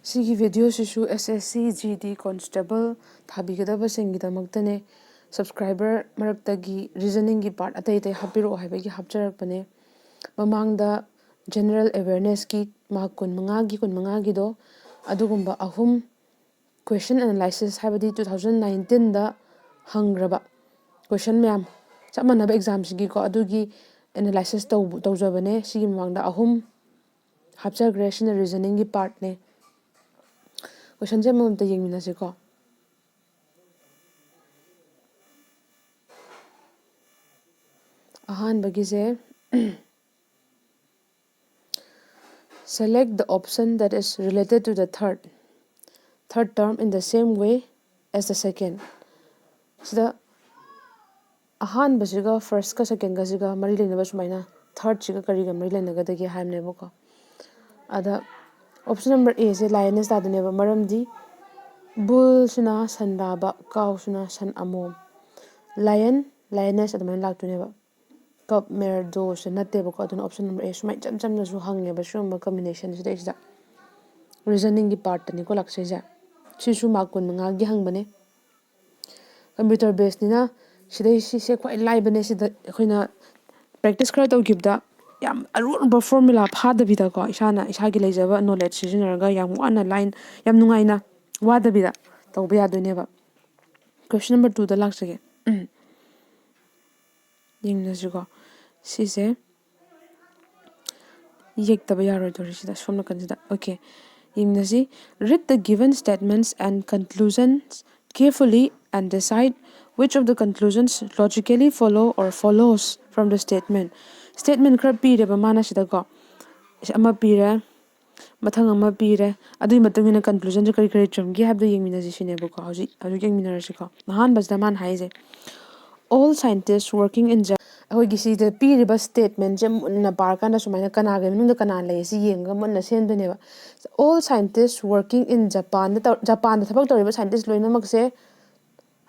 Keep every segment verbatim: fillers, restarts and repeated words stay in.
ꯁꯤꯒꯤ ꯚꯤꯗꯤꯑꯣꯁꯤꯁꯨ S S C G D constable ꯊꯥꯕꯤꯒꯗꯕꯁꯤꯡꯒꯤꯗꯃꯛꯇꯅꯦ꯫ Subscriber ꯃꯔꯛꯇꯒꯤ reasoningꯒꯤ part ꯑꯇꯩ ꯑꯇꯩ ꯍꯥꯞꯄꯤꯔꯛꯑꯣ ꯍꯥꯏꯕꯒꯤ ꯍꯥꯞꯆꯔꯛꯄꯅꯦ꯫ ꯃꯃꯥꯡꯗ general awarenessꯀꯤ mark ꯀꯨꯟꯃꯉꯥꯒꯤ ꯀꯨꯟꯃꯉꯥꯒꯤꯗꯣ, ꯑꯗꯨꯒꯨꯝꯕ ꯑꯍꯨꯝ, question analysis ꯍꯥꯏꯕꯗꯤ two thousand nineteenꯗ ꯍꯪꯈ꯭ꯔꯕ question ꯃꯌꯥꯝ, ꯆꯞ ꯃꯥꯟꯅꯕ examꯁꯤꯒꯤꯀꯣ, ꯑꯗꯨꯒꯤ analysis ꯇꯧꯕ ꯇꯧꯖꯕꯅꯦ꯫ ꯁꯤꯒꯤ ꯃꯃꯥꯡꯗ ꯑꯍꯨꯝ ꯍꯥꯞꯆꯈ꯭ꯔꯦ꯫ ꯁꯤꯅ reasoningꯒꯤ partꯅꯦ꯫ Questionꯁꯦ ꯑꯃꯃꯝꯇ ꯌꯦꯡꯃꯤꯟꯅꯁꯤꯀꯣ꯫ ꯑꯍꯥꯟꯕꯒꯤꯁꯦ, select the option that is related to the third third term in the same way as the second. ꯁꯤꯗ ꯑꯍꯥꯟꯕꯁꯤꯒ firstꯀ secondꯒꯁꯤꯒ ꯃꯔꯤ ꯂꯩꯅꯕ ꯁꯨꯃꯥꯏꯅ thirdꯁꯤꯒ ꯀꯔꯤꯒ ꯃꯔꯤ ꯂꯩꯅꯒꯗꯒꯦ ꯍꯥꯏꯕꯅꯦꯕꯀꯣ꯫ ꯑꯗ option number Aꯁꯦ lioness ꯇꯥꯗꯣꯏꯅꯦꯕ, ꯃꯔꯝꯗꯤ bullꯁꯤꯅ ꯁꯟ ꯂꯥꯕ, cowꯁꯤꯅ ꯁꯟ ꯑꯃꯣꯝ, lion, lioness ꯑꯗꯨꯃꯥꯏꯅ ꯂꯥꯛꯇꯣꯏꯅꯦꯕ꯫ Cub, mare, doeꯁꯦ ꯅꯠꯇꯦꯕꯀꯣ꯫ ꯑꯗꯨꯅ option number A ꯁꯨꯃꯥꯏꯅ ꯏꯆꯝ ꯆꯝꯅꯁꯨ ꯍꯪꯉꯦꯕ ꯁꯤꯒꯨꯝꯕ combination ꯁꯤꯗꯩꯁꯤꯗ꯫ Reasoningꯒꯤ partꯇꯅꯤꯀꯣ ꯂꯥꯛꯆꯩꯁꯦ꯫ ꯁꯤꯁꯨ mark ꯀꯨꯟꯃꯉꯥꯒꯤ ꯍꯪꯕꯅꯦ꯫ Computer baseꯅꯤꯅ ꯁꯤꯗꯩ ꯁꯤꯁꯦ ꯈ꯭ꯋꯥꯏ ꯂꯥꯏꯕꯅꯦ꯫ ꯁꯤꯗ ꯑꯩꯈꯣꯏꯅ practice ꯈꯔ ꯇꯧꯈꯤꯕꯗ ꯌꯥꯝ ꯑꯔꯨ ꯑꯔꯨꯕ formula ꯐꯥꯗꯕꯤꯗꯀꯣ, ꯏꯁꯥꯅ ꯏꯁꯥꯒꯤ ꯂꯩꯖꯕ knowledge ꯁꯤꯖꯤꯟꯅꯔꯒ ꯌꯥꯝ ꯋꯥꯅ line, ꯌꯥꯝ ꯅꯨꯡꯉꯥꯏꯅ, ꯋꯥꯗꯕꯤꯗ ꯇꯧꯕ ꯌꯥꯗꯣꯏꯅꯦꯕ꯫ Question number twoꯗ ꯂꯥꯛꯆꯒꯦ꯫ ꯌꯦꯡꯃꯤꯟꯅꯁꯤꯀꯣ꯫ ꯁꯤꯁꯦ ꯌꯦꯛꯇꯕ ꯌꯥꯔꯣꯏꯗꯧꯔꯤ ꯁꯤꯗ, ꯁꯣꯝ ꯅꯥꯀꯟꯁꯤꯗ꯫ Okay, ꯌꯦꯡꯃꯤꯟꯅꯁꯤ꯫ Read the given statements and conclusions carefully and decide which of the conclusions logically follow or follows from the statement. Statement ꯈꯔ ꯄꯤꯔꯦꯕ ꯃꯥꯅ ꯁꯤꯗꯀꯣ꯫ ꯑꯃ ꯄꯤꯔꯦ, ꯃꯊꯪ ꯑꯃ ꯄꯤꯔꯦ, ꯑꯗꯨꯒꯤ ꯃꯇꯨꯡ ꯏꯟꯅ conclusionꯁꯦ ꯀꯔꯤ ꯀꯔꯤ ꯆꯨꯝꯒꯦ ꯍꯥꯏꯕꯗꯣ ꯌꯦꯡꯃꯤꯟꯅꯁꯤ ꯁꯤꯅꯦꯕꯀꯣ꯫ ꯍꯧꯖꯤꯛ, ꯍꯧꯖꯤꯛ ꯌꯦꯡꯃꯤꯟꯅꯔꯁꯤꯀꯣ꯫ ꯑꯍꯥꯟꯕꯁꯤꯗ ꯃꯥꯅ ꯍꯥꯏꯁꯦ, "All scientists working in Jap-," ꯑꯩꯈꯣꯏꯒꯤ ꯁꯤꯗ ꯄꯤꯔꯤꯕ statementꯁꯦ ꯃꯨꯟꯅ ꯄꯥꯔꯀꯥꯟꯗ ꯁꯨꯃꯥꯏꯅ ꯀꯅꯥꯒꯤ ꯃꯅꯨꯡꯗ ꯀꯅꯥ ꯂꯩ ꯁꯤ ꯌꯦꯡꯉꯒ ꯃꯨꯟꯅ ꯁꯦꯝꯗꯣꯏꯅꯦꯕ꯫ "All scientists working in Japanꯗ ꯇꯧ-, ꯖꯄꯥꯟꯗ ꯊꯕꯛ ꯇꯧꯔꯤꯕ scientist ꯂꯣꯏꯅꯃꯛꯁꯦ",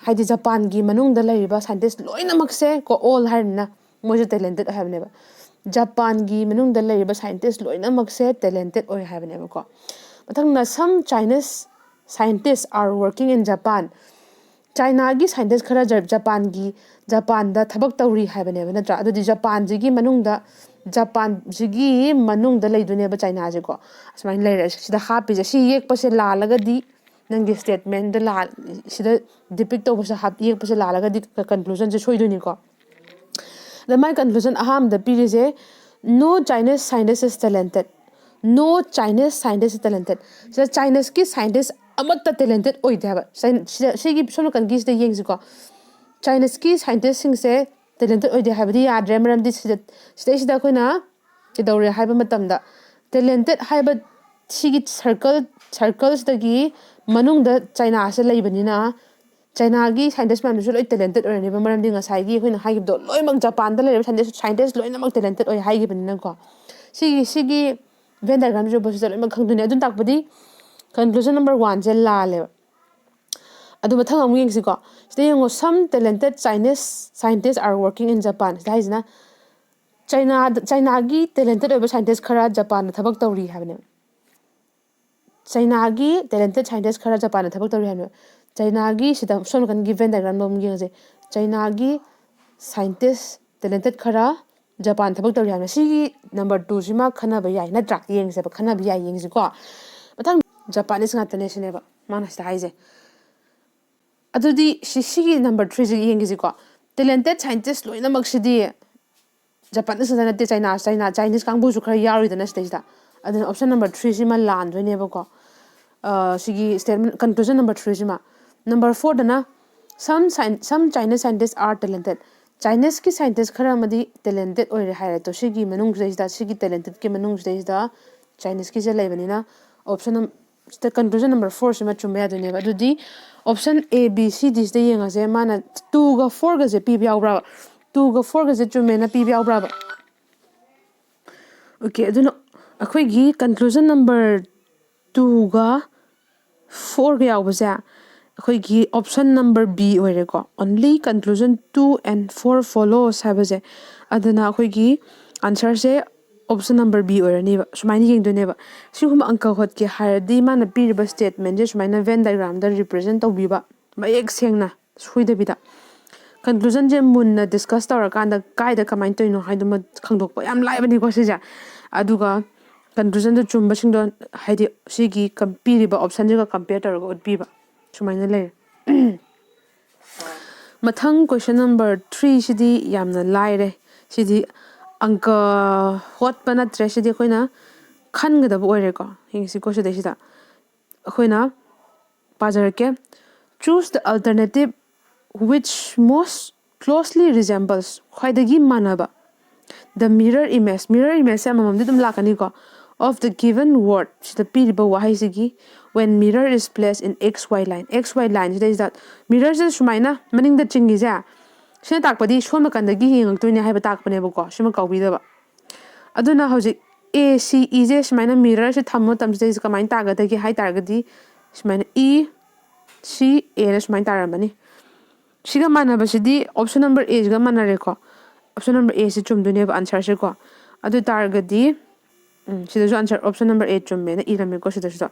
ꯍꯥꯏꯗꯤ ꯖꯄꯥꯟꯒꯤ ꯃꯅꯨꯡꯗ ꯂꯩꯔꯤꯕ scientist ꯂꯣꯏꯅꯃꯛꯁꯦ ꯀꯣ, all ꯍꯥꯏꯔꯤꯅꯤꯅ, ꯃꯣꯏꯁꯨ talented ꯑꯣꯏ ꯍꯥꯏꯕꯅꯦꯕ꯫ ꯖꯄꯥꯟꯒꯤ ꯃꯅꯨꯡꯗ ꯂꯩꯔꯤꯕ scientist ꯂꯣꯏꯅꯃꯛꯁꯦ talented ꯑꯣꯏ ꯍꯥꯏꯕꯅꯦꯕꯀꯣ꯫ ꯃꯊꯪꯅ some Chinese scientists are working in Japan. ꯆꯥꯏꯅꯥꯒꯤ ꯁꯥꯏꯟꯇꯤꯁ ꯈꯔ ꯖ- ꯖꯄꯥꯟꯒꯤ ꯖꯄꯥꯟꯗ ꯊꯕꯛ ꯇꯧꯔꯤ ꯍꯥꯏꯕꯅꯦꯕ, ꯅꯠꯇ꯭ꯔꯥ? ꯑꯗꯨꯗꯤ ꯖꯄꯥꯟꯁꯤꯒꯤ ꯃꯅꯨꯡꯗ, ꯖꯄꯥꯟꯁꯤꯒꯤ ꯃꯅꯨꯡꯗ ꯂꯩꯗꯣꯏꯅꯦꯕ ꯆꯥꯏꯅꯥꯁꯦꯀꯣ꯫ ꯑꯁꯨꯃꯥꯏꯅ ꯂꯩꯔꯦ꯫ ꯁꯤꯗ ꯍꯥꯞꯄꯤꯁꯦ, ꯁꯤ ꯌꯦꯛꯄꯁꯦ ꯂꯥꯜꯂꯒꯗꯤ ꯅꯪꯒꯤ ꯁ꯭ꯇꯦꯠꯃꯦꯟꯗ ꯂꯥꯜ, ꯁꯤꯗ ꯗꯤꯄꯤꯛ ꯇꯧꯕꯁꯦ ꯍꯥꯞ, ꯌꯦꯛꯄꯁꯦ ꯂꯥꯜꯂꯒꯗꯤ ꯀꯟꯀ꯭ꯂꯨꯖꯟꯁꯦ ꯁꯣꯏꯗꯣꯏꯅꯤꯀꯣ꯫ ꯑꯗ ꯃꯥꯏ ꯀꯟꯀ꯭ꯂꯨꯖꯟ ꯑꯍꯥꯟꯕꯗ ꯄꯤꯔꯤꯁꯦ, no Chinese scientist is talented, no Chinese scientist is talented꯫ ꯁꯤꯗ ꯆꯥꯏꯅꯤꯁꯀꯤ ꯁꯥꯏꯟꯇꯤꯁ ꯑꯃꯠꯇ ꯇꯦꯂꯦꯟꯇꯦꯠ ꯑꯣꯏꯗꯦ ꯍꯥꯏꯕ꯫ ꯁꯥꯏꯟ-, ꯁꯤꯗ, ꯁꯤꯒꯤ ꯁꯣꯝ ꯅꯥꯀꯟꯒꯤꯁꯤꯗ ꯌꯦꯡꯁꯤꯀꯣ꯫ ꯆꯥꯏꯅꯤꯁꯀꯤ ꯁꯥꯏꯟꯇꯤꯁꯁꯤꯡꯁꯦ ꯇꯦꯂꯦꯟꯇꯦꯠ ꯑꯣꯏꯗꯦ ꯍꯥꯏꯕꯗꯤ ꯌꯥꯗ꯭ꯔꯦ, ꯃꯔꯝꯗꯤ ꯁꯤꯗ, ꯁꯤꯗꯩꯁꯤꯗ ꯑꯩꯈꯣꯏꯅ ꯀꯩꯗꯧꯔꯦ ꯍꯥꯏꯕ ꯃꯇꯝꯗ, ꯇꯦꯂꯦꯟꯇꯦꯠ ꯍꯥꯏꯕ ꯁꯤꯒꯤ ꯁꯔꯀꯜ, ꯁꯔꯀꯜꯁꯤꯗꯒꯤ ꯃꯅꯨꯡꯗ ꯆꯥꯏꯅꯥꯁꯦ ꯂꯩꯕꯅꯤꯅ, ꯆꯥꯏꯅꯥꯒꯤ ꯁꯥꯏꯟꯇꯤꯁ ꯃꯌꯥꯝꯗꯨꯁꯨ ꯂꯣꯏ ꯇꯦꯂꯦꯟꯇꯦꯠ ꯑꯣꯏꯔꯅꯦꯕ, ꯃꯔꯝꯗꯤ ꯉꯁꯥꯏꯒꯤ ꯑꯩꯈꯣꯏꯅ ꯍꯥꯏꯈꯤꯕꯗꯣ ꯂꯣꯏꯅꯃꯛ ꯖꯄꯥꯟꯗ ꯂꯩꯔꯤꯕ ꯁꯥꯏꯟꯇꯤꯁ, ꯁꯥꯏꯟꯇꯤꯁ ꯂꯣꯏꯅꯃꯛ ꯇꯦꯂꯦꯟꯇꯦꯠ ꯑꯣꯏ ꯍꯥꯏꯈꯤꯕꯅꯤꯅꯀꯣ꯫ ꯁꯤꯒꯤ, ꯁꯤꯒꯤ ꯚꯦꯟ ꯗꯥꯏꯒ꯭ꯔꯥꯝꯁꯤ ꯎꯕꯁꯤꯗ ꯂꯣꯏꯅꯃꯛ ꯈꯪꯗꯣꯏꯅꯦ꯫ ꯑꯗꯨꯅ ꯇꯥꯛꯄꯗꯤ ꯀꯟꯀ꯭ꯂꯨꯖꯟ ꯅꯝꯕꯔ ꯋꯥꯟꯁꯦ ꯂꯥꯜꯂꯦꯕ꯫ ꯑꯗꯨ ꯃꯊꯪ ꯑꯃꯨꯛ ꯌꯦꯡꯁꯤꯀꯣ꯫ ꯁꯤꯗ ꯌꯦꯡꯉꯣ, some talented Chinese scientists are working in Japan꯫ ꯁꯤꯗ ꯍꯥꯏꯁꯤꯅ ꯆꯥꯏꯅꯥꯗ, ꯆꯥꯏꯅꯥꯒꯤ ꯇꯦꯂꯦꯟꯇꯦꯠ ꯑꯣꯏꯕ ꯁꯥꯏꯟꯇꯤꯁ ꯈꯔ ꯖꯄꯥꯟꯗ ꯊꯕꯛ ꯇꯧꯔꯤ ꯍꯥꯏꯕꯅꯦꯕ꯫ ꯆꯥꯏꯅꯥꯒꯤ ꯇꯦꯂꯦꯟꯇꯦꯠ ꯁꯥꯏꯟꯇꯤꯁ ꯈꯔ ꯖꯄꯥꯟꯗ ꯊꯕꯛ ꯇꯧꯔꯤ ꯍꯥꯏꯕꯅꯦꯕ꯫ ꯆꯥꯏꯅꯥꯒꯤ ꯁꯤꯗ ꯁꯣꯝ ꯅꯥꯀꯟꯒꯤ ꯚꯦꯟ ꯗꯥꯏꯒ꯭ꯔꯥꯝꯗꯣ ꯑꯃꯨꯛ ꯌꯦꯡꯉꯁꯦ꯫ ꯆꯥꯏꯅꯥꯒꯤ ꯁꯥꯏꯟꯇꯤꯁ ꯇꯦꯂꯦꯟꯇꯦꯠ ꯈꯔ ꯖꯄꯥꯟ ꯊꯕꯛ ꯇꯧꯔꯤ ꯍꯥꯏꯕꯅꯦ꯫ ꯁꯤꯒꯤ ꯅꯝꯕꯔ ꯇꯨꯁꯤꯃ ꯈꯟꯅꯕ ꯌꯥꯏ, ꯅꯠꯇ꯭ꯔꯥ? ꯌꯦꯡꯁꯦꯕ, ꯈꯟꯅꯕ ꯌꯥꯏ, ꯌꯦꯡꯁꯤꯀꯣ꯫ ꯃꯊꯪ ꯖꯄꯥꯅꯤꯁ ꯉꯥꯛꯇꯅꯦ ꯁꯤꯅꯦꯕ ꯃꯥꯅ ꯁꯤꯗ ꯍꯥꯏꯁꯦ꯫ ꯑꯗꯨꯗꯤ ꯁꯤ, ꯁꯤꯒꯤ ꯅꯝꯕꯔ ꯊ꯭ꯔꯤꯁꯤ ꯌꯦꯡꯈꯤꯁꯤꯀꯣ꯫ ꯇꯦꯂꯦꯟꯇꯦꯠ ꯁꯥꯏꯟꯇꯤꯁ ꯂꯣꯏꯅꯃꯛꯁꯤꯗꯤ ꯖꯄꯥꯅꯤꯁ ꯉꯥꯛꯇ ꯅꯠꯇꯦ, ꯆꯥꯏꯅꯥ, ꯆꯥꯏꯅꯥ, ꯆꯥꯏꯅꯤꯁ ꯀꯥꯡꯕꯨꯁꯨ ꯈꯔ ꯌꯥꯎꯔꯤꯗꯅ ꯁꯤꯗꯩꯁꯤꯗ꯫ ꯑꯗꯨꯅ ꯑꯣꯞꯁꯟ ꯅꯝꯕꯔ ꯊ꯭ꯔꯤꯁꯤꯃ ꯂꯥꯟꯗꯣꯏꯅꯦꯕꯀꯣ꯫ ꯑ, ꯁꯤꯒꯤ ꯁ꯭ꯇꯦꯠꯃꯦꯟ, ꯀꯟꯀ꯭ꯂꯨꯖꯟ ꯅꯝꯕꯔ ꯊ꯭ꯔꯤꯁꯤꯃ꯫ ꯅꯝꯕꯔ ꯐꯣꯔꯗꯅ some sci-, some Chinese scientists are talented꯫ ꯆꯥꯏꯅꯤꯁꯀꯤ ꯁꯥꯏꯟꯇꯤꯁ ꯈꯔ ꯑꯃꯗꯤ ꯇꯦꯂꯦꯟꯇꯦꯠ ꯑꯣꯏꯔꯦ ꯍꯥꯏꯔꯦ꯫ ꯑꯗꯣ ꯁꯤꯒꯤ ꯃꯅꯨꯡꯁꯤꯗꯩꯁꯤꯗ, ꯁꯤꯒꯤ ꯇꯦꯂꯦꯟꯇꯦꯠꯀꯤ ꯃꯅꯨꯡꯁꯤꯗꯩꯁꯤꯗ ꯆꯥꯏꯅꯤꯁꯀꯤꯁꯦ ꯂꯩꯕꯅꯤꯅ ꯑꯣꯞꯁꯟ ꯅꯝ-, ꯁꯤꯗ ꯀꯟꯀ꯭ꯂꯨꯖꯟ ꯅꯝꯕꯔ ꯐꯣꯔꯁꯤꯃ ꯆꯨꯝꯕ ꯌꯥꯗꯣꯏꯅꯦꯕ꯫ ꯑꯗꯨꯗꯤ ꯑꯣꯞꯁꯟ ꯑꯦ, ꯕꯤ, ꯁꯤ, ꯗꯤ ꯁꯤꯗ ꯌꯦꯡꯉꯁꯦ꯫ ꯃꯥꯅ ꯇꯨꯒ ꯐꯣꯔꯒꯁꯦ ꯄꯤꯕ ꯌꯥꯎꯕ꯭ꯔꯥꯕ? ꯇꯨꯒ ꯐꯣꯔꯒꯁꯦ ꯆꯨꯝꯃꯦꯅ ꯄꯤꯕ ꯌꯥꯎꯕ꯭ꯔꯥꯕ? ꯑꯣꯀꯦ, ꯑꯗꯨꯅ ꯑꯩꯈꯣꯏꯒꯤ ꯀꯟꯀ꯭ꯂꯨꯖꯟ ꯅꯝꯕꯔ ꯇꯨꯒ ꯐꯣꯔꯒ ꯌꯥꯎꯕꯁꯦ ꯑꯩꯈꯣꯏꯒꯤ ꯑꯣꯞꯁꯟ ꯅꯝꯕꯔ ꯕꯤ ꯑꯣꯏꯔꯦꯀꯣ꯫ Only conclusion two and four follows ꯍꯥꯏꯕꯁꯦ꯫ ꯑꯗꯨꯅ ꯑꯩꯈꯣꯏꯒꯤ ꯑꯟꯁꯔꯁꯦ option number B ꯑꯣꯏꯔꯅꯦꯕ꯫ ꯁꯨꯃꯥꯏꯅ ꯌꯦꯡꯗꯣꯏꯅꯦꯕ꯫ ꯁꯤꯒꯨꯝꯕ ꯑꯪꯀ ꯍꯣꯠꯀꯦ ꯍꯥꯏꯔꯗꯤ ꯃꯥꯅ ꯄꯤꯔꯤꯕ statementꯁꯦ ꯁꯨꯃꯥꯏꯅ Venn diagramꯗ represent ꯇꯧꯕꯤꯕ, ꯃꯌꯦꯛ ꯁꯦꯡꯅ ꯁꯣꯏꯗꯕꯤꯗ꯫ Conclusionꯁꯦ ꯃꯨꯟꯅ discuss ꯇꯧꯔꯀꯥꯟꯗ ꯀꯥꯏꯗ ꯀꯃꯥꯏꯅ ꯇꯧꯔꯤꯅꯣ ꯍꯥꯏꯗꯨꯃ ꯈꯪꯗꯣꯛꯄ ꯌꯥꯝ ꯂꯥꯏꯕꯅꯤꯀꯣ ꯁꯤꯁꯦ꯫ ꯑꯗꯨꯒ conclusionꯗ ꯆꯨꯝꯕꯁꯤꯡꯗꯣ ꯍꯥꯏꯗꯤ ꯁꯤꯒꯤ ꯀꯝ-, ꯄꯤꯔꯤꯕ optionꯁꯤꯒ compare ꯇꯧꯔꯒ ꯎꯠꯄꯤꯕ꯫ ꯁꯨꯃꯥꯏꯅ ꯂꯩꯔꯦ꯫ ꯃꯊꯪ question number threeꯁꯤꯗꯤ ꯌꯥꯝꯅ ꯂꯥꯏꯔꯦ꯫ ꯁꯤꯗꯤ ꯑꯪꯀ ꯍꯣꯠꯄ ꯅꯠꯇ꯭ꯔꯦ, ꯁꯤꯗꯤ ꯑꯩꯈꯣꯏꯅ ꯈꯟꯒꯗꯕ ꯑꯣꯏꯔꯦꯀꯣ꯫ ꯌꯦꯡꯁꯤꯀꯣ ꯁꯤꯗꯩꯁꯤꯗ꯫ ꯑꯩꯈꯣꯏꯅ ꯄꯥꯖꯔꯛꯀꯦ꯫ Choose the alternative which most closely resembles, ꯈ꯭ꯋꯥꯏꯗꯒꯤ ꯃꯥꯟꯅꯕ, the mirror image, mirror imageꯁꯦ ꯑꯃꯃꯝꯗꯤ ꯑꯗꯨꯝ ꯂꯥꯛꯀꯅꯤꯀꯣ, of the given word, ꯁꯤꯗ ꯄꯤꯔꯤꯕ ꯋꯥꯍꯩꯁꯤꯒꯤ, when mirror is placed in X Y line, X Y lineꯁꯤꯗꯩꯁꯤꯗ mirrorꯁꯦ ꯁꯨꯃꯥꯏꯅ ꯃꯅꯤꯡꯗ ꯆꯤꯡꯉꯤꯁꯦ, ꯁꯤꯅ ꯇꯥꯛꯄꯗꯤ ꯁꯣꯝ ꯅꯥꯀꯟꯗꯒꯤ ꯌꯦꯡꯉꯛꯇꯣꯏꯅꯦ ꯍꯥꯏꯕ ꯇꯥꯛꯄꯅꯦꯕꯀꯣ, ꯁꯤꯃ ꯀꯥꯎꯕꯤꯗꯕ꯫ ꯑꯗꯨꯅ ꯍꯧꯖꯤꯛ A C Eꯁꯦ ꯁꯨꯃꯥꯏꯅ mirrorꯁꯦ ꯊꯝꯕ ꯃꯇꯝꯁꯤꯗꯩꯁꯤꯗ ꯀꯃꯥꯏꯅ ꯇꯥꯒꯗꯒꯦ ꯍꯥꯏ ꯇꯥꯔꯒꯗꯤ, ꯁꯨꯃꯥꯏꯅ E C Aꯅ ꯁꯨꯃꯥꯏꯅ ꯇꯥꯔꯝꯃꯅꯤ꯫ ꯁꯤꯒ ꯃꯥꯟꯅꯕꯁꯤꯗꯤ option number Aꯁꯤꯒ ꯃꯥꯟꯅꯔꯦꯀꯣ꯫ Option number Aꯁꯤ ꯆꯨꯝꯗꯣꯏꯅꯦꯕ answerꯁꯦꯀꯣ꯫ ꯑꯗꯨ ꯑꯣꯏ ꯇꯥꯔꯒꯗꯤ, ꯎꯝ, ꯁꯤꯗꯁꯨ answer option number A ꯆꯨꯝꯃꯦꯅ ꯏꯔꯝꯃꯦꯀꯣ ꯁꯤꯗꯁꯨ꯫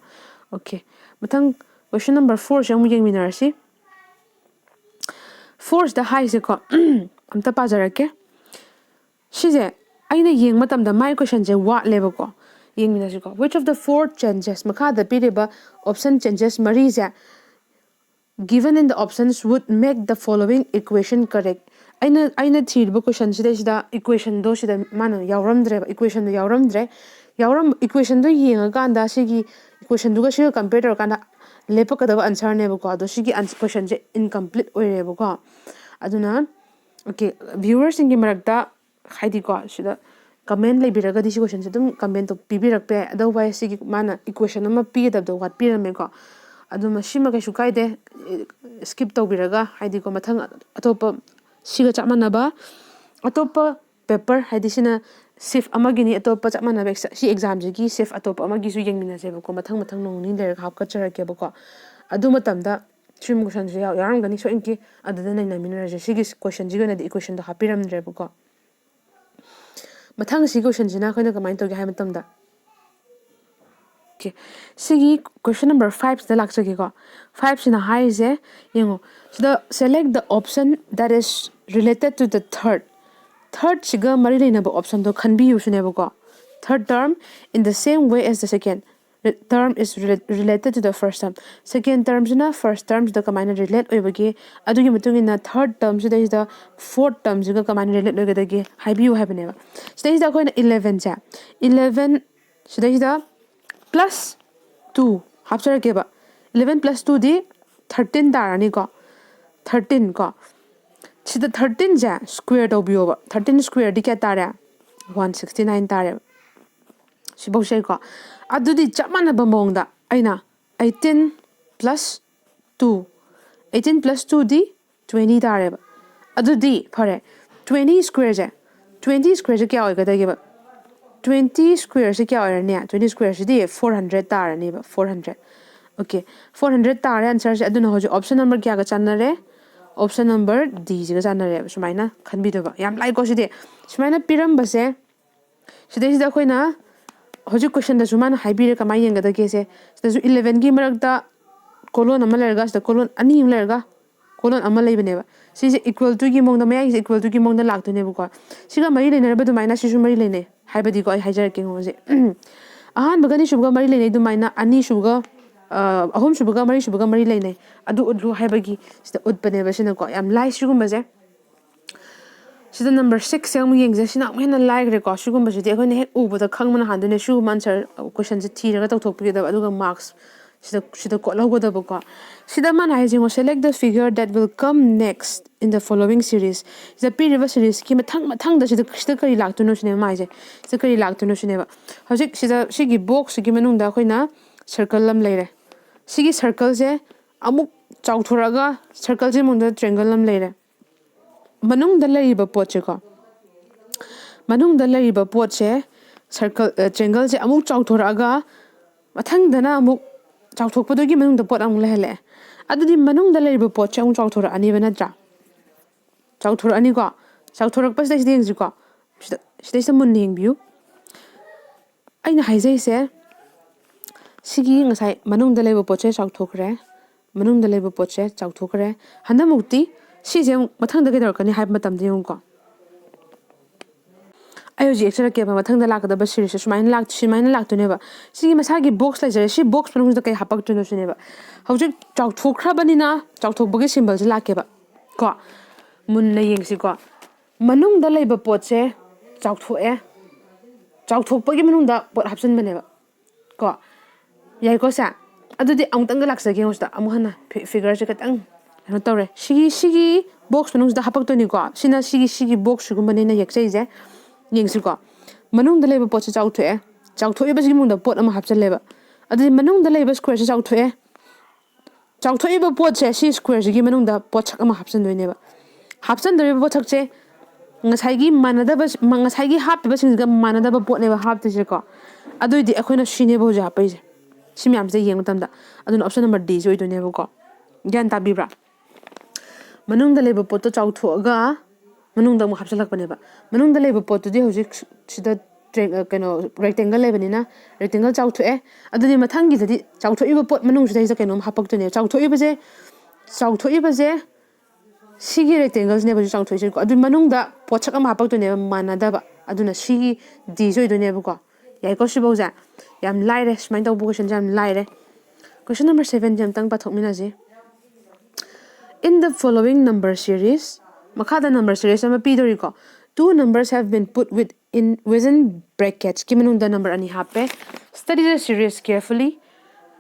Okay꯫ ꯃꯊꯪ question number fourꯁꯦ ꯑꯃꯨꯛ ꯌꯦꯡꯃꯤꯟꯅꯔꯁꯤ꯫ Fourꯁꯤꯗ ꯍꯥꯏꯁꯦꯀꯣ, ꯑꯝꯇ ꯄꯥꯖꯔꯛꯀꯦ꯫ ꯁꯤꯁꯦ ꯑꯩꯅ ꯌꯦꯡꯕ ꯃꯇꯝꯗ ꯃꯥꯏ questionꯁꯦ ꯋꯥꯠꯂꯦꯕꯀꯣ꯫ ꯌꯦꯡꯃꯤꯟꯅꯁꯤꯀꯣ꯫ Which of the four changes, ꯃꯈꯥꯗ ꯄꯤꯔꯤꯕ option changes ꯃꯔꯤꯁꯦ, given in the options, would make the following equation correct? ꯑꯩꯅ, ꯑꯩꯅ ꯊꯤꯔꯤꯕ questionꯁꯤꯗꯩꯁꯤꯗ equationꯗꯣ ꯁꯤꯗ ꯃꯥꯅ ꯌꯥꯎꯔꯝꯗ꯭ꯔꯦꯕ, equationꯗꯣ ꯌꯥꯎꯔꯝꯗ꯭ꯔꯦ꯫ ꯌꯥꯎꯔꯝ-, equationꯗꯣ ꯌꯦꯡꯉꯀꯥꯟꯗ ꯁꯤꯒꯤ equationꯗꯨꯒ ꯁꯤꯒ compare ꯇꯧꯔꯀꯥꯟꯗ ꯂꯦꯞꯄꯛꯀꯗꯕ answerꯅꯦꯕꯀꯣ꯫ ꯑꯗꯣ ꯁꯤꯒꯤ ans-, questionꯁꯦ incomplete ꯑꯣꯏꯔꯦꯕꯀꯣ꯫ ꯑꯗꯨꯅ, okay, viewerꯁꯤꯡꯒꯤ ꯃꯔꯛꯇ ꯍꯥꯏꯗꯤꯀꯣ, ꯁꯤꯗ comment ꯂꯩꯕꯤꯔꯒꯗꯤ ꯁꯤ questionꯁꯦ ꯑꯗꯨꯝ commentꯇꯣ ꯄꯤꯕꯤꯔꯛꯄ ꯌꯥꯏ꯫ Otherwise ꯁꯤꯒꯤ ꯃꯥꯅ equation ꯑꯃ ꯄꯤꯒꯗꯕꯗꯣ ꯋꯥꯠꯄꯤꯔꯝꯃꯦꯀꯣ꯫ ꯑꯗꯨꯃ ꯁꯤꯃ ꯀꯩꯁꯨ ꯀꯥꯏꯗꯦ, skip ꯇꯧꯕꯤꯔꯒ, ꯍꯥꯏꯗꯤꯀꯣ, ꯃꯊꯪ ꯑꯇꯣꯞꯄ ꯁꯤꯒ ꯆꯞ ꯃꯥꯟꯅꯕ ꯑꯇꯣꯞꯄ paper, ꯍꯥꯏꯗꯤ ꯁꯤꯅ shift ꯑꯃꯒꯤꯅꯤ, ꯑꯇꯣꯞꯄ ꯆꯞ ꯃꯥꯟꯅꯕ ex-, ꯁꯤ examꯁꯤꯒꯤ shift ꯑꯇꯣꯞꯄ ꯑꯃꯒꯤꯁꯨ ꯌꯦꯡꯃꯤꯟꯅꯁꯦꯕꯀꯣ꯫ ꯃꯊꯪ ꯃꯊꯪ ꯅꯣꯡ ꯅꯤꯅꯤ ꯂꯩꯔꯒ ꯍꯥꯞꯀꯠꯆꯔꯛꯀꯦꯕꯀꯣ꯫ ꯑꯗꯨ ꯃꯇꯝꯗ ꯁꯤꯒꯨꯝꯕ questionꯁꯦ ꯌꯥꯎ-, ꯌꯥꯎꯔꯝꯒꯅꯤ ꯁꯣꯏꯗꯅꯀꯤ꯫ ꯑꯗꯨꯗ ꯅꯩꯅꯃꯤꯟꯅꯔꯁꯦ꯫ ꯁꯤꯒꯤ questionꯁꯤꯒꯤ ꯑꯣꯏꯅꯗꯤ equationꯗꯣ ꯍꯥꯞꯄꯤꯔꯝꯗ꯭ꯔꯦꯕꯀꯣ꯫ ꯃꯊꯪ ꯁꯤ ꯀꯣꯏꯁꯟꯁꯤꯅ ꯑꯩꯈꯣꯏꯅ ꯀꯃꯥꯏꯅ ꯇꯧꯒꯦ ꯍꯥꯏꯕ ꯃꯇꯝꯗ, okay, ꯁꯤꯒꯤ question number five ꯁꯤꯗ ꯂꯥꯛꯆꯒꯦꯀꯣ. Five ꯁꯤꯅ ꯍꯥꯏꯔꯤꯁꯦ, ꯌꯦꯡꯉꯣ, ꯁꯤꯗ select the option that is related to the third. Third ꯁꯤꯒ ꯃꯔꯤ ꯂꯩꯅꯕ option ꯗꯣ ꯈꯟꯕꯤꯌꯨ ꯁꯤꯅꯦꯕꯀꯣ. Third term in the same way as the second term is rela- related to the first term. Second term ꯁꯤꯅ first term ꯁꯤꯗ ꯀꯃꯥꯏꯅ relate ꯑꯣꯏꯕꯒꯦ, ꯑꯗꯨꯒꯤ ꯃꯇꯨꯡ ꯏꯟꯅ third term ꯁꯤꯗꯩꯁꯤꯗ fourth term ꯁꯤꯒ ꯀꯃꯥꯏꯅ relate ꯑꯣꯏꯒꯗꯒꯦ ꯍꯥꯏꯕꯤꯌꯨ ꯍꯥꯏꯕꯅꯦꯕ. ꯁꯤꯗꯩꯁꯤꯗ ꯑꯩꯈꯣꯏꯅ eleven ꯁꯦ, eleven ꯁꯤꯗꯩꯁꯤꯗ plus two ꯍꯥꯞꯆꯔꯛꯀꯦꯕ. Eleven plus two ꯗꯤ thirteen ꯇꯥꯔꯅꯤꯀꯣ. Thirteen ꯀꯣ. ꯁꯤꯗ thirteen ꯁꯦ square ꯇꯧꯕꯤꯌꯣꯕ. Thirteen square ꯗꯤ ꯀꯌꯥ ꯇꯥꯔꯦ? One sixty nine ꯇꯥꯔꯦꯕ. ꯁꯤꯐꯧꯁꯦꯀꯣ. ꯑꯗꯨꯗꯤ ꯆꯞ ꯃꯥꯟꯅꯕ ꯃꯑꯣꯡꯗ ꯑꯩꯅ eighteen plus two, eighteen plus two ꯗꯤ twenty ꯇꯥꯔꯦꯕ. ꯑꯗꯨꯗꯤ ꯐꯔꯦ, twenty square ꯁꯦ, twenty square ꯁꯦ ꯀꯌꯥ ꯑꯣꯏꯒꯗꯒꯦꯕ? Twenty square ꯁꯦ ꯀꯌꯥ ꯑꯣꯏꯔꯅꯤ? Twenty square ꯁꯤꯗꯤ four hundred ꯇꯥꯔꯅꯤꯕ, four hundred. Okay, four hundred ꯇꯥꯔꯦ answer ꯁꯦ. ꯑꯗꯨꯅ ꯍꯧꯖꯤꯛ option number ꯀꯌꯥꯒ ꯆꯥꯟꯅꯔꯦ? Option number D ꯁꯤꯒ ꯆꯥꯟꯅꯔꯦꯕ. ꯁꯨꯃꯥꯏꯅ ꯈꯟꯕꯤꯗꯣꯏꯕ. ꯌꯥꯝ ꯂꯥꯏꯀꯣ ꯁꯤꯗꯤ. ꯁꯨꯃꯥꯏꯅ ꯄꯤꯔꯝꯕꯁꯦ, ꯁꯤꯗꯩꯁꯤꯗ ꯑꯩꯈꯣꯏꯅ ꯍꯧꯖꯤꯛ question ꯗꯁꯨ ꯃꯥꯅ ꯍꯥꯏꯕꯤꯔꯦ ꯀꯃꯥꯏꯅ ꯌꯦꯡꯒꯗꯒꯦꯁꯦ꯫ ꯁꯤꯗꯁꯨ eleven ꯒꯤ ꯃꯔꯛꯇ colon ꯑꯃ ꯂꯩꯔꯒ, ꯁꯤꯗ colon ꯑꯅꯤ ꯑꯃ ꯂꯩꯔꯒ, colon ꯑꯃ ꯂꯩꯕꯅꯦꯕ꯫ ꯁꯤꯁꯦ equal to ꯒꯤ ꯃꯑꯣꯡꯗ, ꯃꯌꯥꯏꯒꯤꯁꯦ equal to ꯒꯤ ꯃꯑꯣꯡꯗ ꯂꯥꯛꯇꯣꯏꯅꯦꯕꯀꯣ꯫ ꯁꯤꯒ ꯃꯔꯤ ꯂꯩꯅꯔꯕ ꯑꯗꯨꯃꯥꯏꯅ ꯁꯤꯁꯨ ꯃꯔꯤ ꯂꯩꯅꯩ ꯍꯥꯏꯕꯗꯤꯀꯣ, ꯑꯩ ꯍꯥꯏꯖꯔꯛꯀꯦ ꯍꯧꯖꯤꯛ꯫ ꯑꯍꯥꯟꯕꯒ ꯑꯅꯤꯁꯨꯕꯒ ꯃꯔꯤ ꯂꯩꯅꯩ ꯑꯗꯨꯃꯥꯏꯅ, ꯑꯅꯤꯁꯨꯕꯒ, ꯑ, ꯑꯍꯨꯝꯁꯨꯕꯒ ꯃꯔꯤꯁꯨꯕꯒ ꯃꯔꯤ ꯂꯩꯅꯩ꯫ ꯑꯗꯨ ꯎꯠꯂꯨ ꯍꯥꯏꯕꯒꯤ ꯁꯤꯗ ꯎꯠꯄꯅꯦꯕ ꯁꯤꯅꯀꯣ꯫ ꯌꯥꯝ ꯂꯥꯏ ꯁꯤꯒꯨꯝꯕꯁꯦ꯫ ꯁꯤꯗ number six ꯁꯦ ꯑꯃꯨꯛ ꯌꯦꯡꯁꯦ꯫ ꯁꯤꯅ ꯑꯃꯨꯛ ꯍꯦꯟꯅ ꯂꯥꯏꯈ꯭ꯔꯦꯀꯣ꯫ ꯁꯤꯒꯨꯝꯕꯁꯤꯗꯤ ꯑꯩꯈꯣꯏꯅ ꯍꯦꯛ ꯎꯕꯗ ꯈꯪꯕꯅ ꯍꯥꯟꯗꯣꯏꯅꯦ꯫ ꯁꯤꯒꯨꯝꯕ answer question ꯁꯦ ꯊꯤꯔꯒ ꯇꯧꯊꯣꯛꯄꯤꯒꯗꯕ, ꯑꯗꯨꯒ marks ꯁꯤꯗ, ꯁꯤꯗ ꯀꯣꯠꯍꯧꯒꯗꯕꯀꯣ꯫ ꯁꯤꯗ ꯃꯥꯅ ꯍꯥꯏꯁꯦ, ꯌꯦꯡꯉꯣ, "Select the figure that will come next in the following series"꯫ ꯁꯤꯗ ꯄꯤꯔꯤꯕ series ꯀꯤ ꯃꯊꯪ ꯃꯊꯪꯗ ꯁꯤꯗ, ꯁꯤꯗ ꯀꯔꯤ ꯂꯥꯛꯇꯣꯏꯅꯣ ꯁꯤꯅꯦꯕ ꯃꯥ ꯍꯥꯏꯁꯦ꯫ ꯁꯤꯗ ꯀꯔꯤ ꯂꯥꯛꯇꯣꯏꯅꯣ ꯁꯤꯅꯦꯕ꯫ ꯍꯧꯖꯤꯛ ꯁꯤꯗ, ꯁꯤꯒꯤ box ꯁꯤꯒꯤ ꯃꯅꯨꯡꯗ ꯑꯩꯈꯣꯏꯅ circle ꯑꯃ ꯂꯩꯔꯦ꯫ ꯁꯤꯒꯤ circle ꯁꯦ ꯑꯃꯨꯛ ꯆꯥꯎꯊꯣꯔꯛꯑꯒ circle ꯁꯤꯒꯤ ꯃꯅꯨꯡꯗ triangle ꯑꯃ ꯂꯩꯔꯦ꯫ ꯃꯅꯨꯡꯗ ꯂꯩꯔꯤꯕ ꯄꯣꯠꯁꯦꯀꯣ, ꯃꯅꯨꯡꯗ ꯂꯩꯔꯤꯕ ꯄꯣꯠꯁꯦ circle, ꯑ, triangle ꯁꯦ ꯑꯃꯨꯛ ꯆꯥꯎꯊꯣꯔꯛꯑꯒ ꯃꯊꯪꯗꯅ ꯑꯃꯨꯛ ꯆꯥꯎꯊꯣꯛꯄꯗꯨꯒꯤ ꯃꯅꯨꯡꯗ ꯄꯣꯠ ꯑꯃꯨꯛ ꯂꯩꯍꯜꯂꯛꯑꯦ꯫ ꯑꯗꯨꯗꯤ ꯃꯅꯨꯡꯗ ꯂꯩꯔꯤꯕ ꯄꯣꯠꯁꯦ ꯑꯃꯨꯛ ꯆꯥꯎꯊꯣꯔꯛꯑꯅꯤꯕ ꯅꯠꯇ꯭ꯔꯥ? ꯆꯥꯎꯊꯣꯔꯛꯑꯅꯤꯀꯣ꯫ ꯆꯥꯎꯊꯣꯔꯛꯄꯁꯤꯗ ꯁꯤꯗ ꯌꯦꯡꯁꯤꯀꯣ꯫ ꯁꯤꯗ, ꯁꯤꯗꯩꯁꯤꯗ ꯃꯨꯟꯅ ꯌꯦꯡꯕꯤꯌꯨ꯫ ꯑꯩꯅ ꯍꯥꯏꯖꯩꯁꯦ, ꯁꯤꯒꯤ ꯉꯁꯥꯏ ꯃꯅꯨꯡꯗ ꯂꯩꯕ ꯄꯣꯠꯁꯦ ꯆꯥꯎꯊꯣꯛꯈ꯭ꯔꯦ, ꯃꯅꯨꯡꯗ ꯂꯩꯕ ꯄꯣꯠꯁꯦ ꯆꯥꯎꯊꯣꯛꯈ꯭ꯔꯦ꯫ ꯍꯟꯗꯛꯃꯨꯛꯇꯤ ꯁꯤꯁꯦ ꯑꯃꯨꯛ ꯃꯊꯪꯗ ꯀꯩꯗꯧꯔꯛꯀꯅꯤ ꯍꯥꯏꯕ ꯃꯇꯝꯗ ꯌꯦꯡꯉꯨꯀꯣ꯫ ꯑꯩ ꯍꯧꯖꯤꯛ ꯌꯦꯛꯆꯔꯛꯀꯦꯕ, ꯃꯊꯪꯗ ꯂꯥꯛꯀꯗꯕ ꯁꯤꯔꯤꯁꯁꯦ ꯁꯨꯃꯥꯏꯅ ꯂꯥꯛ-, ꯁꯨꯃꯥꯏꯅ ꯂꯥꯛꯇꯣꯏꯅꯦꯕ꯫ ꯁꯤꯒꯤ ꯃꯁꯥꯒꯤ ꯕꯣꯛꯁ ꯂꯩꯖꯔꯦ, ꯁꯤ ꯕꯣꯛꯁ ꯃꯅꯨꯡꯁꯤꯗ ꯀꯩ ꯍꯥꯄꯛꯇꯣꯏꯅꯣ ꯁꯤꯅꯦꯕ꯫ ꯍꯧꯖꯤꯛ ꯆꯥꯎꯊꯣꯛꯈ꯭ꯔꯕꯅꯤꯅ ꯆꯥꯎꯊꯣꯛꯄꯒꯤ ꯁꯤꯝꯕꯜꯁꯦ ꯂꯥꯛꯀꯦꯕ ꯀꯣ꯫ ꯃꯨꯟꯅ ꯌꯦꯡꯁꯤꯀꯣ꯫ ꯃꯅꯨꯡꯗ ꯂꯩꯕ ꯄꯣꯠꯁꯦ ꯆꯥꯎꯊꯣꯛꯑꯦ, ꯆꯥꯎꯊꯣꯛꯄꯒꯤ ꯃꯅꯨꯡꯗ ꯄꯣꯠ ꯍꯥꯞꯆꯤꯟꯕꯅꯦꯕ ꯀꯣ꯫ ꯌꯥꯏꯀꯣ ꯁꯦ? ꯑꯗꯨꯗꯤ ꯑꯃꯨꯛꯇꯪꯒ ꯂꯥꯛꯆꯒꯦ ꯌꯦꯡꯉꯣ ꯁꯤꯗ꯫ ꯑꯃꯨꯛ ꯍꯟꯅ ꯐꯤ-, ꯐꯤꯒꯔꯁꯦ ꯈꯤꯇꯪ ꯀꯩꯅꯣ ꯇꯧꯔꯦ꯫ ꯁꯤꯒꯤ, ꯁꯤꯒꯤ ꯕꯣꯛꯁ ꯃꯅꯨꯡꯁꯤꯗ ꯍꯥꯄꯛꯇꯣꯏꯅꯤꯀꯣ꯫ ꯁꯤꯅ ꯁꯤꯒꯤ, ꯁꯤꯒꯤ ꯕꯣꯛꯁꯁꯤꯒꯨꯝꯕꯅꯦ ꯑꯩꯅ ꯌꯦꯛꯆꯩꯁꯦ꯫ ꯌꯦꯡꯁꯤꯀꯣ꯫ ꯃꯅꯨꯡꯗ ꯂꯩꯕ ꯄꯣꯠꯁꯦ ꯆꯥꯎꯊꯣꯛꯑꯦ꯫ ꯆꯥꯎꯊꯣꯛꯏꯕꯁꯤꯒꯤ ꯃꯅꯨꯡꯗ ꯄꯣꯠ ꯑꯃ ꯍꯥꯞꯆꯜꯂꯦꯕ꯫ ꯑꯗꯨꯗꯤ ꯃꯅꯨꯡꯗ ꯂꯩꯕ ꯁ꯭ꯀ꯭ꯋꯦꯔꯁꯦ ꯆꯥꯎꯊꯣꯛꯑꯦ꯫ ꯆꯥꯎꯊꯣꯛꯏꯕ ꯄꯣꯠꯁꯦ ꯁꯤ ꯁ꯭ꯀ꯭ꯋꯦꯔꯁꯤꯒꯤ ꯃꯅꯨꯡꯗ ꯄꯣꯠꯁꯛ ꯑꯃ ꯍꯥꯞꯆꯤꯟꯗꯣꯏꯅꯦꯕ꯫ ꯍꯥꯞꯆꯤꯟꯗꯣꯔꯤꯕ ꯄꯣꯠꯁꯛꯁꯦ ꯉꯁꯥꯏꯒꯤ ꯃꯥꯟꯅꯗꯕ, ꯉꯁꯥꯏꯒꯤ ꯍꯥꯞꯄꯤꯕꯁꯤꯡꯁꯤꯒ ꯃꯥꯟꯅꯗꯕ ꯄꯣꯠꯅꯦꯕ ꯍꯥꯞꯇꯣꯏꯁꯦꯀꯣ꯫ ꯑꯗꯨꯏꯗꯤ ꯑꯩꯈꯣꯏꯅ ꯁꯤꯅꯦꯕ ꯍꯧꯖꯤꯛ ꯍꯥꯞꯄꯛꯏꯁꯦ꯫ ꯁꯤ ꯃꯌꯥꯝꯁꯦ ꯌꯦꯡꯕ ꯃꯇꯝꯗ꯫ ꯑꯗꯨꯅ option number D ꯁꯤ ꯑꯣꯏꯗꯣꯏꯅꯦꯕꯀꯣ꯫ ꯒ꯭ꯌꯥꯟ ꯇꯥꯕꯤꯕ꯭ꯔꯥ? ꯃꯅꯨꯡꯗ ꯂꯩꯕ ꯄꯣꯠꯇꯣ ꯆꯥꯎꯊꯣꯛꯑꯒ ꯃꯅꯨꯡꯗ ꯑꯃꯨꯛ ꯍꯥꯞꯆꯤꯜꯂꯛꯄꯅꯦꯕ꯫ ꯃꯅꯨꯡꯗ ꯂꯩꯕ ꯄꯣꯠꯇꯨꯗꯤ ꯍꯧꯖꯤꯛ ꯁꯤꯗ ꯇ꯭ꯔꯦꯡ-, ꯀꯩꯅꯣ, rectangle ꯂꯩꯕꯅꯤꯅ rectangle ꯆꯥꯎꯊꯣꯛꯑꯦ꯫ ꯑꯗꯨꯗꯤ ꯃꯊꯪꯒꯤꯗꯗꯤ ꯆꯥꯎꯊꯣꯛꯏꯕ ꯄꯣꯠ ꯃꯅꯨꯡꯁꯤꯗꯩꯁꯤꯗ ꯀꯩꯅꯣꯝ ꯍꯥꯄꯛꯇꯣꯏꯅꯦꯕ꯫ ꯆꯥꯎꯊꯣꯛꯏꯕꯁꯦ, ꯆꯥꯎꯊꯣꯛꯏꯕꯁꯦ ꯁꯤꯒꯤ rectangleꯁꯤꯅꯦꯕ ꯍꯧꯖꯤꯛ ꯆꯥꯎꯊꯣꯛꯏꯁꯦꯀꯣ꯫ ꯑꯗꯨ ꯃꯅꯨꯡꯗ ꯄꯣꯠꯁꯛ ꯑꯃ ꯍꯥꯄꯛꯇꯣꯏꯅꯦꯕ ꯃꯥꯟꯅꯗꯕ꯫ ꯑꯗꯨꯅ ꯁꯤꯒꯤ Dꯁꯤ ꯑꯣꯏꯗꯣꯏꯅꯦꯕꯀꯣ꯫ ꯌꯥꯏꯀꯣ ꯁꯤꯐꯧꯁꯦ? ꯌꯥꯝ ꯂꯥꯏꯔꯦ꯫ ꯁꯨꯃꯥꯏꯅ ꯇꯧꯕ questionꯁꯦ ꯌꯥꯝ ꯂꯥꯏꯔꯦ꯫ Question number sevenꯁꯦ ꯑꯃꯨꯛꯇꯪ ꯄꯥꯊꯣꯛꯃꯤꯟꯅꯁꯤ꯫ In the following number series, ꯃꯈꯥꯗ number series ꯑꯃ ꯄꯤꯗꯣꯔꯤꯀꯣ꯫ Two numbers have been put with in, within bracketsꯀꯤ ꯃꯅꯨꯡꯗ number ꯑꯅꯤ ꯍꯥꯞꯄꯦ꯫ Study the series carefully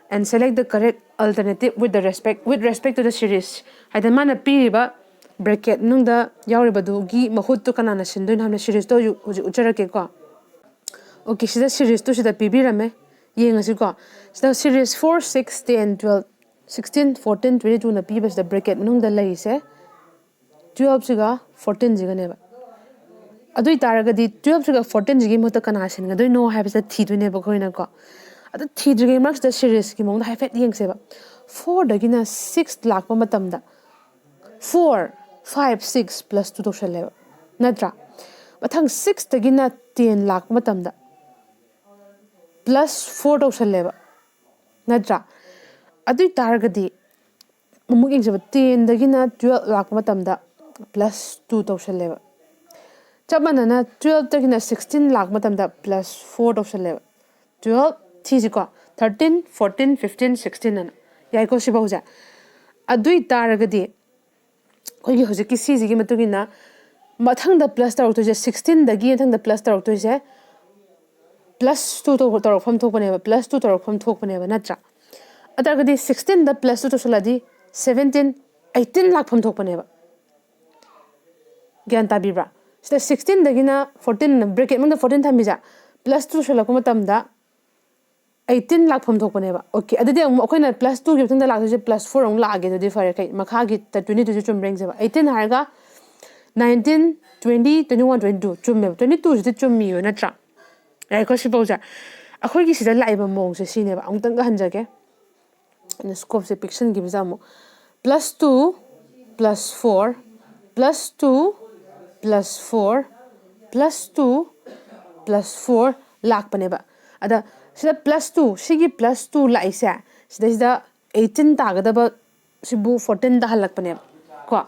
and select the correct alternative with the respect, with respect to the series. ꯍꯥꯏꯗꯤ ꯃꯥꯅ ꯄꯤꯔꯤꯕ bracket ꯃꯅꯨꯡꯗ ꯌꯥꯎꯔꯤꯕꯗꯨꯒꯤ ꯃꯍꯨꯠꯇꯨ ꯀꯅꯥꯅ ꯁꯤꯟꯗꯣꯏꯅꯣ ꯍꯥꯏꯕꯅ seriesꯇꯣ ꯍꯧꯖꯤꯛ, ꯍꯧꯖꯤꯛ ꯎꯠꯆꯔꯛꯀꯦꯀꯣ꯫ Okay, ꯁꯤꯗ seriesꯇꯨ ꯁꯤꯗ ꯄꯤꯕꯤꯔꯝꯃꯦ꯫ ꯌꯦꯡꯉꯁꯤꯀꯣ꯫ ꯁꯤꯗ series four, six, ten, twelve, sixteen, fourteen, twenty twoꯅ ꯄꯤꯕꯁꯤꯗ bracket ꯃꯅꯨꯡꯗ ꯂꯩꯔꯤꯁꯦ twelveꯁꯤꯒ fourteenꯁꯤꯒꯅꯦꯕ꯫ ꯑꯗꯨ ꯑꯣꯏꯇꯥꯔꯒꯗꯤ twelveꯁꯤꯒ fourteenꯁꯤꯒꯤ ꯃꯍꯨꯠꯇ ꯀꯅꯥ ꯁꯤꯟꯒꯗꯣꯏꯅꯣ ꯍꯥꯏꯕꯁꯤꯗ ꯊꯤꯗꯣꯏꯅꯦꯕ ꯑꯩꯈꯣꯏꯅꯀꯣ꯫ ꯑꯗꯨ ꯊꯤꯗ꯭ꯔꯤꯉꯩ ꯃꯔꯛꯁꯤꯗ seriesꯀꯤ ꯃꯑꯣꯡꯗ ꯍꯥꯏꯐꯦꯠ ꯌꯦꯡꯁꯦꯕ꯫ Fourꯗꯒꯤꯅ six ꯂꯥꯛꯄ ꯃꯇꯝꯗ four, five, six plus two ꯇꯧꯁꯜꯂꯦꯕ, ꯅꯠꯇ꯭ꯔꯥ? ꯃꯊꯪ ꯁꯤꯛꯁꯇꯒꯤꯅ ꯇꯦꯟ ꯂꯥꯛꯄ ꯃꯇꯝꯗ ꯄ꯭ꯂꯁ ꯐꯣꯔ ꯇꯧꯁꯜꯂꯦꯕ, ꯅꯠꯇ꯭ꯔꯥ? ꯑꯗꯨ ꯑꯣꯏ ꯇꯥꯔꯒꯗꯤ ꯑꯃꯨꯛ ꯌꯦꯡꯁꯦꯕ, ꯇꯦꯟꯗꯒꯤꯅ ꯇꯨꯌꯦꯜꯞ ꯂꯥꯛꯄ ꯃꯇꯝꯗ ꯄ꯭ꯂꯁ ꯇꯨ ꯇꯧꯁꯜꯂꯦꯕ꯫ ꯆꯞ ꯃꯥꯟꯅꯅ ꯇꯨꯌꯦꯜꯞꯇꯒꯤꯅ ꯁꯤꯛꯁꯇꯤꯟ ꯂꯥꯛꯄ ꯃꯇꯝꯗ ꯄ꯭ꯂꯁ ꯐꯣꯔ ꯇꯧꯁꯜꯂꯦꯕ꯫ ꯇꯨꯌꯦꯜꯞ ꯊꯤꯁꯤꯀꯣ, ꯊꯥꯔꯇꯤꯟ, ꯐꯣꯔꯇꯤꯟ, ꯐꯤꯐꯇꯤꯟ, ꯁꯤꯛꯁꯇꯤꯟ ꯑꯅ ꯌꯥꯏꯀꯣ ꯁꯤꯐꯥꯎꯁꯦ꯫ ꯑꯗꯨ ꯑꯣꯏ ꯇꯥꯔꯒꯗꯤ ꯑꯩꯈꯣꯏꯒꯤ ꯍꯧꯖꯤꯛꯀꯤ ꯁꯤꯁꯤꯒꯤ ꯃꯇꯨꯡ ꯏꯟꯅ ꯃꯊꯪꯗ ꯄ꯭ꯂꯁ ꯇꯧꯔꯛꯇꯣꯏꯁꯦ, ꯁꯤꯛꯁꯇꯤꯟꯗꯒꯤ ꯃꯊꯪꯗ ꯄ꯭ꯂꯁ ꯇꯧꯔꯛꯇꯣꯏꯁꯦ ꯄ꯭ꯂꯁ ꯇꯨ ꯇꯧꯔꯛꯐꯝ ꯊꯣꯛꯄꯅꯦꯕ, ꯄ꯭ꯂꯁ ꯇꯨ ꯇꯧꯔꯛꯐꯝ ꯊꯣꯛꯄꯅꯦꯕ, ꯅꯠꯇ꯭ꯔꯥ? ꯑꯗꯨ ꯑꯣꯏꯔꯒꯗꯤ ꯁꯤꯛꯁꯇꯤꯟꯗ ꯄ꯭ꯂꯁ ꯇꯨ ꯇꯧꯁꯜꯂꯗꯤ ꯁꯚꯦꯟꯇꯤꯟ, ꯑꯩꯠꯇꯤꯟ ꯂꯥꯛꯐꯝ ꯊꯣꯛꯄꯅꯦꯕ꯫ ꯒ꯭ꯌꯥꯟ ꯇꯥꯕꯤꯕ꯭ꯔꯥ? ꯁꯤꯗ ꯁꯤꯛꯁꯇꯤꯟꯗꯒꯤꯅ ꯐꯣꯔꯇꯤꯟ, ꯕ꯭ꯔꯦꯀꯦꯠ ꯃꯅꯨꯡꯗ ꯐꯣꯔꯇꯤꯟ ꯊꯝꯃꯤꯁꯦ, ꯄ꯭ꯂꯁ ꯇꯨ ꯇꯧꯁꯜꯂꯛꯄ ꯃꯇꯝꯗ ꯑꯩꯠꯇꯤꯟ ꯂꯥꯛꯐꯝ ꯊꯣꯛꯄꯅꯦꯕ꯫ ꯑꯣꯀꯦ, ꯑꯗꯨꯗꯤ ꯑꯃꯨꯛ ꯑꯩꯈꯣꯏꯅ ꯄ꯭ꯂꯁ ꯇꯨꯒꯤ ꯃꯊꯪꯗ ꯂꯥꯛꯇꯣꯏꯁꯦ ꯄ꯭ꯂꯁ ꯐꯣꯔ ꯑꯃꯨꯛ ꯂꯥꯛꯑꯒꯦ꯫ ꯑꯗꯨꯗꯤ ꯐꯔꯦ, ꯀꯩ ꯃꯈꯥꯒꯤ ꯇ꯭ꯋꯦꯟꯇꯤ ꯇꯨꯁꯦ ꯆꯨꯝꯕ꯭ꯔꯥ ꯌꯦꯡꯁꯦꯕ꯫ ꯑꯩꯠꯇꯤꯟ ꯍꯥꯏꯔꯒ nineteen, twenty, twenty one, twenty two ꯆꯨꯝꯃꯦꯕ꯫ ꯇ꯭ꯋꯦꯟꯇꯤ ꯇꯨꯁꯤꯗꯤ ꯆꯨꯝꯃꯤꯕ, ꯅꯠꯇ꯭ꯔꯥ? ꯌꯥꯏꯀꯣ ꯁꯤꯐꯥꯎꯁꯦ꯫ ꯑꯩꯈꯣꯏꯒꯤ ꯁꯤꯗ ꯂꯥꯛꯏꯕ ꯃꯑꯣꯡꯁꯦ ꯁꯤꯅꯦꯕ꯫ ꯑꯃꯨꯛꯇꯪꯒ ꯍꯟꯖꯒꯦ꯫ ꯑꯩꯅ ꯁ꯭ꯀꯣꯞꯁꯦ ꯄꯤꯛꯁꯟꯈꯤꯕꯁꯦ ꯑꯃꯨꯛ꯫ Plus two, plus four, plus two, plus four, plus two, plus four ꯂꯥꯛꯄꯅꯦꯕ꯫ ꯑꯗ ꯁꯤꯗ ꯄ꯭ꯂꯁ ꯇꯨ, ꯁꯤꯒꯤ ꯄ꯭ꯂꯁ ꯇꯨ ꯂꯥꯛꯏꯁꯦ, ꯁꯤꯗꯩꯁꯤꯗ ꯑꯩꯠꯇꯤꯟ ꯇꯥꯒꯗꯕ ꯁꯤꯕꯨ ꯐꯣꯔꯇꯤꯟ ꯇꯥꯍꯜꯂꯛꯄꯅꯦꯕ ꯀꯣ꯫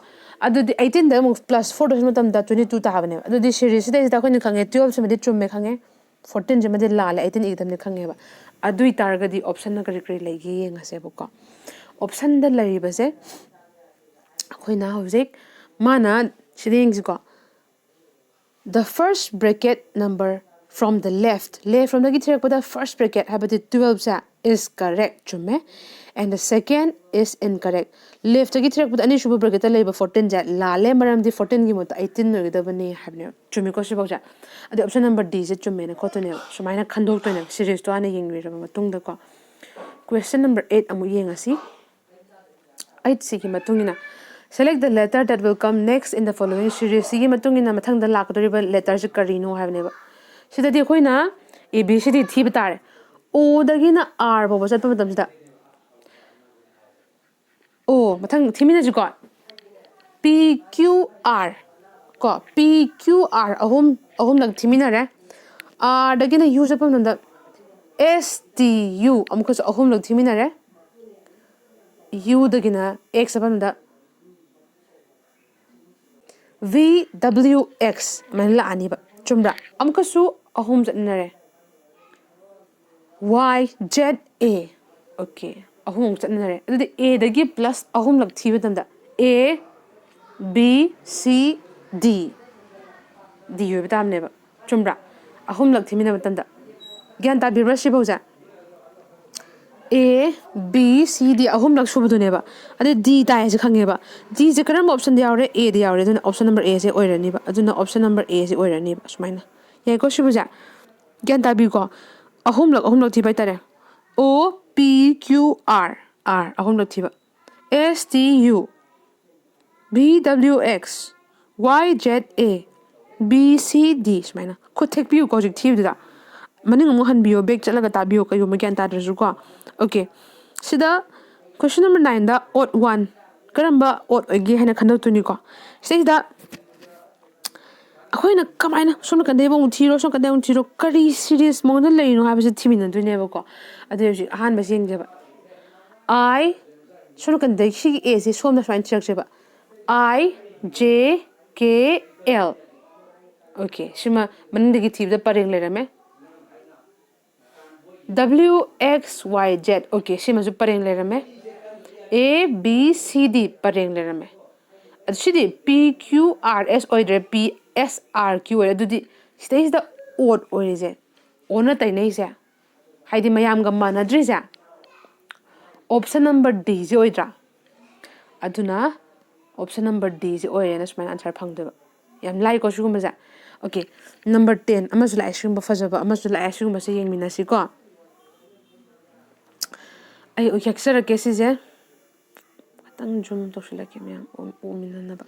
ꯑꯗꯨꯗꯤ ꯑꯩꯠꯇꯤꯟꯗ ꯑꯃꯨꯛ ꯄ꯭ꯂꯁ ꯐꯣꯔ ꯇꯧꯕ ꯃꯇꯝꯗ ꯇ꯭ꯋꯦꯟꯇꯤ ꯇꯨ ꯇꯥꯕꯅꯦꯕ꯫ ꯑꯗꯨꯗꯤ ꯁꯤꯔꯤꯁꯁꯤꯗꯩꯁꯤꯗ ꯑꯩꯈꯣꯏꯅ ꯈꯪꯉꯦ, ꯇꯨꯌꯦꯜꯞꯁꯤꯃꯗꯤ ꯆꯨꯝꯃꯦ ꯈꯪꯉꯦ, ꯐꯣꯔꯇꯤꯟꯁꯤꯃꯗꯤ ꯂꯥꯜꯂꯦ, ꯑꯩꯠꯇꯤꯟ ꯏꯒꯗꯕꯅꯤ ꯈꯪꯉꯦꯕ꯫ ꯑꯗꯨ ꯑꯣꯏ ꯇꯥꯔꯒꯗꯤ ꯑꯣꯞꯁꯟꯅ ꯀꯔꯤ ꯀꯔꯤ ꯂꯩꯒꯦ ꯌꯦꯡꯉꯁꯦꯕꯀꯣ꯫ ꯑꯣꯞꯁꯟꯗ ꯂꯩꯔꯤꯕꯁꯦ ꯑꯩꯈꯣꯏꯅ ꯍꯧꯖꯤꯛ, ꯃꯥꯅ ꯁꯤꯗ ꯌꯦꯡꯁꯤꯀꯣ, the first bracket number from the left, left ꯔꯣꯝꯗꯒꯤ ꯊꯤꯔꯛꯄꯗ first bracket ꯍꯥꯏꯕꯗꯤ ꯇꯨꯌꯦꯜꯞꯁꯦ is correct, ꯆꯨꯝꯃꯦ, and the second is incorrect. ꯂꯦꯐꯇꯒꯤ ꯊꯤꯔꯛꯄꯗ ꯑꯅꯤꯁꯨꯕ ꯕ꯭ꯔꯦꯀꯦꯠꯇ ꯂꯩꯕ ꯐꯣꯔꯇꯤꯟꯁꯦ ꯂꯥꯜꯂꯦ, ꯃꯔꯝꯗꯤ ꯐꯣꯔꯇꯤꯟꯒꯤ ꯃꯍꯨꯠꯇ ꯑꯩꯠꯇꯤꯟ ꯑꯣꯏꯒꯗꯕꯅꯤ ꯍꯥꯏꯕꯅꯦꯕ꯫ ꯆꯨꯝꯃꯤꯀꯣ ꯁꯤꯐꯥꯎꯁꯦ? ꯑꯗꯩ ꯑꯣꯞꯁꯟ ꯅꯝꯕꯔ ꯗꯤꯁꯦ ꯆꯨꯝꯃꯦꯅ ꯈꯣꯠꯇꯣꯏꯅꯦꯕ꯫ ꯁꯨꯃꯥꯏꯅ ꯈꯟꯗꯣꯛꯇꯣꯏꯅꯦꯕ ꯁꯤꯔꯤꯁꯇꯣ ꯍꯥꯟꯅ ꯌꯦꯡꯕꯤꯔꯕ ꯃꯇꯨꯡꯗꯀꯣ꯫ ꯀ꯭ꯋꯦꯁꯟ ꯅꯝꯕꯔ ꯑꯩꯠ ꯑꯃꯨꯛ ꯌꯦꯡꯉꯁꯤ꯫ ꯑꯩꯠꯁꯤꯒꯤ ꯃꯇꯨꯡ ꯏꯟꯅ, select the letter that will come next in the following series. ꯁꯤꯒꯤ ꯃꯇꯨꯡ ꯏꯟꯅ ꯃꯊꯪꯗ ꯂꯥꯛꯀꯗꯧꯔꯤꯕ ꯂꯦꯇꯔꯁꯤ ꯀꯔꯤꯅꯣ ꯍꯥꯏꯕꯅꯦꯕ꯫ ꯁꯤꯗꯗꯤ ꯑꯩꯈꯣꯏꯅ ꯑꯦ ꯕꯤ ꯁꯤ ꯗꯤ ꯊꯤꯕ ꯇꯥꯔꯦ꯫ ꯑꯣꯗꯒꯤꯅ ꯑꯥꯔ ꯐꯥꯎꯕ ꯆꯠꯄ ꯃꯇꯝꯁꯤꯗ, ꯑꯣ, ꯃꯊꯪ ꯊꯤꯃꯤꯟꯅꯁꯤꯀꯣ꯫ ꯄꯤ ꯀ꯭ꯌꯨ ꯑꯥꯔ, ꯀꯣ, ꯄꯤ ꯀ꯭ꯌꯨ ꯑꯥꯔ ꯑꯍꯨꯝ, ꯑꯍꯨꯝꯂꯛ ꯊꯤꯃꯤꯟꯅꯔꯦ꯫ ꯑꯥꯔꯗꯒꯤꯅ ꯌꯨ ꯆꯠꯄ ꯃꯇꯝꯗ ꯑꯦꯁ ꯇꯤ ꯌꯨ ꯑꯃꯨꯛꯀꯁꯨ ꯑꯍꯨꯝꯂꯛ ꯊꯤꯃꯤꯟꯅꯔꯦ꯫ ꯌꯨꯗꯒꯤꯅ ꯑꯦꯛꯁ ꯆꯠꯄ ꯃꯇꯝꯗ ꯚꯤ ꯗꯕ꯭ꯂꯤꯎ ꯑꯦꯛꯁ ꯑꯗꯨꯃꯥꯏꯅ ꯂꯥꯛꯑꯅꯤꯕ꯫ ꯆꯨꯝꯕ꯭ꯔꯥ? ꯑꯃꯨꯛꯀꯁꯨ ꯑꯍꯨꯝ ꯆꯠꯃꯤꯟꯅꯔꯦ꯫ ꯋꯥꯏ ꯖꯦꯠ ꯑꯦ꯫ ꯑꯣꯀꯦ, ꯑꯍꯨꯝ ꯑꯃꯨꯛ ꯆꯠꯃꯤꯟꯅꯔꯦ꯫ ꯑꯗꯨꯗꯤ ꯑꯦꯗꯒꯤ ꯄ꯭ꯂꯁ ꯑꯍꯨꯝꯂꯛ ꯊꯤꯕ ꯃꯇꯝꯗ ꯑꯦ ꯕꯤ ꯁꯤ ꯗꯤ ꯗꯤ ꯑꯣꯏꯕ ꯇꯥꯕꯅꯦꯕ꯫ ꯆꯨꯝꯕ꯭ꯔꯥ? ꯑꯍꯨꯝꯂꯛ ꯊꯤꯃꯤꯟꯅꯕ ꯃꯇꯝꯗ꯫ ꯒ꯭ꯌꯥꯟ ꯇꯥꯕꯤꯕ꯭ꯔꯥ ꯁꯤꯐꯧꯁꯦ? ꯑꯦ ꯕꯤ ꯁꯤ ꯗꯤ ꯑꯍꯨꯝꯂꯛ ꯁꯨꯕꯗꯨꯅꯦꯕ꯫ ꯑꯗꯩ ꯗꯤ ꯇꯥꯏ ꯍꯥꯏꯁꯦ ꯈꯪꯉꯦꯕ꯫ ꯗꯤꯁꯦ ꯀꯔꯝꯕ ꯑꯣꯞꯁꯟꯗ ꯌꯥꯎꯔꯦ? ꯑꯦꯗ ꯌꯥꯎꯔꯦ꯫ ꯑꯗꯨꯅ ꯑꯣꯞꯁꯟ ꯅꯝꯕꯔ ꯑꯦꯁꯦ ꯑꯣꯏꯔꯅꯤꯕ꯫ ꯑꯗꯨꯅ ꯑꯣꯞꯁꯟ ꯅꯝꯕꯔ ꯑꯦꯁꯦ ꯑꯣꯏꯔꯅꯤꯕ꯫ ꯁꯨꯃꯥꯏꯅ꯫ ꯌꯥꯏꯀꯣ ꯁꯤꯕꯨꯁꯦ? ꯒ꯭ꯌꯥꯟ ꯇꯥꯕꯤꯀꯣ? ꯑꯍꯨꯝꯂꯛ, ꯑꯍꯨꯝꯂꯛ ꯊꯤꯕ ꯍꯥꯏꯇꯥꯔꯦ꯫ ꯑꯣ ꯄꯤ ꯀ꯭ꯌꯨ ꯑꯥꯔ ꯑꯥꯔ ꯑꯍꯨꯝꯂꯛ ꯊꯤꯕ꯫ S T U V W X Y Z A B C D ꯁꯨꯃꯥꯏꯅ꯫ ꯈꯨꯠ ꯊꯦꯛꯄꯤꯌꯨꯀꯣ ꯍꯧꯖꯤꯛ ꯊꯤꯕꯗꯨꯗ꯫ ꯃꯅꯤꯡ ꯑꯃꯨꯛ ꯍꯟꯕꯤꯌꯣ, ꯕꯦꯛ ꯆꯠꯂꯒ ꯇꯥꯕꯤꯌꯣ ꯀꯩꯒꯨꯝꯕ ꯒ꯭ꯌꯥꯟ ꯇꯥꯗ꯭ꯔꯁꯨꯀꯣ꯫ ꯑꯣꯀꯦ꯫ ꯁꯤꯗ ꯀꯣꯏꯁꯟ ꯅꯝꯕꯔ ꯅꯥꯏꯟꯗ ꯑꯣꯠ ꯋꯥꯟ ꯀꯔꯝꯕ ꯑꯣꯠ ꯑꯣꯏꯒꯦ ꯍꯥꯏꯅ ꯈꯟꯗꯣꯛꯇꯣꯏꯅꯤꯀꯣ꯫ ꯁꯤꯗꯩꯁꯤꯗ ꯑꯩꯈꯣꯏꯅ ꯀꯃꯥꯏꯅ ꯁꯣꯝ ꯅꯥꯀꯟꯗꯩ ꯑꯃꯨꯛ ꯊꯤꯔꯣ, ꯁꯣꯝ ꯅꯥꯀꯟꯗꯩ ꯑꯃꯨꯛ ꯊꯤꯔꯣ, ꯀꯔꯤ ꯁꯤꯔꯤꯌꯁ ꯃꯑꯣꯡꯗ ꯂꯩꯔꯤꯅꯣ ꯍꯥꯏꯕꯁꯦ ꯊꯤꯃꯤꯟꯅꯗꯣꯏꯅꯦꯕꯀꯣ꯫ ꯑꯗꯨ ꯍꯧꯖꯤꯛ ꯑꯍꯥꯟꯕꯁꯦ ꯌꯦꯡꯖꯦꯕ꯫ ꯑꯥꯏ ꯁꯣꯝ ꯅꯥꯀꯟꯗꯩ ꯁꯤꯒꯤ ꯑꯦꯁꯦ ꯁꯣꯝꯗ ꯁꯨꯃꯥꯏꯅ ꯊꯤꯔꯛꯁꯦꯕ꯫ I J K L. Okay, ꯁꯤꯃ ꯃꯅꯤꯡꯗꯒꯤ ꯊꯤꯕꯗ ꯄꯔꯦꯡ ꯂꯩꯔꯝꯃꯦ꯫ W X Y Z. Okay, ꯁꯤꯃꯁꯨ ꯄꯔꯦꯡ ꯂꯩꯔꯝꯃꯦ꯫ ꯑꯦ ꯕꯤ ꯁꯤ ꯗꯤ ꯄꯔꯦꯡ ꯂꯩꯔꯝꯃꯦ꯫ ꯑꯗꯨ ꯁꯤꯗꯤ ꯄꯤ ꯀ꯭ꯌꯨ ꯑꯥꯔ ꯑꯦꯁ ꯑꯣꯏꯗ꯭ꯔꯦ, ꯄꯤ ꯑꯦꯁ ꯑꯥꯔ ꯀ꯭ꯌꯨ ꯑꯣꯏꯔꯦ꯫ ꯑꯗꯨꯗꯤ ꯁꯤꯗꯩꯁꯤꯗ ꯑꯣꯠ ꯑꯣꯏꯔꯤꯁꯦ, ꯑꯣꯟꯅ ꯇꯩꯅꯩꯁꯦ, ꯍꯥꯏꯗꯤ ꯃꯌꯥꯝꯒ ꯃꯥꯟꯅꯗ꯭ꯔꯤꯁꯦ ꯑꯣꯞꯁꯟ ꯅꯝꯕꯔ ꯗꯤꯁꯦ ꯑꯣꯏꯗ꯭ꯔꯥ? ꯑꯗꯨꯅ ꯑꯣꯞꯁꯟ ꯅꯝꯕꯔ ꯗꯤꯁꯦ ꯑꯣꯏꯔꯦꯅ ꯁꯨꯃꯥꯏꯅ ꯑꯟꯁꯔ ꯐꯪꯗꯣꯏꯕ꯫ ꯌꯥꯝ ꯂꯥꯏꯀꯣ ꯁꯤꯒꯨꯝꯕꯁꯦ꯫ ꯑꯣꯀꯦ, ꯅꯝꯕꯔ ꯇꯦꯟ ꯑꯃꯁꯨ ꯂꯥꯛꯑꯦ, ꯁꯤꯒꯨꯝꯕ ꯐꯖꯕ ꯑꯃꯁꯨ ꯂꯥꯛꯑꯦ, ꯁꯤꯒꯨꯝꯕꯁꯦ ꯌꯦꯡꯃꯤꯟꯅꯁꯤꯀꯣ꯫ ꯑꯩ ꯌꯦꯛꯆꯔꯛꯀꯦ ꯁꯤꯁꯦ꯫ ꯈꯤꯇꯪ ꯖꯨꯝ ꯇꯧꯁꯤꯜꯂꯛꯀꯦ ꯃꯌꯥꯝ ꯎ-, ꯎꯃꯤꯟꯅꯅꯕ꯫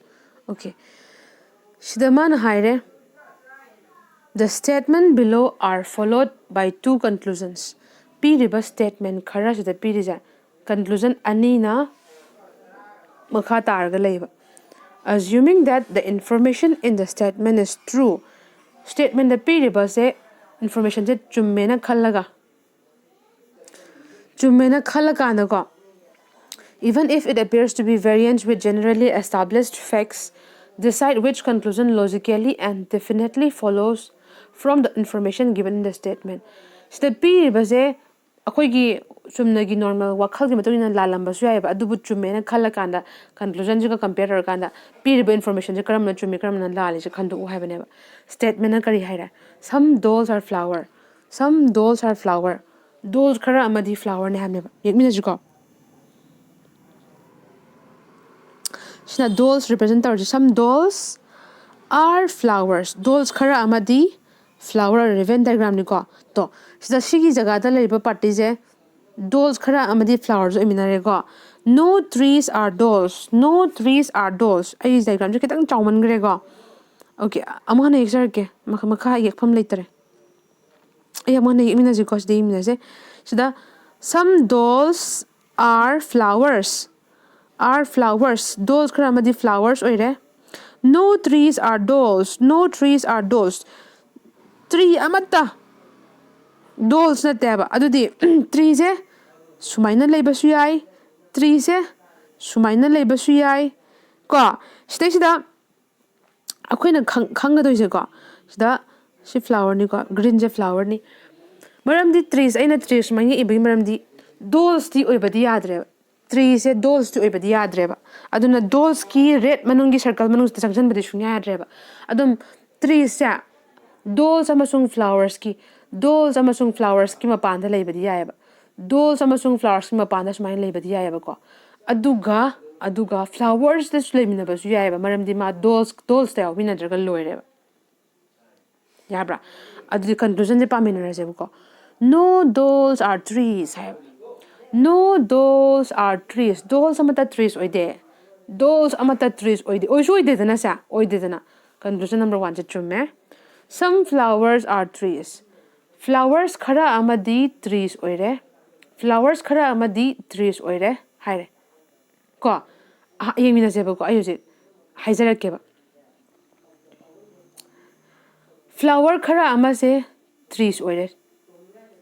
ꯑꯣꯀꯦ, ꯁꯤꯗ ꯃꯥꯅ ꯍꯥꯏꯔꯦ, "The statement below are followed by two conclusions." ꯄꯤꯔꯤꯕ ꯁ꯭ꯇꯦꯠꯃꯦꯟ ꯈꯔꯁꯤꯗ ꯄꯤꯔꯤꯁꯦ ꯀꯟꯀ꯭ꯂꯨꯖꯟ ꯑꯅꯤꯅ ꯃꯈꯥ ꯇꯥꯔꯒ ꯂꯩꯕ꯫ Assuming that the information in the statement is true, statement the ꯄꯤꯔꯤꯕꯁꯦ information ꯁꯦ ꯆꯨꯝꯃꯦꯅ ꯈꯜꯂꯒ ꯆꯨꯝꯃꯦꯅ ꯈꯜꯂꯀꯥꯟꯗꯀꯣ, even if it appears to be variant with generally established facts, decide which conclusion logically and definitely follows from the information given in the statement. ꯁꯤꯗ ꯄꯤꯔꯤꯕꯁꯦ ꯑꯩꯈꯣꯏꯒꯤ ꯆꯨꯝꯅꯒꯤ normal ꯋꯥꯈꯜꯒꯤ ꯃꯇꯨꯡ ꯏꯟꯅ ꯂꯥꯜꯂꯝꯕꯁꯨ ꯌꯥꯏꯑꯕ, ꯑꯗꯨꯕꯨ ꯆꯨꯝꯃꯦꯅ ꯈꯜꯂꯀꯥꯟꯗ, conclusion ꯁꯤꯒ compare ꯇꯧꯔꯀꯥꯟꯗ ꯄꯤꯔꯤꯕ information ꯁꯦ ꯀꯔꯝꯕꯅ ꯆꯨꯝꯃꯤ, ꯀꯔꯝꯕꯅ ꯂꯥꯜꯂꯤꯁꯦ ꯈꯟꯗꯣꯛꯎ ꯍꯥꯏꯕꯅꯦꯕ꯫ Statement ꯅ ꯀꯔꯤ ꯍꯥꯏꯔꯦ? Some dolls are flower. Some dolls are flower. Dolls ꯈꯔ ꯑꯃꯗꯤ flower ꯅꯤ ꯍꯥꯏꯕꯅꯦꯕ꯫ ꯌꯦꯡꯃꯤꯟꯅꯁꯤꯀꯣ꯫ ꯁꯤꯅ dolls represent ꯇꯧꯔꯤꯁꯦ꯫ Some dolls are flowers. Dolls ꯈꯔ ꯑꯃꯗꯤ flower ꯑꯣꯏꯔꯦ꯫ Venn diagram ꯅꯤꯀꯣ꯫ ꯇꯣ, ꯁꯤꯗ ꯁꯤꯒꯤ ꯖꯒꯥꯗ ꯂꯩꯔꯤꯕ party ꯁꯦ dolls ꯈꯔ ꯑꯃꯗꯤ flower ꯁꯨ ꯑꯣꯏꯃꯤꯟꯅꯔꯦꯀꯣ꯫ No trees are dolls. No trees are dolls. ꯑꯩ diagram ꯁꯦ ꯈꯤꯇꯪ ꯆꯥꯎꯃꯟꯈ꯭ꯔꯦꯀꯣ꯫ Okay, ꯑꯃꯨꯛ ꯍꯟꯅ ꯌꯦꯛꯆꯔꯛꯀꯦ꯫ ꯃꯈ-, ꯃꯈꯥ ꯌꯦꯛꯐꯝ ꯂꯩꯇꯔꯦ꯫ ꯑꯩ ꯑꯃꯨꯛ ꯍꯟꯅ ꯌꯦꯛꯃꯤꯟꯅꯁꯤꯀꯣ꯫ ꯁꯤꯗ ꯌꯦꯡꯃꯤꯟꯅꯁꯦ꯫ ꯁꯤꯗ, some dolls are flowers. Are flowers. Dolls ꯈꯔ ꯑꯃꯗꯤ flowers ꯑꯣꯏꯔꯦ꯫ No trees are dolls. No trees are dolls. Tree ꯑꯃꯠꯇ dolls ꯅꯠꯇꯦ ꯍꯥꯏꯕ꯫ ꯑꯗꯨꯗꯤ tree ꯁꯦ ꯁꯨꯃꯥꯏꯅ ꯂꯩꯕꯁꯨ ꯌꯥꯏ, tree ꯁꯦ ꯁꯨꯃꯥꯏꯅ ꯂꯩꯕꯁꯨ ꯌꯥꯏ ꯀꯣ꯫ ꯁꯤꯗꯩꯁꯤꯗ ꯑꯩꯈꯣꯏꯅ ꯈꯪ-, ꯈꯪꯒꯗꯣꯏꯁꯦꯀꯣ, ꯁꯤꯗ ꯁꯤ flower ꯅꯤꯀꯣ, green ꯁꯦ flower ꯅꯤ꯫ ꯃꯔꯝꯗꯤ trees, ꯑꯩꯅ trees ꯁꯨꯃꯥꯏꯅ ꯌꯦꯛꯏꯕꯒꯤ ꯃꯔꯝꯗꯤ dolls ꯇꯤ ꯑꯣꯏꯕꯗꯤ ꯌꯥꯗ꯭ꯔꯦꯕ꯫ Tree ꯁꯦ dolls ꯇꯤ ꯑꯣꯏꯕꯗꯤ ꯌꯥꯗ꯭ꯔꯦꯕ꯫ ꯑꯗꯨꯅ dolls ꯀꯤ red ꯃꯅꯨꯡꯒꯤ circle ꯃꯅꯨꯡꯁꯤꯗ ꯆꯪꯁꯤꯟꯕꯗꯤ ꯁꯨꯡꯌꯥ ꯌꯥꯗ꯭ꯔꯦꯕ꯫ ꯑꯗꯨꯝ trees ꯁꯦ dolls ꯑꯃꯁꯨꯡ flowers ꯀꯤ, dolls ꯑꯃꯁꯨꯡ flowers ꯀꯤ ꯃꯄꯥꯟꯗ ꯂꯩꯕꯗꯤ ꯌꯥꯏꯑꯕ꯫ Dolls ꯑꯃꯁꯨꯡ flowers ꯀꯤ ꯃꯄꯥꯟꯗ ꯁꯨꯃꯥꯏꯅ ꯂꯩꯕꯗꯤ ꯌꯥꯏꯑꯕꯀꯣ꯫ ꯑꯗꯨꯒ, ꯑꯗꯨꯒ flowers ꯇꯁꯨ ꯂꯩꯃꯤꯟꯅꯕꯁꯨ ꯌꯥꯏꯑꯕ, ꯃꯔꯝꯗꯤ ꯃꯥ dolls, dolls ꯇ ꯌꯥꯎꯃꯤꯟꯅꯗ꯭ꯔꯒ ꯂꯣꯏꯔꯦꯕ꯫ ꯌꯥꯕ꯭ꯔꯥ? ꯑꯗꯨꯗꯤ conclusion say ꯄꯥꯃꯤꯟꯅꯔꯁꯦꯕꯀꯣ꯫ No dolls are trees ꯍꯥꯏꯕ꯫ No dolls are trees. Dolls ꯑꯃꯠꯇ trees ꯑꯣꯏꯗꯦ꯫ Dolls ꯑꯃꯠꯇ trees ꯑꯣꯏꯗꯦ꯫ ꯑꯣꯏꯁꯨ ꯑꯣꯏꯗꯦꯗꯅ ꯁꯦ? ꯑꯣꯏꯗꯦꯗꯅ꯫ Conclusion number one ꯁꯦ ꯆꯨꯝꯃꯦ꯫ Some flowers are trees. Flowers ꯈꯔ ꯑꯃꯗꯤ trees ꯑꯣꯏꯔꯦ꯫ Flowers ꯈꯔ ꯑꯃꯗꯤ trees ꯑꯣꯏꯔꯦ ꯍꯥꯏꯔꯦ꯫ ꯀꯣ? ꯑꯍ, ꯌꯦꯡꯃꯤꯟꯅꯁꯦꯕꯀꯣ꯫ ꯑꯩ ꯍꯧꯖꯤꯛ ꯍꯥꯏꯖꯔꯛꯀꯦꯕ꯫ ꯐ꯭ꯂꯥꯋꯔ ꯈꯔ ꯑꯃꯁꯦ ꯇ꯭ꯔꯤꯁ ꯑꯣꯏꯔꯦ꯫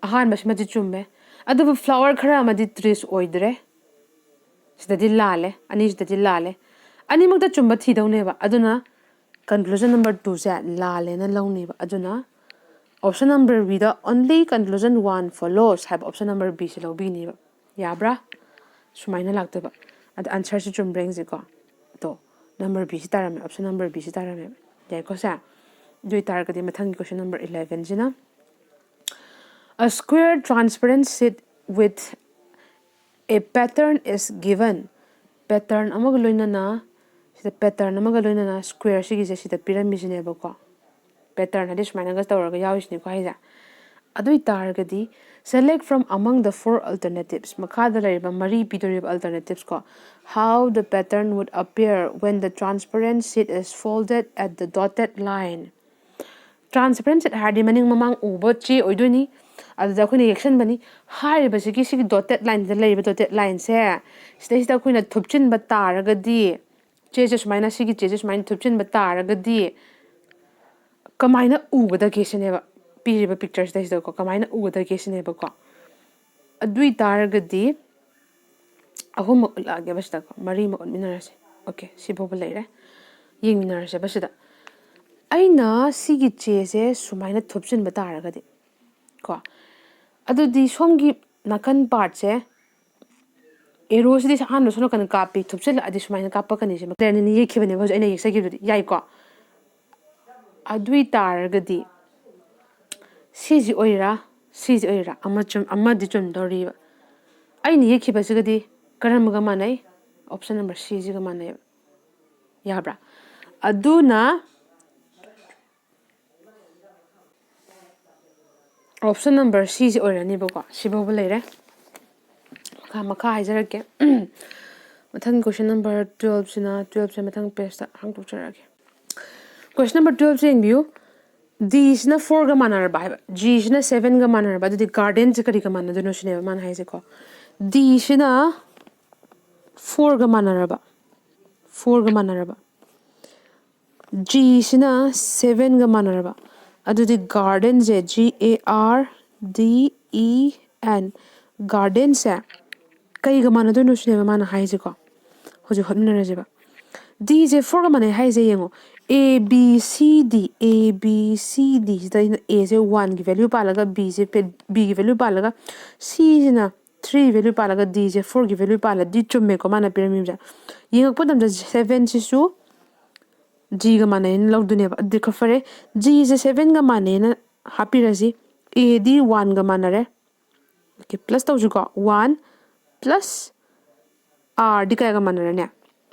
ꯑꯍꯥꯟꯕꯁꯤꯃꯗꯤ ꯆꯨꯝꯃꯦ꯫ ꯑꯗꯨꯕꯨ ꯐ꯭ꯂꯥꯋꯔ ꯈꯔ ꯑꯃꯗꯤ ꯇ꯭ꯔꯤꯁ ꯑꯣꯏꯗ꯭ꯔꯦ꯫ ꯁꯤꯗꯗꯤ ꯂꯥꯜꯂꯦ, ꯑꯅꯤꯁꯤꯗꯗꯤ ꯂꯥꯜꯂꯦ꯫ ꯑꯅꯤꯃꯛꯇ ꯆꯨꯝꯕ ꯊꯤꯗꯧꯅꯦꯕ꯫ ꯑꯗꯨꯅ conclusion number two ꯁꯦ ꯂꯥꯜꯂꯦꯅ ꯂꯧꯅꯦꯕ꯫ ꯑꯗꯨꯅ option number B ꯗ "only conclusion one follows" ꯍꯥꯏꯕ option number B ꯁꯦ ꯂꯧꯕꯤꯅꯦꯕ꯫ ꯌꯥꯕ꯭ꯔꯥ? ꯁꯨꯃꯥꯏꯅ ꯂꯥꯛꯇꯣꯏꯕ꯫ ꯑꯗ answer ꯁꯦ ꯆꯨꯝꯕ꯭ꯔꯥ ꯌꯦꯡꯁꯤꯀꯣ꯫ ꯑꯗꯣ number B ꯁꯤ ꯇꯥꯔꯝꯃꯦ, option number B ꯁꯤ ꯇꯥꯔꯝꯃꯦꯕ꯫ ꯌꯥꯏꯀꯣ ꯁꯦ? ꯑꯗꯨ ꯑꯣꯏꯇꯥꯔꯒꯗꯤ ꯃꯊꯪꯒꯤ question number eleven ꯁꯤꯅ, "A square transparent sheet with a pattern is given." Pattern ꯑꯃꯒ ꯂꯣꯏꯅꯅ, ꯁꯤꯗ pattern ꯑꯃꯒ ꯂꯣꯏꯅꯅ square ꯁꯤꯒꯤꯁꯦ ꯁꯤꯗ ꯄꯤꯔꯝꯃꯤꯁꯤꯅꯦꯕꯀꯣ꯫ Pattern ꯍꯥꯏꯗꯤ ꯁꯨꯃꯥꯏꯅꯒ ꯇꯧꯔꯒ ꯌꯥꯎꯔꯤꯁꯤꯅꯦꯀꯣ ꯍꯥꯏꯁꯦ꯫ ꯑꯗꯨ ꯑꯣꯏꯇꯥꯔꯒꯗꯤ, "Select from among the four alternatives." ꯃꯈꯥꯗ ꯂꯩꯔꯤꯕ ꯃꯔꯤ ꯄꯤꯗꯣꯔꯤꯕ alternatives ꯀꯣ, "how the pattern would appear when the transparent sheet is folded at the dotted line." Transparent sheet ꯍꯥꯏꯔꯗꯤ ꯃꯅꯤꯡ ꯃꯃꯥꯡ ꯎꯕ ꯆꯦ ꯑꯣꯏꯗꯣꯏꯅꯤ꯫ ꯑꯗꯨꯗ ꯑꯩꯈꯣꯏꯅ ꯌꯦꯛꯁꯟꯕꯅꯤ꯫ ꯍꯥꯏꯔꯤꯕꯁꯤꯒꯤ ꯁꯤꯒꯤ dotted line ꯁꯤꯗ ꯂꯩꯔꯤꯕ dotted line ꯁꯦ ꯁꯤꯗꯩꯁꯤꯗ ꯑꯩꯈꯣꯏꯅ ꯊꯨꯞꯆꯤꯟꯕ ꯇꯥꯔꯒꯗꯤ, ꯆꯦꯁꯦ ꯁꯨꯃꯥꯏꯅ, ꯁꯤꯒꯤ ꯆꯦꯁꯦ ꯁꯨꯃꯥꯏꯅ ꯊꯨꯞꯆꯤꯟꯕ ꯇꯥꯔꯒꯗꯤ ꯀꯃꯥꯏꯅ ꯎꯒꯗꯒꯦ ꯁꯤꯅꯦꯕ꯫ ꯄꯤꯔꯤꯕ picture ꯁꯤꯗꯩꯁꯤꯗꯀꯣ ꯀꯃꯥꯏꯅ ꯎꯒꯗꯒꯦ ꯁꯤꯅꯦꯕꯀꯣ꯫ ꯑꯗꯨ ꯑꯣꯏ ꯇꯥꯔꯒꯗꯤ ꯑꯍꯨꯝꯃꯛ ꯎꯠꯂꯛꯑꯒꯦꯕ ꯁꯤꯗꯀꯣ, ꯃꯔꯤꯃꯛ ꯎꯠꯃꯤꯟꯅꯔꯁꯦ꯫ Okay, ꯁꯤꯐꯥꯎꯕ ꯂꯩꯔꯦ꯫ ꯌꯦꯡꯃꯤꯟꯅꯔꯁꯦꯕ ꯁꯤꯗ꯫ ꯑꯩꯅ ꯁꯤꯒꯤ ꯆꯦꯁꯦ ꯁꯨꯃꯥꯏꯅ ꯊꯨꯞꯆꯤꯟꯕ ꯇꯥꯔꯒꯗꯤ ꯀꯣ, ꯑꯗꯨꯗꯤ ꯁꯣꯝꯒꯤ ꯅꯥꯀꯟ part ꯁꯦ, arrow ꯁꯤꯗꯤ ꯑꯍꯥꯟꯕ ꯁꯣꯝ ꯅꯥꯀꯟꯗ ꯀꯥꯞꯄꯤ, ꯊꯨꯞꯆꯤꯜꯂꯛꯑꯗꯤ ꯁꯨꯃꯥꯏꯅ ꯀꯥꯞꯄꯛꯀꯅꯤ꯫ ꯁꯤ ꯂꯩꯔꯅꯤꯅ ꯌꯦꯛꯈꯤꯕꯅꯦꯕ ꯍꯧꯖꯤꯛ ꯑꯩꯅ ꯌꯦꯛꯆꯈꯤꯕꯗꯨꯗꯤ꯫ ꯌꯥꯏꯀꯣ? ꯑꯗꯨ ꯑꯣꯏ ꯇꯥꯔꯒꯗꯤ ꯁꯤꯁꯤ ꯑꯣꯏꯔꯥ, ꯁꯤꯁꯤ ꯑꯣꯏꯔꯥ? ꯑꯃ ꯆꯨꯝ-, ꯑꯃꯗꯤ ꯆꯨꯝꯗꯧꯔꯤꯕ꯫ ꯑꯩꯅ ꯌꯦꯛꯈꯤꯕꯁꯤꯒꯗꯤ ꯀꯔꯝꯕꯒ ꯃꯥꯟꯅꯩ? Option number C ꯁꯤꯒ ꯃꯥꯟꯅꯩꯕ꯫ ꯌꯥꯕ꯭ꯔꯥ? ꯑꯗꯨꯅ option number C ꯁꯤ ꯑꯣꯏꯔꯅꯤꯕꯀꯣ꯫ ꯁꯤꯐꯥꯎꯕ ꯂꯩꯔꯦ꯫ ꯃꯈꯥ, ꯃꯈꯥ ꯍꯥꯏꯖꯔꯛꯀꯦ꯫ ꯃꯊꯪ question number twelve ꯁꯤꯅ, twelve ꯁꯦ ꯃꯊꯪ page ꯇ ꯍꯥꯡꯗꯣꯛꯆꯔꯛꯑꯒꯦ꯫ Question number twelve ꯁꯦ ꯌꯦꯡꯕꯤꯌꯨ꯫ D ꯁꯤꯅ four ꯒ ꯃꯥꯟꯅꯔꯕ ꯍꯥꯏꯕ, G ꯁꯤꯅ seven ꯒ ꯃꯥꯟꯅꯔꯕ, ꯑꯗꯨꯗꯤ garden ꯁꯦ ꯀꯔꯤꯒ ꯃꯥꯟꯅꯗꯣꯏꯅꯣ ꯁꯤꯅꯦꯕ ꯃꯥꯅ ꯍꯥꯏꯁꯦꯀꯣ꯫ D ꯁꯤꯅ four ꯒ ꯃꯥꯟꯅꯔꯕ, four ꯒ ꯃꯥꯟꯅꯔꯕ꯫ ꯖꯤꯁꯤꯅ ꯁꯚꯦꯟꯒ ꯃꯥꯟꯅꯔꯕ꯫ ꯑꯗꯨꯗꯤ ꯒꯥꯔꯗꯦꯟꯁꯦ, G A R D E N, ꯒꯥꯔꯗꯦꯟꯁꯦ ꯀꯩꯒ ꯃꯥꯟꯅꯗꯣꯏꯅꯣ ꯁꯤꯅꯦꯕ ꯃꯥꯅ ꯍꯥꯏꯁꯦꯀꯣ꯫ ꯍꯧꯖꯤꯛ ꯍꯣꯠꯃꯤꯟꯅꯔꯁꯦꯕ꯫ ꯗꯤꯁꯦ ꯐꯣꯔꯒ ꯃꯥꯟꯅꯩ ꯍꯥꯏꯁꯦ ꯌꯦꯡꯉꯣ, ꯑꯦ ꯕꯤ ꯁꯤ ꯗꯤ, ꯑꯦ ꯕꯤ ꯁꯤ ꯗꯤ ꯁꯤꯗ ꯑꯩꯅ ꯑꯦꯁꯦ ꯋꯥꯟꯒꯤ ꯚꯦꯂ꯭ꯌꯨ ꯄꯥꯜꯂꯒ, ꯕꯤꯁꯦ ꯕꯤꯒꯤ ꯚꯦꯂ꯭ꯌꯨ ꯄꯥꯜꯂꯒ, ꯁꯤꯁꯤꯅ ꯊ꯭ꯔꯤ ꯚꯦꯂ꯭ꯌꯨ ꯄꯥꯜꯂꯒ, ꯗꯤꯁꯦ ꯐꯣꯔꯒꯤ ꯚꯦꯂ꯭ꯌꯨ ꯄꯥꯜꯂꯗꯤ ꯆꯨꯝꯃꯦꯀꯣ ꯃꯥꯅ ꯄꯤꯔꯝꯃꯤꯕꯁꯦ꯫ ꯌꯦꯡꯉꯛꯄ ꯃꯇꯝꯗ ꯁꯚꯦꯟꯁꯤꯁꯨ ꯖꯤꯒ ꯃꯥꯟꯅꯩꯅ ꯂꯧꯗꯣꯏꯅꯦꯕ꯫ ꯑꯗꯨꯗꯤ ꯈꯔ ꯐꯔꯦ, ꯖꯤꯁꯦ ꯁꯚꯦꯟꯒ ꯃꯥꯟꯅꯩꯅ ꯍꯥꯞꯄꯤꯔꯁꯤ, ꯑꯦꯗꯤ ꯋꯥꯟꯒ ꯃꯥꯟꯅꯔꯦ꯫ ꯑꯣꯀꯦ, ꯄ꯭ꯂꯁ ꯇꯧꯁꯤꯀꯣ, ꯋꯥꯟ ꯄ꯭ꯂꯁ ꯑꯥꯔꯗꯤ ꯀꯌꯥꯒ ꯃꯥꯟꯅꯔꯅꯤ?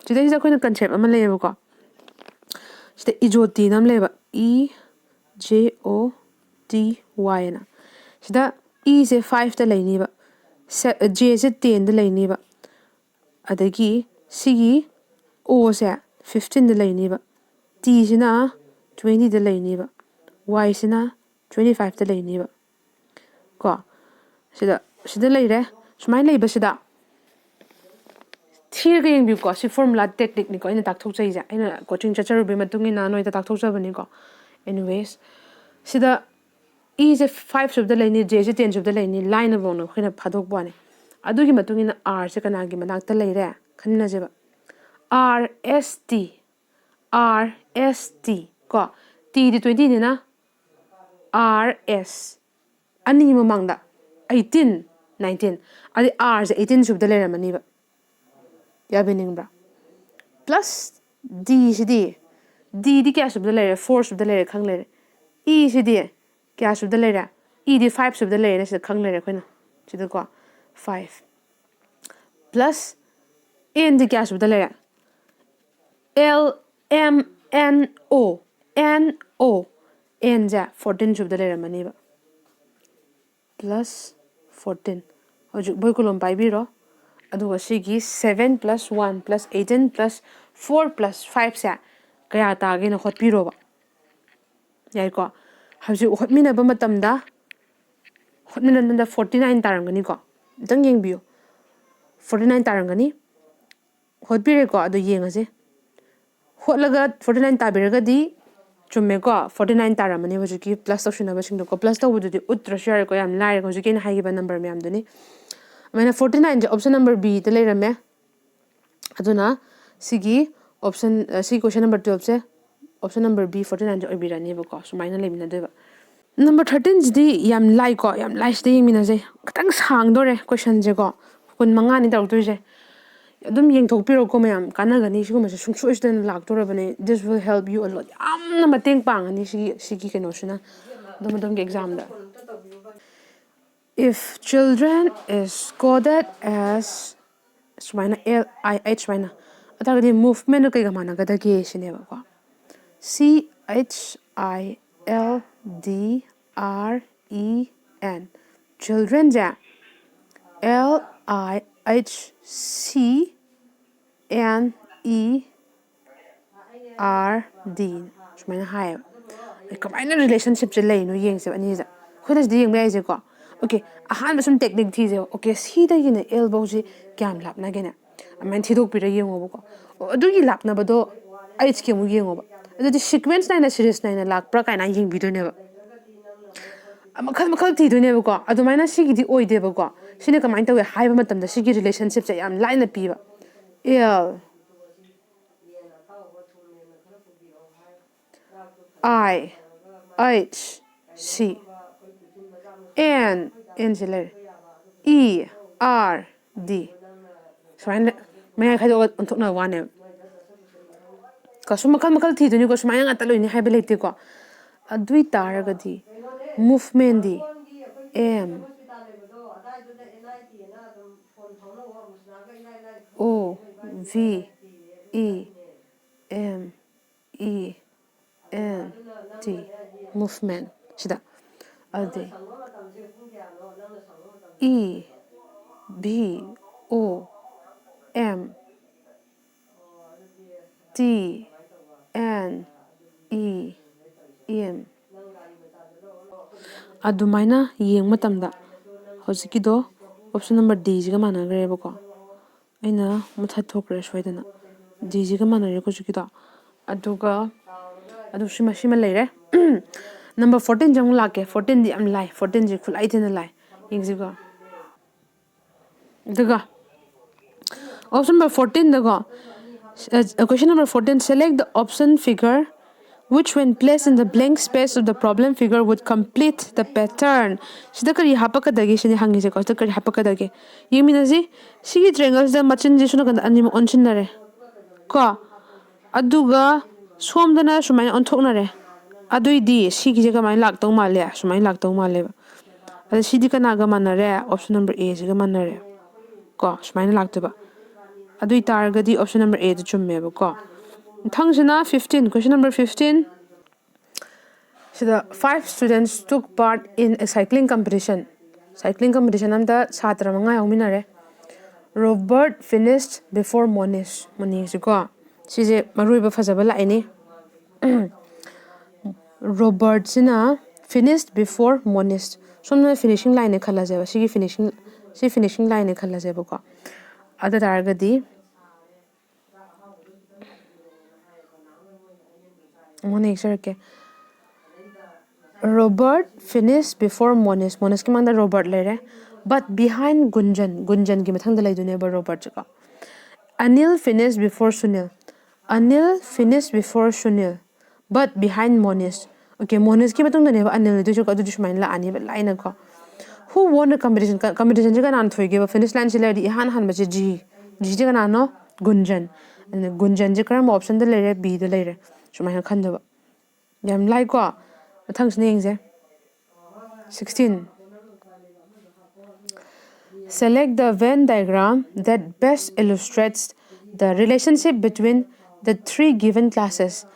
ꯁꯤꯗꯩꯁꯤꯗ ꯑꯩꯈꯣꯏꯅ ꯀꯟꯁꯦꯞ ꯑꯃ ꯂꯩꯌꯦꯕꯀꯣ, ꯁꯤꯗ ꯏꯖꯣꯇꯤꯅ ꯑꯃ ꯂꯩꯌꯦꯕ, ꯏ ꯖꯦ ꯑꯣ ꯇꯤ ꯋꯥꯏ ꯑꯅ꯫ ꯁꯤꯗ ꯏꯁꯦ ꯐꯥꯏꯚꯇ ꯂꯩꯅꯤꯕ, ꯖꯦꯁꯦ ꯇꯦꯟꯗ ꯂꯩꯅꯤꯕ, ꯑꯗꯒꯤ ꯁꯤꯒꯤ ꯑꯣꯁꯦ ꯐꯤꯐꯇꯤꯟꯗ ꯂꯩꯅꯤꯕ, ꯇꯤꯁꯤꯅ ꯇ꯭ꯋꯦꯟꯇꯤꯗ ꯂꯩꯅꯤꯕ, ꯋꯥꯏꯁꯤꯅ ꯇ꯭ꯋꯦꯟꯇꯤ ꯐꯥꯏꯚꯇ ꯂꯩꯅꯤꯕ꯫ ꯀꯣ, ꯁꯤꯗ ꯁꯤꯗ ꯂꯩꯔꯦ꯫ ꯁꯨꯃꯥꯏꯅ ꯂꯩꯕꯁꯤꯗ ꯊꯤꯔꯒ ꯌꯦꯡꯕꯤꯌꯨꯀꯣ꯫ ꯁꯤ ꯐꯣꯔꯃꯨꯂꯥ ꯇꯦꯛꯅꯤꯛꯅꯤꯀꯣ ꯑꯩꯅ ꯇꯥꯛꯊꯣꯛꯆꯩꯁꯦ, ꯑꯩꯅ ꯀꯣꯆꯤꯡ ꯆꯠꯆꯔꯨꯕꯒꯤ ꯃꯇꯨꯡ ꯏꯟꯅ ꯅꯣꯏꯗ ꯇꯥꯛꯊꯣꯛꯆꯕꯅꯤꯀꯣ꯫ ꯑꯦꯅꯤꯋꯦꯁ, ꯁꯤꯗ ꯏꯁꯦ ꯐꯥꯏꯚ ꯁꯨꯕꯗ ꯂꯩꯅꯤ, ꯖꯦꯁꯦ ꯇꯦꯟ ꯁꯨꯕꯗ ꯂꯩꯅꯤ, ꯂꯥꯏꯅ ꯃꯑꯣꯡꯗ ꯑꯩꯈꯣꯏꯅ ꯐꯥꯗꯣꯛꯄ ꯋꯥꯅꯤ꯫ ꯑꯗꯨꯒꯤ ꯃꯇꯨꯡ ꯏꯟꯅ ꯑꯥꯔꯁꯦ ꯀꯅꯥꯒꯤ ꯃꯅꯥꯛꯇ ꯂꯩꯔꯦ ꯈꯟꯃꯤꯟꯅꯁꯦꯕ꯫ ꯑꯥꯔ ꯑꯦꯁ ꯇꯤ, ꯑꯥꯔ ꯑꯦꯁ ꯇꯤ ꯀꯣ, ꯇꯤꯗꯤ ꯇ꯭ꯋꯦꯟꯇꯤꯅꯤꯅ ꯑꯥꯔ ꯑꯦꯁ ꯑꯅꯤ ꯃꯃꯥꯡꯗ ꯑꯩꯠꯇꯤꯟ, ꯅꯥꯏꯟꯇꯤꯟ, ꯑꯗꯩ ꯑꯥꯔꯁꯦ ꯑꯩꯠꯇꯤꯟ ꯁꯨꯕꯗ ꯂꯩꯔꯝꯃꯅꯤꯕ꯫ ꯌꯥꯕꯤꯅꯤꯡꯕ꯭ꯔꯥ? ꯄ꯭ꯂꯁ ꯗꯤꯁꯤꯗꯤ, ꯗꯤꯗꯤ ꯀꯌꯥ ꯁꯨꯕꯗ ꯂꯩꯔꯦ? ꯐꯣꯔ ꯁꯨꯕꯗ ꯂꯩꯔꯦ, ꯈꯪ ꯂꯩꯔꯦ꯫ ꯏꯁꯤꯗꯤ ꯀꯌꯥ ꯁꯨꯕꯗ ꯂꯩꯔꯦ? ꯏꯗꯤ ꯐꯥꯏꯚ ꯁꯨꯕꯗ ꯂꯩꯔꯦꯅ ꯁꯤꯗ ꯈꯪ ꯂꯩꯔꯦ ꯑꯩꯈꯣꯏꯅ, ꯁꯤꯗꯀꯣ, ꯐꯥꯏꯚ꯫ ꯄ꯭ꯂꯁ ꯑꯦꯟꯗꯤ ꯀꯌꯥ ꯁꯨꯕꯗ ꯂꯩꯔꯦ? L M N O, N O, ꯑꯦꯟꯁꯦ fourteen ꯁꯨꯕꯗ ꯂꯩꯔꯝꯃꯅꯤꯕ꯫ Plus fourteen. ꯍꯧꯖꯤꯛ ꯕꯣꯏ ꯀꯣꯂꯣꯝ ꯄꯥꯏꯕꯤꯔꯣ꯫ ꯑꯗꯨꯒ ꯁꯤꯒꯤ seven plus one plus eighteen plus four plus ꯐꯥꯏꯚꯁꯦ ꯀꯌꯥ ꯇꯥꯒꯦꯅ ꯍꯣꯠꯄꯤꯔꯣꯕ꯫ ꯌꯥꯏꯀꯣ? ꯍꯧꯖꯤꯛ ꯍꯣꯠꯃꯤꯟꯅꯕ ꯃꯇꯝꯗ, ꯍꯣꯠꯃꯤꯟꯅꯕ ꯃꯇꯝꯗ ꯐꯣꯔꯇꯤ ꯅꯥꯏꯟ ꯇꯥꯔꯝꯒꯅꯤꯀꯣ? ꯑꯝꯇꯪ ꯌꯦꯡꯕꯤꯌꯨ꯫ ꯐꯣꯔꯇꯤ ꯅꯥꯏꯟ ꯇꯥꯔꯝꯒꯅꯤ꯫ ꯍꯣꯠꯄꯤꯔꯦꯀꯣ? ꯑꯗꯣ ꯌꯦꯡꯉꯁꯦ꯫ ꯍꯣꯠꯂꯒ forty nine ꯇꯥꯕꯤꯔꯒꯗꯤ ꯆꯨꯝꯃꯦꯀꯣ, forty nine ꯇꯥꯔꯝꯃꯅꯤ ꯍꯧꯖꯤꯛꯀꯤ plus ꯇꯧꯁꯤꯟꯅꯕꯁꯤꯡꯗꯣꯀꯣ꯫ Plus ꯇꯧꯕꯗꯨꯗꯤ ꯎꯠꯇ꯭ꯔꯁꯨ ꯌꯥꯔꯦꯀꯣ, ꯌꯥꯝ ꯂꯥꯏꯔꯦꯀꯣ꯫ ꯍꯧꯖꯤꯛꯀꯤ ꯑꯩꯅ ꯍꯥꯏꯈꯤꯕ number ꯃꯌꯥꯝꯗꯨꯅꯤ꯫ ꯑꯗꯨꯃꯥꯏꯅ forty nineꯁꯦ option number Bꯗ ꯂꯩꯔꯝꯃꯦ꯫ ꯑꯗꯨꯅ ꯁꯤꯒꯤ option, ꯑ, ꯁꯤ question number twelveꯁꯦ option number B forty nineꯁꯦ ꯑꯣꯏꯕꯤꯔꯅꯦꯕꯀꯣ꯫ ꯁꯨꯃꯥꯏꯅ ꯂꯩꯃꯤꯟꯅꯗꯣꯏꯕ꯫ Number thirteenꯁꯤꯗꯤ ꯌꯥꯝ ꯂꯥꯏꯀꯣ, ꯌꯥꯝ ꯂꯥꯏ꯫ ꯁꯤꯗ ꯌꯦꯡꯃꯤꯟꯅꯁꯦ꯫ ꯈꯤꯇꯪ ꯁꯥꯡꯗꯣꯔꯦ questionꯁꯦꯀꯣ, ꯀꯨꯟ ꯃꯉꯥꯅꯤ ꯇꯧꯔꯛꯇꯣꯏꯁꯦ꯫ ꯑꯗꯨꯝ ꯌꯦꯡꯊꯣꯛꯄꯤꯔꯣꯀꯣ ꯃꯌꯥꯝ, ꯀꯥꯟꯅꯒꯅꯤ꯫ ꯁꯤꯒꯨꯝꯕꯁꯦ ꯁꯨꯡꯁꯣꯏ ꯁꯣꯏꯗꯅ ꯂꯥꯛꯇꯣꯔꯕꯅꯦ꯫ This will help you a lot. ꯌꯥꯝꯅ ꯃꯇꯦꯡ ꯄꯥꯡꯒꯅꯤ ꯁꯤꯒꯤ, ꯁꯤꯒꯤ ꯀꯩꯅꯣꯁꯤꯅ ꯑꯗꯣꯝ ꯑꯗꯣꯝꯒꯤ examꯗ꯫ If children is coded as ꯁꯨꯃꯥꯏꯅ L I H ꯁꯨꯃꯥꯏꯅ, ꯑꯗꯨ ꯇꯥꯔꯒꯗꯤ movementꯅ ꯀꯩꯒ ꯃꯥꯟꯅꯒꯗꯒꯦ ꯁꯤꯅꯦꯕꯀꯣ꯫ C H I L D R E N, childrenꯁꯦ L I H C N E R D ꯁꯨꯃꯥꯏꯅ ꯍꯥꯏꯌꯦꯕ꯫ ꯑꯦ, ꯀꯃꯥꯏꯅ relationshipꯁꯦ ꯂꯩꯅꯣ ꯌꯦꯡꯁꯦꯕ ꯑꯅꯤꯁꯦ꯫ ꯑꯩꯈꯣꯏꯅ ꯁꯤꯗ ꯌꯦꯡꯕ ꯌꯥꯏꯁꯦꯀꯣ꯫ Okay, ꯑꯍꯥꯟꯕ ꯁꯨꯝ technique ꯊꯤꯁꯦꯕ꯫ Okay, Cꯗꯒꯤꯅ L ꯐꯧꯁꯤ ꯀꯌꯥꯝ ꯂꯥꯞꯅꯒꯦꯅꯦ? ꯑꯗꯨꯃꯥꯏꯅ ꯊꯤꯗꯣꯛꯄꯤꯔ ꯌꯦꯡꯉꯣꯕꯀꯣ꯫ ꯑꯣ, ꯑꯗꯨꯒꯤ ꯂꯥꯞꯅꯕꯗꯣ Hꯀꯤ ꯑꯃꯨꯛ ꯌꯦꯡꯉꯣꯕ꯫ ꯑꯗꯨꯗꯤ sequence ꯅꯥꯏꯅ, series ꯅꯥꯏꯅ ꯂꯥꯛꯄ꯭ꯔꯥ ꯀꯥꯏꯅ ꯌꯦꯡꯕꯤꯗꯣꯏꯅꯦꯕ꯫ ꯃꯈꯜ ꯃꯈꯜ ꯊꯤꯗꯣꯏꯅꯦꯕꯀꯣ꯫ ꯑꯗꯨꯃꯥꯏꯅ ꯁꯤꯒꯤꯗꯤ ꯑꯣꯏꯗꯦꯕꯀꯣ꯫ ꯁꯤꯅ ꯀꯃꯥꯏꯅ ꯇꯧꯋꯦ ꯍꯥꯏꯕ ꯃꯇꯝꯗ ꯁꯤꯒꯤ relationshipꯁꯦ ꯌꯥꯝ ꯂꯥꯏꯅ ꯄꯤꯕ꯫ L I H C N, Nꯁꯦ ꯂꯩꯔꯦ, E R D꯫ ꯁꯨꯃꯥꯏꯅ ꯂꯩ-, ꯃꯌꯥꯏ ꯈꯥꯏꯗꯣꯛꯑꯒ ꯑꯣꯟꯊꯣꯛꯅꯕ ꯋꯥꯅꯦꯕ꯫ ꯀꯣ, ꯁꯨꯝ ꯃꯈꯜ ꯃꯈꯜ ꯊꯤꯗꯣꯏꯅꯤꯀꯣ, ꯁꯨꯃꯥꯏꯅ ꯉꯥꯛꯇ ꯂꯣꯏꯅꯤ ꯍꯥꯏꯕ ꯂꯩꯇꯦꯀꯣ꯫ ꯑꯗꯨ ꯑꯣꯏ ꯇꯥꯔꯒꯗꯤ movementꯗꯤ M O V E M E N T, movement ꯁꯤꯗ꯫ ꯑꯗꯨꯗꯤ E V O M T N E M꯫ ꯑꯗꯨꯃꯥꯏꯅ ꯌꯦꯡꯕ ꯃꯇꯝꯗ ꯍꯧꯖꯤꯛꯀꯤꯗꯣ option number Dꯁꯤꯒ ꯃꯥꯟꯅꯈ꯭ꯔꯦꯕꯀꯣ꯫ ꯑꯩꯅ ꯃꯨꯊꯠꯊꯣꯛꯈ꯭ꯔꯦ ꯁꯣꯏꯗꯅ꯫ Dꯁꯤꯒ ꯃꯥꯟꯅꯔꯦꯀꯣ ꯍꯧꯖꯤꯛꯀꯤꯗꯣ꯫ ꯑꯗꯨꯒ ꯑꯗꯨ ꯁꯤꯃ ꯁꯤꯃ ꯂꯩꯔꯦ꯫ Number fourteenꯁꯦ ꯑꯃꯨꯛ ꯂꯥꯛꯀꯦ꯫ Fourteenꯗꯤ ꯌꯥꯝ ꯂꯥꯏ꯫ Fourteenꯁꯦ ꯈꯨꯠꯂꯥꯏ ꯊꯤꯅ ꯂꯥꯏ꯫ ꯌꯦꯡꯁꯤꯀꯣ꯫ ꯑꯗꯨꯒ option number fourteenꯗꯀꯣ, question number fourteen, select the option figure which when placed in the blank space of the problem figure would complete the pattern. ꯁꯤꯗ ꯀꯔꯤ ꯍꯥꯞꯄꯛꯀꯗꯒꯦ ꯁꯤꯅꯤ ꯍꯪꯉꯤꯁꯦꯀꯣ꯫ ꯁꯤꯗ ꯀꯔꯤ ꯍꯥꯞꯄꯛꯀꯗꯒꯦ? ꯌꯦꯡꯃꯤꯟꯅꯁꯤ꯫ ꯁꯤꯒꯤ triangleꯁꯤꯗ ꯃꯆꯤꯟꯁꯦ ꯁꯣꯝ ꯅꯥꯀꯟꯗ ꯑꯅꯤꯃꯛ ꯑꯣꯟꯁꯤꯟꯅꯔꯦ ꯀꯣ꯫ ꯑꯗꯨꯒ ꯁꯣꯝꯗꯅ ꯁꯨꯃꯥꯏꯅ ꯑꯣꯟꯊꯣꯛꯅꯔꯦ꯫ ꯑꯗꯨꯏꯗꯤ ꯁꯤꯒꯤꯁꯦ ꯀꯃꯥꯏꯅ ꯂꯥꯛꯇꯧ ꯃꯥꯜꯂꯦ? ꯁꯨꯃꯥꯏꯅ ꯂꯥꯛꯇꯧ ꯃꯥꯜꯂꯦꯕ꯫ ꯑꯗ ꯁꯤꯗꯤ ꯀꯅꯥꯒ ꯃꯥꯟꯅꯔꯦ? Option number Aꯁꯤꯒ ꯃꯥꯟꯅꯔꯦ ꯀꯣ꯫ ꯁꯨꯃꯥꯏꯅ ꯂꯥꯛꯇꯣꯏꯕ꯫ ꯑꯗꯨ ꯑꯣꯏ ꯇꯥꯔꯒꯗꯤ option number Aꯗ ꯆꯨꯝꯃꯦꯕꯀꯣ꯫ ꯃꯊꯪꯁꯤꯅ fifteen, question number fifteen꯫ ꯁꯤꯗ five students took part in a cycling competition. Cycling competition ꯑꯝꯗ ꯁꯥꯇ꯭ꯔ ꯃꯉꯥ ꯌꯥꯎꯃꯤꯟꯅꯔꯦ꯫ Robert finished before Monish. ꯃꯅꯤꯁꯤꯀꯣ꯫ ꯁꯤꯁꯦ ꯃꯔꯨ ꯑꯣꯏꯕ ꯐꯖꯕ ꯂꯥꯛꯏꯅꯤ꯫ Robertꯁꯤꯅ finished before Monish꯫ ꯁꯣꯝꯗꯅ finishing lineꯅꯦ ꯈꯜꯂꯁꯦꯕ꯫ ꯁꯤꯒꯤ finishing, ꯁꯤ finishing lineꯅꯦ ꯈꯜꯂꯁꯦꯕꯀꯣ꯫ ꯑꯗꯨ ꯇꯥꯔꯒꯗꯤ ꯑꯃꯨꯛ ꯍꯟꯅ ꯌꯦꯛꯆꯔꯛꯀꯦ꯫ Robert finished before Monish. Monishꯀꯤ ꯃꯃꯥꯡꯗ Robert ꯂꯩꯔꯦ꯫ But behind Gunjan. Gunjanꯒꯤ ꯃꯊꯪꯗ ꯂꯩꯗꯣꯏꯅꯦꯕ Robertꯁꯦꯀꯣ꯫ Anil finished before Sunil. Anil finished before Sunil. But behind Monish. Okay, Monishꯀꯤ ꯃꯇꯨꯡꯗꯅꯦꯕ Anil ꯂꯩꯗꯣꯏꯁꯦꯀꯣ꯫ ꯑꯗꯨꯗꯤ ꯁꯨꯃꯥꯏꯅ ꯂꯥꯛꯑꯅꯦꯕ ꯂꯥꯏꯅꯀꯣ꯫ Who won the competition? ꯀ-, competitionꯁꯦ ꯀꯅꯥꯅ ꯊꯣꯏꯒꯦꯕ? Finish lineꯁꯤ ꯂꯩꯔꯗꯤ ꯏꯍꯥꯟ ꯍꯥꯟꯕꯁꯦ G꯫ Gꯁꯦ ꯀꯅꯥꯅꯣ? Gunjan꯫ ꯑꯗꯨꯅ Gunjanꯁꯦ ꯀꯔꯝꯕ optionꯗ ꯂꯩꯔꯦ? Bꯗ ꯂꯩꯔꯦ꯫ ꯁꯨꯃꯥꯏꯅ ꯈꯟꯗꯕ꯫ ꯌꯥꯝ ꯂꯥꯏꯀꯣ꯫ ꯃꯊꯪꯁꯤꯅ ꯌꯦꯡꯁꯦ꯫ Sixteen. Select the Venn diagram that best illustrates the relationship between the three given classes.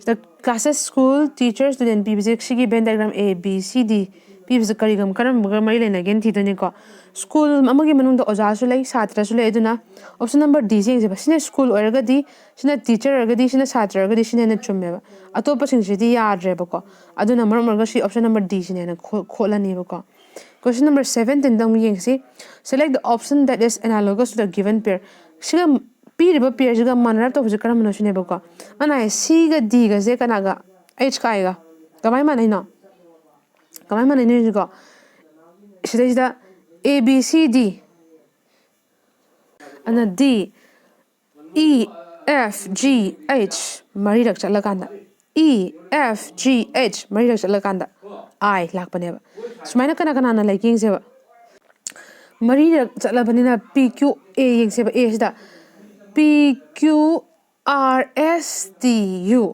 The classes, school, teacher, student ꯄꯤꯕꯁꯦ ꯁꯤꯒꯤ Venn diagram A, B, C, D ꯄꯤꯕꯁꯦ ꯀꯔꯤꯒ ꯀꯔꯝꯕꯒ ꯃꯔꯤ ꯂꯩꯅꯒꯦꯅ ꯊꯤꯗꯣꯏꯅꯤꯀꯣ꯫ School ꯑꯃꯒꯤ ꯃꯅꯨꯡꯗ ꯑꯣꯖꯥꯁꯨ ꯂꯩ, ꯁꯥꯇ꯭ꯔꯁꯨ ꯂꯩ꯫ ꯑꯗꯨꯅ option number Dꯁꯦ ꯌꯦꯡꯁꯦꯕ꯫ ꯁꯤꯅ school ꯑꯣꯏꯔꯒꯗꯤ, ꯁꯤꯅ teacher ꯑꯣꯏꯔꯒꯗꯤ, ꯁꯤꯅ ꯁꯥꯇ꯭ꯔ ꯑꯣꯏꯔꯒꯗꯤ ꯁꯤꯅ ꯍꯦꯟꯅ ꯆꯨꯝꯃꯦꯕ꯫ ꯑꯇꯣꯞꯄꯁꯤꯡꯁꯤꯗꯤ ꯌꯥꯗ꯭ꯔꯦꯕꯀꯣ꯫ ꯑꯗꯨꯅ ꯃꯔꯝ ꯑꯣꯏꯔꯒ ꯁꯤ option number Dꯁꯤꯅ ꯍꯦꯟꯅ ꯈꯣ-, ꯈꯣꯠꯂꯅꯦꯕꯀꯣ꯫ Question number seventeenꯗ ꯑꯃꯨꯛ ꯌꯦꯡꯁꯤ꯫ Select the option that is analogous to the given pair. ꯁꯤꯒ ꯄꯤꯔꯤꯕ ꯄꯦꯌꯔꯁꯤꯒ ꯃꯥꯟꯅꯔꯞ ꯇꯧꯕꯁꯦ ꯀꯔꯝꯕꯅꯣ ꯁꯤꯅꯦꯕꯀꯣ꯫ ꯑꯩꯅ ꯍꯥꯏ ꯁꯤꯒ ꯗꯤꯒꯁꯦ ꯀꯅꯥꯒ? ꯑꯩꯆ ꯀꯥꯏꯒ꯫ ꯀꯃꯥꯏꯅ ꯃꯥꯟꯅꯩꯅꯣ? ꯀꯃꯥꯏꯅ ꯃꯥꯟꯅꯩꯅꯣ ꯌꯦꯡꯁꯤꯀꯣ꯫ ꯁꯤꯗꯩꯁꯤꯗ ꯑꯦ ꯕꯤ ꯁꯤ ꯗꯤ ꯑꯅ ꯗꯤ ꯏ ꯑꯦꯐ ꯖꯤ ꯑꯩꯆ ꯃꯔꯤꯔꯛ ꯆꯠꯂꯀꯥꯟꯗ, ꯏ ꯑꯦꯐ ꯖꯤ ꯑꯩꯆ ꯃꯔꯤꯔꯛ ꯆꯠꯂꯀꯥꯟꯗ ꯑꯥꯏ ꯂꯥꯛꯄꯅꯦꯕ꯫ ꯁꯨꯃꯥꯏꯅ ꯀꯅꯥ ꯀꯅꯥꯅ ꯂꯩꯒꯦ ꯌꯦꯡꯁꯦꯕ꯫ ꯃꯔꯤꯔꯛ ꯆꯠꯂꯕꯅꯤꯅ ꯄꯤ ꯀ꯭ꯌꯨ ꯑꯦ ꯌꯦꯡꯁꯦꯕ꯫ ꯑꯦ ꯁꯤꯗ ꯄꯤ ꯀ꯭ꯌꯨ ꯑꯥꯔ ꯑꯦꯁ ꯇꯤ ꯌꯨ,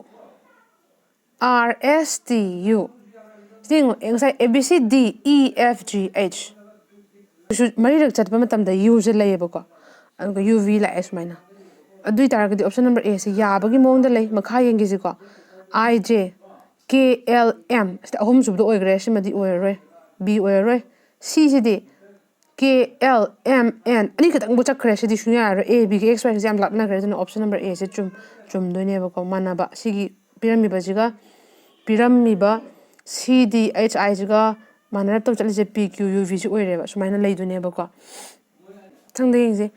ꯑꯥꯔ ꯑꯦꯁ ꯇꯤ ꯌꯨ꯫ ꯁꯤ ꯌꯦꯡꯉꯣ, ꯑꯦ, ꯉꯁꯥꯏ ꯑꯦ ꯕꯤ ꯁꯤ ꯗꯤ ꯏ ꯑꯦꯐ ꯖꯤ ꯑꯩꯆ꯫ ꯃꯔꯤꯔꯛ ꯆꯠꯄ ꯃꯇꯝꯗ ꯌꯨꯁꯦ ꯂꯩꯌꯦꯕꯀꯣ, ꯑꯗꯨꯒ ꯌꯨ ꯚꯤ ꯂꯥꯛꯑꯦ ꯁꯨꯃꯥꯏꯅ꯫ ꯑꯗꯨ ꯑꯣꯏ ꯇꯥꯔꯒꯗꯤ option number A ꯁꯦ ꯌꯥꯕꯒꯤ ꯃꯑꯣꯡꯗ ꯂꯩ꯫ ꯃꯈꯥ ꯌꯦꯡꯒꯦꯁꯤꯀꯣ꯫ ꯑꯥꯏ ꯖꯦ, ꯀꯦ ꯑꯦꯜ ꯑꯦꯝ, ꯁꯤꯗ ꯑꯍꯨꯝꯁꯨꯕꯗ ꯑꯣꯏꯈ꯭ꯔꯦ, ꯁꯤꯃꯗꯤ ꯑꯣꯏꯔꯔꯣꯏ, ꯕꯤ ꯑꯣꯏꯔꯔꯣꯏ꯫ ꯁꯤꯁꯤꯗꯤ ꯀꯦ ꯑꯦꯜ ꯑꯦꯝ ꯑꯦꯟ ꯑꯅꯤꯈꯛꯇꯪꯕꯨ ꯆꯠꯈ꯭ꯔꯦ, ꯁꯤꯗꯤ ꯁꯨꯡꯌꯥ ꯌꯥꯔꯔꯣꯏ꯫ ꯑꯦ ꯕꯤꯒ ꯑꯦꯛꯁ ꯋꯥꯏꯒꯁꯦ ꯌꯥꯝ ꯂꯥꯞꯅꯈ꯭ꯔꯦ, ꯑꯗꯨꯅ option number A ꯁꯦ ꯆꯨꯝ-, ꯆꯨꯝꯗꯣꯏꯅꯦꯕꯀꯣ꯫ ꯃꯥꯟꯅꯕ, ꯁꯤꯒꯤ ꯄꯤꯔꯝꯃꯤꯕꯁꯤꯒ, ꯄꯤꯔꯝꯃꯤꯕ ꯁꯤ ꯗꯤ ꯑꯩꯆ ꯑꯥꯏꯁꯤꯒ ꯃꯥꯟꯅꯔꯞ ꯇꯧ ꯆꯠꯂꯤꯁꯦ ꯄꯤ ꯀ꯭ꯌꯨ ꯌꯨ ꯚꯤꯁꯤ ꯑꯣꯏꯔꯦꯕ, ꯁꯨꯃꯥꯏꯅ ꯂꯩꯗꯣꯏꯅꯦꯕꯀꯣ꯫ ꯃꯊꯪꯗ ꯌꯦꯡꯁꯦ꯫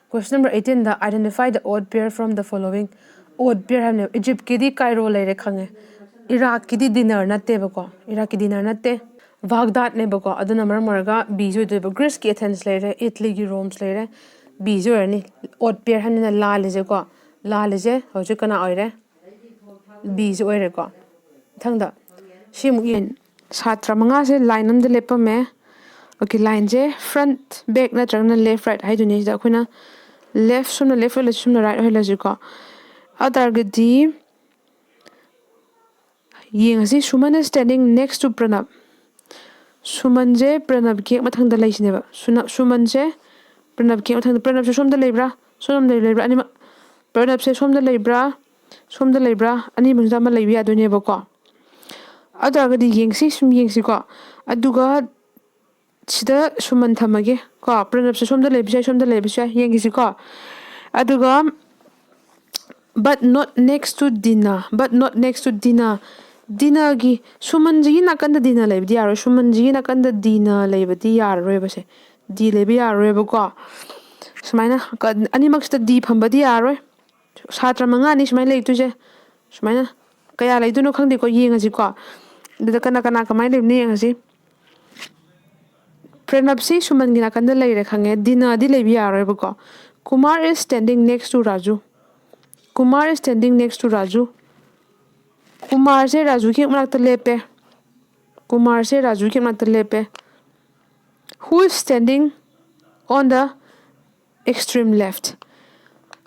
Question number eighteenꯗ, identify the odd pair from the following. Odd pair ꯍꯥꯏꯕꯅꯦꯕ꯫ ꯏꯖꯤꯞꯀꯤꯗꯤ ꯀꯥꯏꯔꯣ ꯂꯩꯔꯦ, ꯈꯪꯉꯦ꯫ ꯏꯔꯥꯛꯀꯤꯗꯤ ꯗꯤꯅꯔ ꯅꯠꯇꯦꯕꯀꯣ, ꯏꯔꯥꯛꯀꯤ ꯗꯤꯅꯔ ꯅꯠꯇꯦ, ꯕꯥꯒꯗꯥꯗꯅꯦꯕꯀꯣ꯫ ꯑꯗꯨꯅ ꯃꯔꯝ ꯑꯣꯏꯔꯒ ꯕꯤꯁꯤ ꯑꯣꯏꯗꯣꯏꯕ꯫ ꯒ꯭ꯔꯤꯁꯀꯤ ꯑꯦꯊꯦꯟꯁ ꯂꯩꯔꯦ, ꯏꯠꯂꯤꯒꯤ ꯔꯣꯝꯁ ꯂꯩꯔꯦ, ꯕꯤꯁꯤ ꯑꯣꯏꯔꯅꯤ꯫ Odd pair ꯍꯥꯏꯕꯅꯤꯅ ꯂꯥꯜꯂꯤꯁꯦꯀꯣ, ꯂꯥꯜꯂꯤꯁꯦ ꯍꯧꯖꯤꯛ ꯀꯅꯥ ꯑꯣꯏꯔꯦ? ꯕꯤꯁꯤ ꯑꯣꯏꯔꯦꯀꯣ꯫ ꯃꯊꯪꯗ ꯁꯤꯃꯨꯛ ꯌꯦꯡ-, ꯁꯥꯇ꯭ꯔ ꯃꯉꯥꯁꯦ ꯂꯥꯏꯟ ꯑꯃꯗ ꯂꯦꯞꯄꯝꯃꯦ꯫ ꯑꯣꯀꯦ, ꯂꯥꯏꯟꯁꯦ front, back ꯅꯠꯇ꯭ꯔꯒꯅ left, right ꯍꯥꯏꯗꯣꯏꯅꯦ꯫ ꯁꯤꯗ ꯑꯩꯈꯣꯏꯅ left, ꯁꯣꯝꯅ left ꯑꯣꯏꯍꯜꯂꯁꯤ, ꯁꯣꯝꯅ right ꯑꯣꯏꯍꯜꯂꯁꯤꯀꯣ꯫ ꯑꯗꯨ ꯇꯥꯔꯒꯗꯤ ꯌꯦꯡꯉꯁꯤ, Suman is standing next to Pranab. ꯁꯨꯃꯟꯁꯦ ꯄ꯭ꯔꯅꯕꯀꯤ ꯍꯦꯛ ꯃꯊꯪꯗ ꯂꯩꯁꯤꯅꯦꯕ꯫ ꯁꯨꯅ-, ꯁꯨꯃꯟꯁꯦ ꯄ꯭ꯔꯅꯕꯀꯤ ꯍꯦꯛ ꯃꯊꯪꯗ, ꯄ꯭ꯔꯅꯕꯁꯦ ꯁꯣꯝꯗ ꯂꯩꯕ꯭ꯔꯥ, ꯁꯣꯝꯗ ꯂꯩꯕ꯭ꯔꯥ? ꯑꯅꯤꯃꯛ, ꯄ꯭ꯔꯅꯕꯁꯦ ꯁꯣꯝꯗ ꯂꯩꯕ꯭ꯔꯥ, ꯁꯣꯝꯗ ꯂꯩꯕ꯭ꯔꯥ? ꯑꯅꯤ ꯃꯅꯨꯡꯗ ꯑꯃ ꯂꯩꯕ ꯌꯥꯗꯣꯏꯅꯦꯕꯀꯣ꯫ ꯑꯗꯨ ꯑꯣꯏꯔꯒꯗꯤ ꯌꯦꯡꯁꯤ, ꯁꯨꯝ ꯌꯦꯡꯁꯤꯀꯣ꯫ ꯑꯗꯨꯒ ꯁꯤꯗ ꯁꯨꯃꯟ ꯊꯝꯃꯒꯦ ꯀꯣ, ꯄ꯭ꯔꯅꯕꯁꯦ ꯁꯣꯝꯗ ꯂꯩꯕꯁꯨ ꯌꯥꯏ, ꯁꯣꯝꯗ ꯂꯩꯕꯁꯨ ꯌꯥꯏ, ꯌꯦꯡꯈꯤꯁꯤꯀꯣ꯫ ꯑꯗꯨꯒ but not next to Dina, but not next to Dina, ꯗꯤꯅꯥꯒꯤ, ꯁꯨꯃꯟꯁꯤꯒꯤ ꯅꯥꯀꯟꯗ ꯗꯤꯅꯥ ꯂꯩꯕꯗꯤ ꯌꯥꯔꯣꯏ, ꯁꯨꯃꯟꯁꯤꯒꯤ ꯅꯥꯀꯟꯗ ꯗꯤꯅꯥ ꯂꯩꯕꯗꯤ ꯌꯥꯔꯔꯣꯏꯕꯁꯦ, ꯗꯤ ꯂꯩꯕ ꯌꯥꯔꯔꯣꯏꯕꯀꯣ꯫ ꯁꯨꯃꯥꯏꯅ ꯑꯅꯤꯃꯛꯁꯤꯗ ꯗꯤ ꯐꯝꯕꯗꯤ ꯌꯥꯔꯣꯏ꯫ ꯁꯥꯇ꯭ꯔ ꯃꯉꯥꯅꯤ ꯁꯨꯃꯥꯏꯅ ꯂꯩꯗꯣꯏꯁꯦ꯫ ꯁꯨꯃꯥꯏꯅ ꯀꯌꯥ ꯂꯩꯗꯣꯏꯅꯣ ꯈꯪꯗꯦꯀꯣ, ꯌꯦꯡꯉꯁꯤꯀꯣ꯫ ꯑꯗꯨꯗ ꯀꯅꯥ ꯀꯅꯥ ꯀꯃꯥꯏꯅ ꯂꯩꯕꯅꯣ ꯌꯦꯡꯉꯁꯤ꯫ ꯄ꯭ꯔꯅꯕꯁꯤ ꯁꯨꯃꯟꯒꯤ ꯅꯥꯀꯟꯗ ꯂꯩꯔꯦ ꯈꯪꯉꯦ, ꯗꯤꯅꯥꯗꯤ ꯂꯩꯕ ꯌꯥꯔꯣꯏꯕꯀꯣ꯫ Kumar is standing next to Raju. Kumar is standing next to Raju. ꯀꯨꯃꯥꯔꯁꯦ ꯔꯥꯖꯨꯒꯤ ꯍꯦꯛ ꯃꯅꯥꯛꯇ ꯂꯦꯞꯄꯦ꯫ ꯀꯨꯃꯥꯔꯁꯦ ꯔꯥꯖꯨꯒꯤ ꯍꯦꯛ ꯃꯅꯥꯛꯇ ꯂꯦꯞꯄꯦ꯫ Who is standing on the extreme left?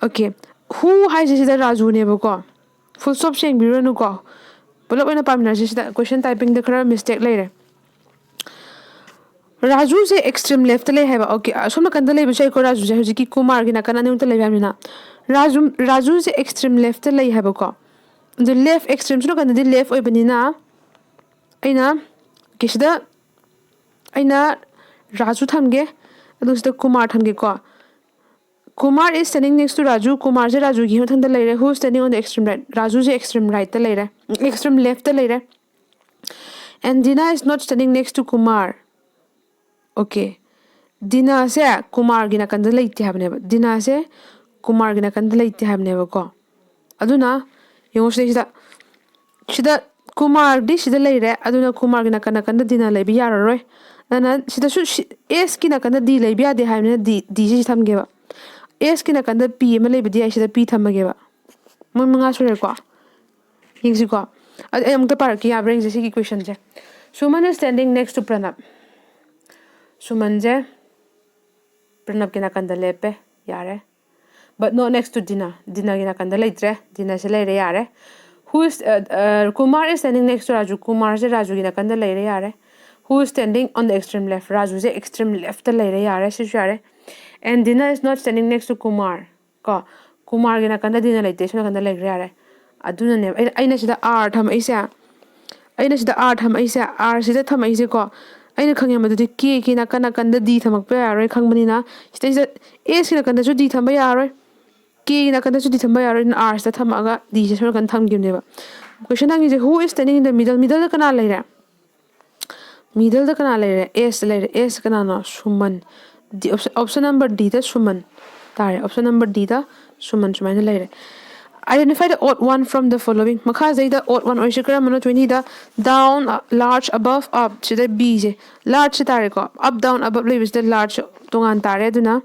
Okay, who ꯍꯥꯏꯁꯦ ꯁꯤꯗ ꯔꯥꯖꯨꯅꯦꯕꯀꯣ꯫ Full stop ꯁꯦꯡꯕꯤꯔꯨꯔꯅꯨꯀꯣ, ꯄꯨꯂꯞ ꯑꯣꯏꯅ ꯄꯥꯃꯤꯟꯅꯔꯁꯤ꯫ ꯁꯤꯗ question typingꯗ ꯈꯔ mistake ꯂꯩꯔꯦ꯫ ꯔꯥꯖꯨꯁꯦ extreme leftꯇ ꯂꯩ ꯍꯥꯏꯕ꯫ Okay, ꯑꯁꯣꯝ ꯅꯥꯀꯟꯗ ꯂꯩꯕꯁꯨ ꯌꯥꯏꯀꯣ, ꯔꯥꯖꯨꯁꯦ ꯍꯧꯖꯤꯛꯀꯤ ꯀꯨꯃꯥꯔꯒꯤ ꯅꯥꯀꯟ ꯑꯅꯤꯃꯛꯇ ꯂꯩꯕ ꯍꯥꯏꯕꯅꯤꯅ꯫ ꯔꯥꯖꯨ, ꯔꯥꯖꯨꯁꯦ extreme leftꯇ ꯂꯩ ꯍꯥꯏꯕꯀꯣ꯫ ꯑꯗꯨ left extremeꯁꯨ ꯅꯥꯀꯟꯗꯗꯤ left ꯑꯣꯏꯕꯅꯤꯅ ꯑꯩꯅ, okay, ꯁꯤꯗ ꯑꯩꯅ ꯔꯥꯖꯨ ꯊꯝꯒꯦ, ꯑꯗꯨꯒ ꯁꯤꯗ Kumar ꯊꯝꯒꯦꯀꯣ꯫ Kumar is standing next to Raju. ꯀꯨꯃꯥꯔꯁꯦ ꯔꯥꯖꯨꯒꯤ ꯃꯊꯪꯗ ꯂꯩꯔꯦ꯫ Who is standing on the extreme right? ꯔꯥꯖꯨꯁꯦ extreme rightꯇ ꯂꯩꯔꯦ, extreme leftꯇ ꯂꯩꯔꯦ꯫ And Dina is not standing next to Kumar. Okay, ꯗꯤꯅꯥꯁꯦ ꯀꯨꯃꯥꯔꯒꯤ ꯅꯥꯀꯟꯗ ꯂꯩꯇꯦ ꯍꯥꯏꯕꯅꯦꯕ꯫ ꯗꯤꯅꯥꯁꯦ ꯀꯨꯃꯥꯔꯒꯤ ꯅꯥꯀꯟꯗ ꯂꯩꯇꯦ ꯍꯥꯏꯕꯅꯦꯕꯀꯣ꯫ ꯑꯗꯨꯅ ꯌꯦꯡꯉꯨ ꯁꯤꯗꯩꯁꯤꯗ, ꯁꯤꯗ ꯀꯨꯃꯥꯔꯗꯤ ꯁꯤꯗ ꯂꯩꯔꯦ, ꯑꯗꯨꯅ ꯀꯨꯃꯥꯔꯒꯤ ꯅꯥꯀꯟ ꯅꯥꯀꯟꯗ ꯗꯤꯅꯥ ꯂꯩꯕ ꯌꯥꯔꯔꯣꯏ꯫ ꯑꯗꯨꯅ ꯁꯤꯗꯁꯨ ꯁꯤ, Sꯀꯤ ꯅꯥꯀꯟꯗ ꯗꯤ ꯂꯩꯕ ꯌꯥꯗꯦ ꯍꯥꯏꯕꯅꯤꯅ ꯗꯤ, ꯗꯤꯁꯤ ꯊꯝꯒꯦꯕ꯫ Sꯀꯤ ꯅꯥꯀꯟꯗ ꯄꯤ ꯑꯃ ꯂꯩꯕꯗꯤ ꯌꯥꯏ, ꯁꯤꯗ ꯄꯤ ꯊꯝꯃꯒꯦꯕ꯫ ꯃꯣꯏ ꯃꯉꯥ ꯁꯨꯔꯦꯀꯣ꯫ ꯌꯦꯡꯁꯤꯀꯣ꯫ ꯑꯗ ꯑꯩ ꯑꯃꯨꯛꯇ ꯄꯥꯔꯛꯀꯦ ꯌꯥꯕ꯭ꯔꯥ ꯌꯦꯡꯁꯦ ꯁꯤꯒꯤ questionꯁꯦ꯫ Suman is standing next to Pranab. ꯁꯨꯃꯟꯁꯦ ꯄ꯭ꯔꯅꯕꯀꯤ ꯅꯥꯀꯟꯗ ꯂꯦꯞꯄꯦ, ꯌꯥꯔꯦ꯫ But not next to Dina. ꯗꯤꯅꯥꯒꯤ ꯅꯥꯀꯟꯗ ꯂꯩꯇ꯭ꯔꯦ, ꯗꯤꯅꯥꯁꯦ ꯂꯩꯔꯦ, ꯌꯥꯔꯦ꯫ Who is, uh, uh, Kumar is standing next to Raju. ꯀꯨꯃꯥꯔꯁꯦ ꯔꯥꯖꯨꯒꯤ ꯅꯥꯀꯟꯗ ꯂꯩꯔꯦ, ꯌꯥꯔꯦ꯫ Who is standing on the extreme left? ꯔꯥꯖꯨꯁꯦ extreme leftꯇ ꯂꯩꯔꯦ, ꯌꯥꯔꯦ, ꯁꯤꯁꯨ ꯌꯥꯔꯦ꯫ And Dina is not standing next to Kumar. ꯀꯣ, ꯀꯨꯃꯥꯔꯒꯤ ꯅꯥꯀꯟꯗ ꯗꯤꯅꯥ ꯂꯩꯇꯦ, ꯁꯣꯝ ꯅꯥꯀꯟꯗ ꯂꯩꯈ꯭ꯔꯦ, ꯌꯥꯔꯦ꯫ ꯑꯗꯨꯅꯅꯦꯕ ꯑꯩꯅ, ꯑꯩꯅ ꯁꯤꯗ R ꯊꯝꯃꯛꯏꯁꯦ, ꯑꯩꯅ ꯁꯤꯗ R ꯊꯝꯃꯛꯏꯁꯦ, R ꯁꯤꯗ ꯊꯝꯃꯛꯏꯁꯦꯀꯣ꯫ ꯑꯩꯅ ꯈꯪꯉꯦ ꯃꯗꯨꯗꯤ Kꯒꯤ ꯅꯥꯀꯟ ꯅꯥꯀꯟꯗ D ꯊꯝꯃꯛꯄ ꯌꯥꯔꯣꯏ ꯈꯪꯕꯅꯤꯅ, ꯁꯤꯗꯩꯁꯤꯗ Sꯀꯤ ꯅꯥꯀꯟꯗꯁꯨ D ꯊꯝꯕ ꯌꯥꯔꯣꯏ, Kꯒꯤ ꯅꯥꯀꯟꯗꯁꯨ D ꯊꯝꯕ ꯌꯥꯔꯣꯏ꯫ ꯑꯗꯨꯅ R ꯁꯤꯗ ꯊꯝꯃꯛꯑꯒ Dꯁꯦ ꯁꯣꯝ ꯅꯥꯀꯟ ꯊꯝꯈꯤꯕꯅꯦꯕ꯫ Question ꯍꯪꯉꯤꯁꯦ, who is standing in the middle? Middleꯗ ꯀꯅꯥ ꯂꯩꯔꯦ? Middleꯗ ꯀꯅꯥ ꯂꯩꯔꯦ? S ꯂꯩꯔꯦ꯫ S ꯀꯅꯥꯅꯣ? ꯁꯨꯃꯟ꯫ D, option, option number D ꯗ ꯁꯨꯃꯟ ꯇꯥꯔꯦ꯫ Option number D ꯗ ꯁꯨꯃꯟ ꯁꯨꯃꯥꯏꯅ ꯂꯩꯔꯦ꯫ Identify the odd one from the following. ꯃꯈꯥꯁꯤꯗꯩꯗ odd one ꯑꯣꯏꯔꯤꯁꯦ ꯀꯔꯝꯕꯅꯣ? Twenty ꯗ down, large, above, up, ꯁꯤꯗ B ꯁꯦ, large ꯁꯤ ꯇꯥꯔꯦꯀꯣ꯫ Up, down, above ꯂꯩꯕꯁꯤꯗ large ꯇꯣꯉꯥꯟ ꯇꯥꯔꯦ꯫ ꯑꯗꯨꯅ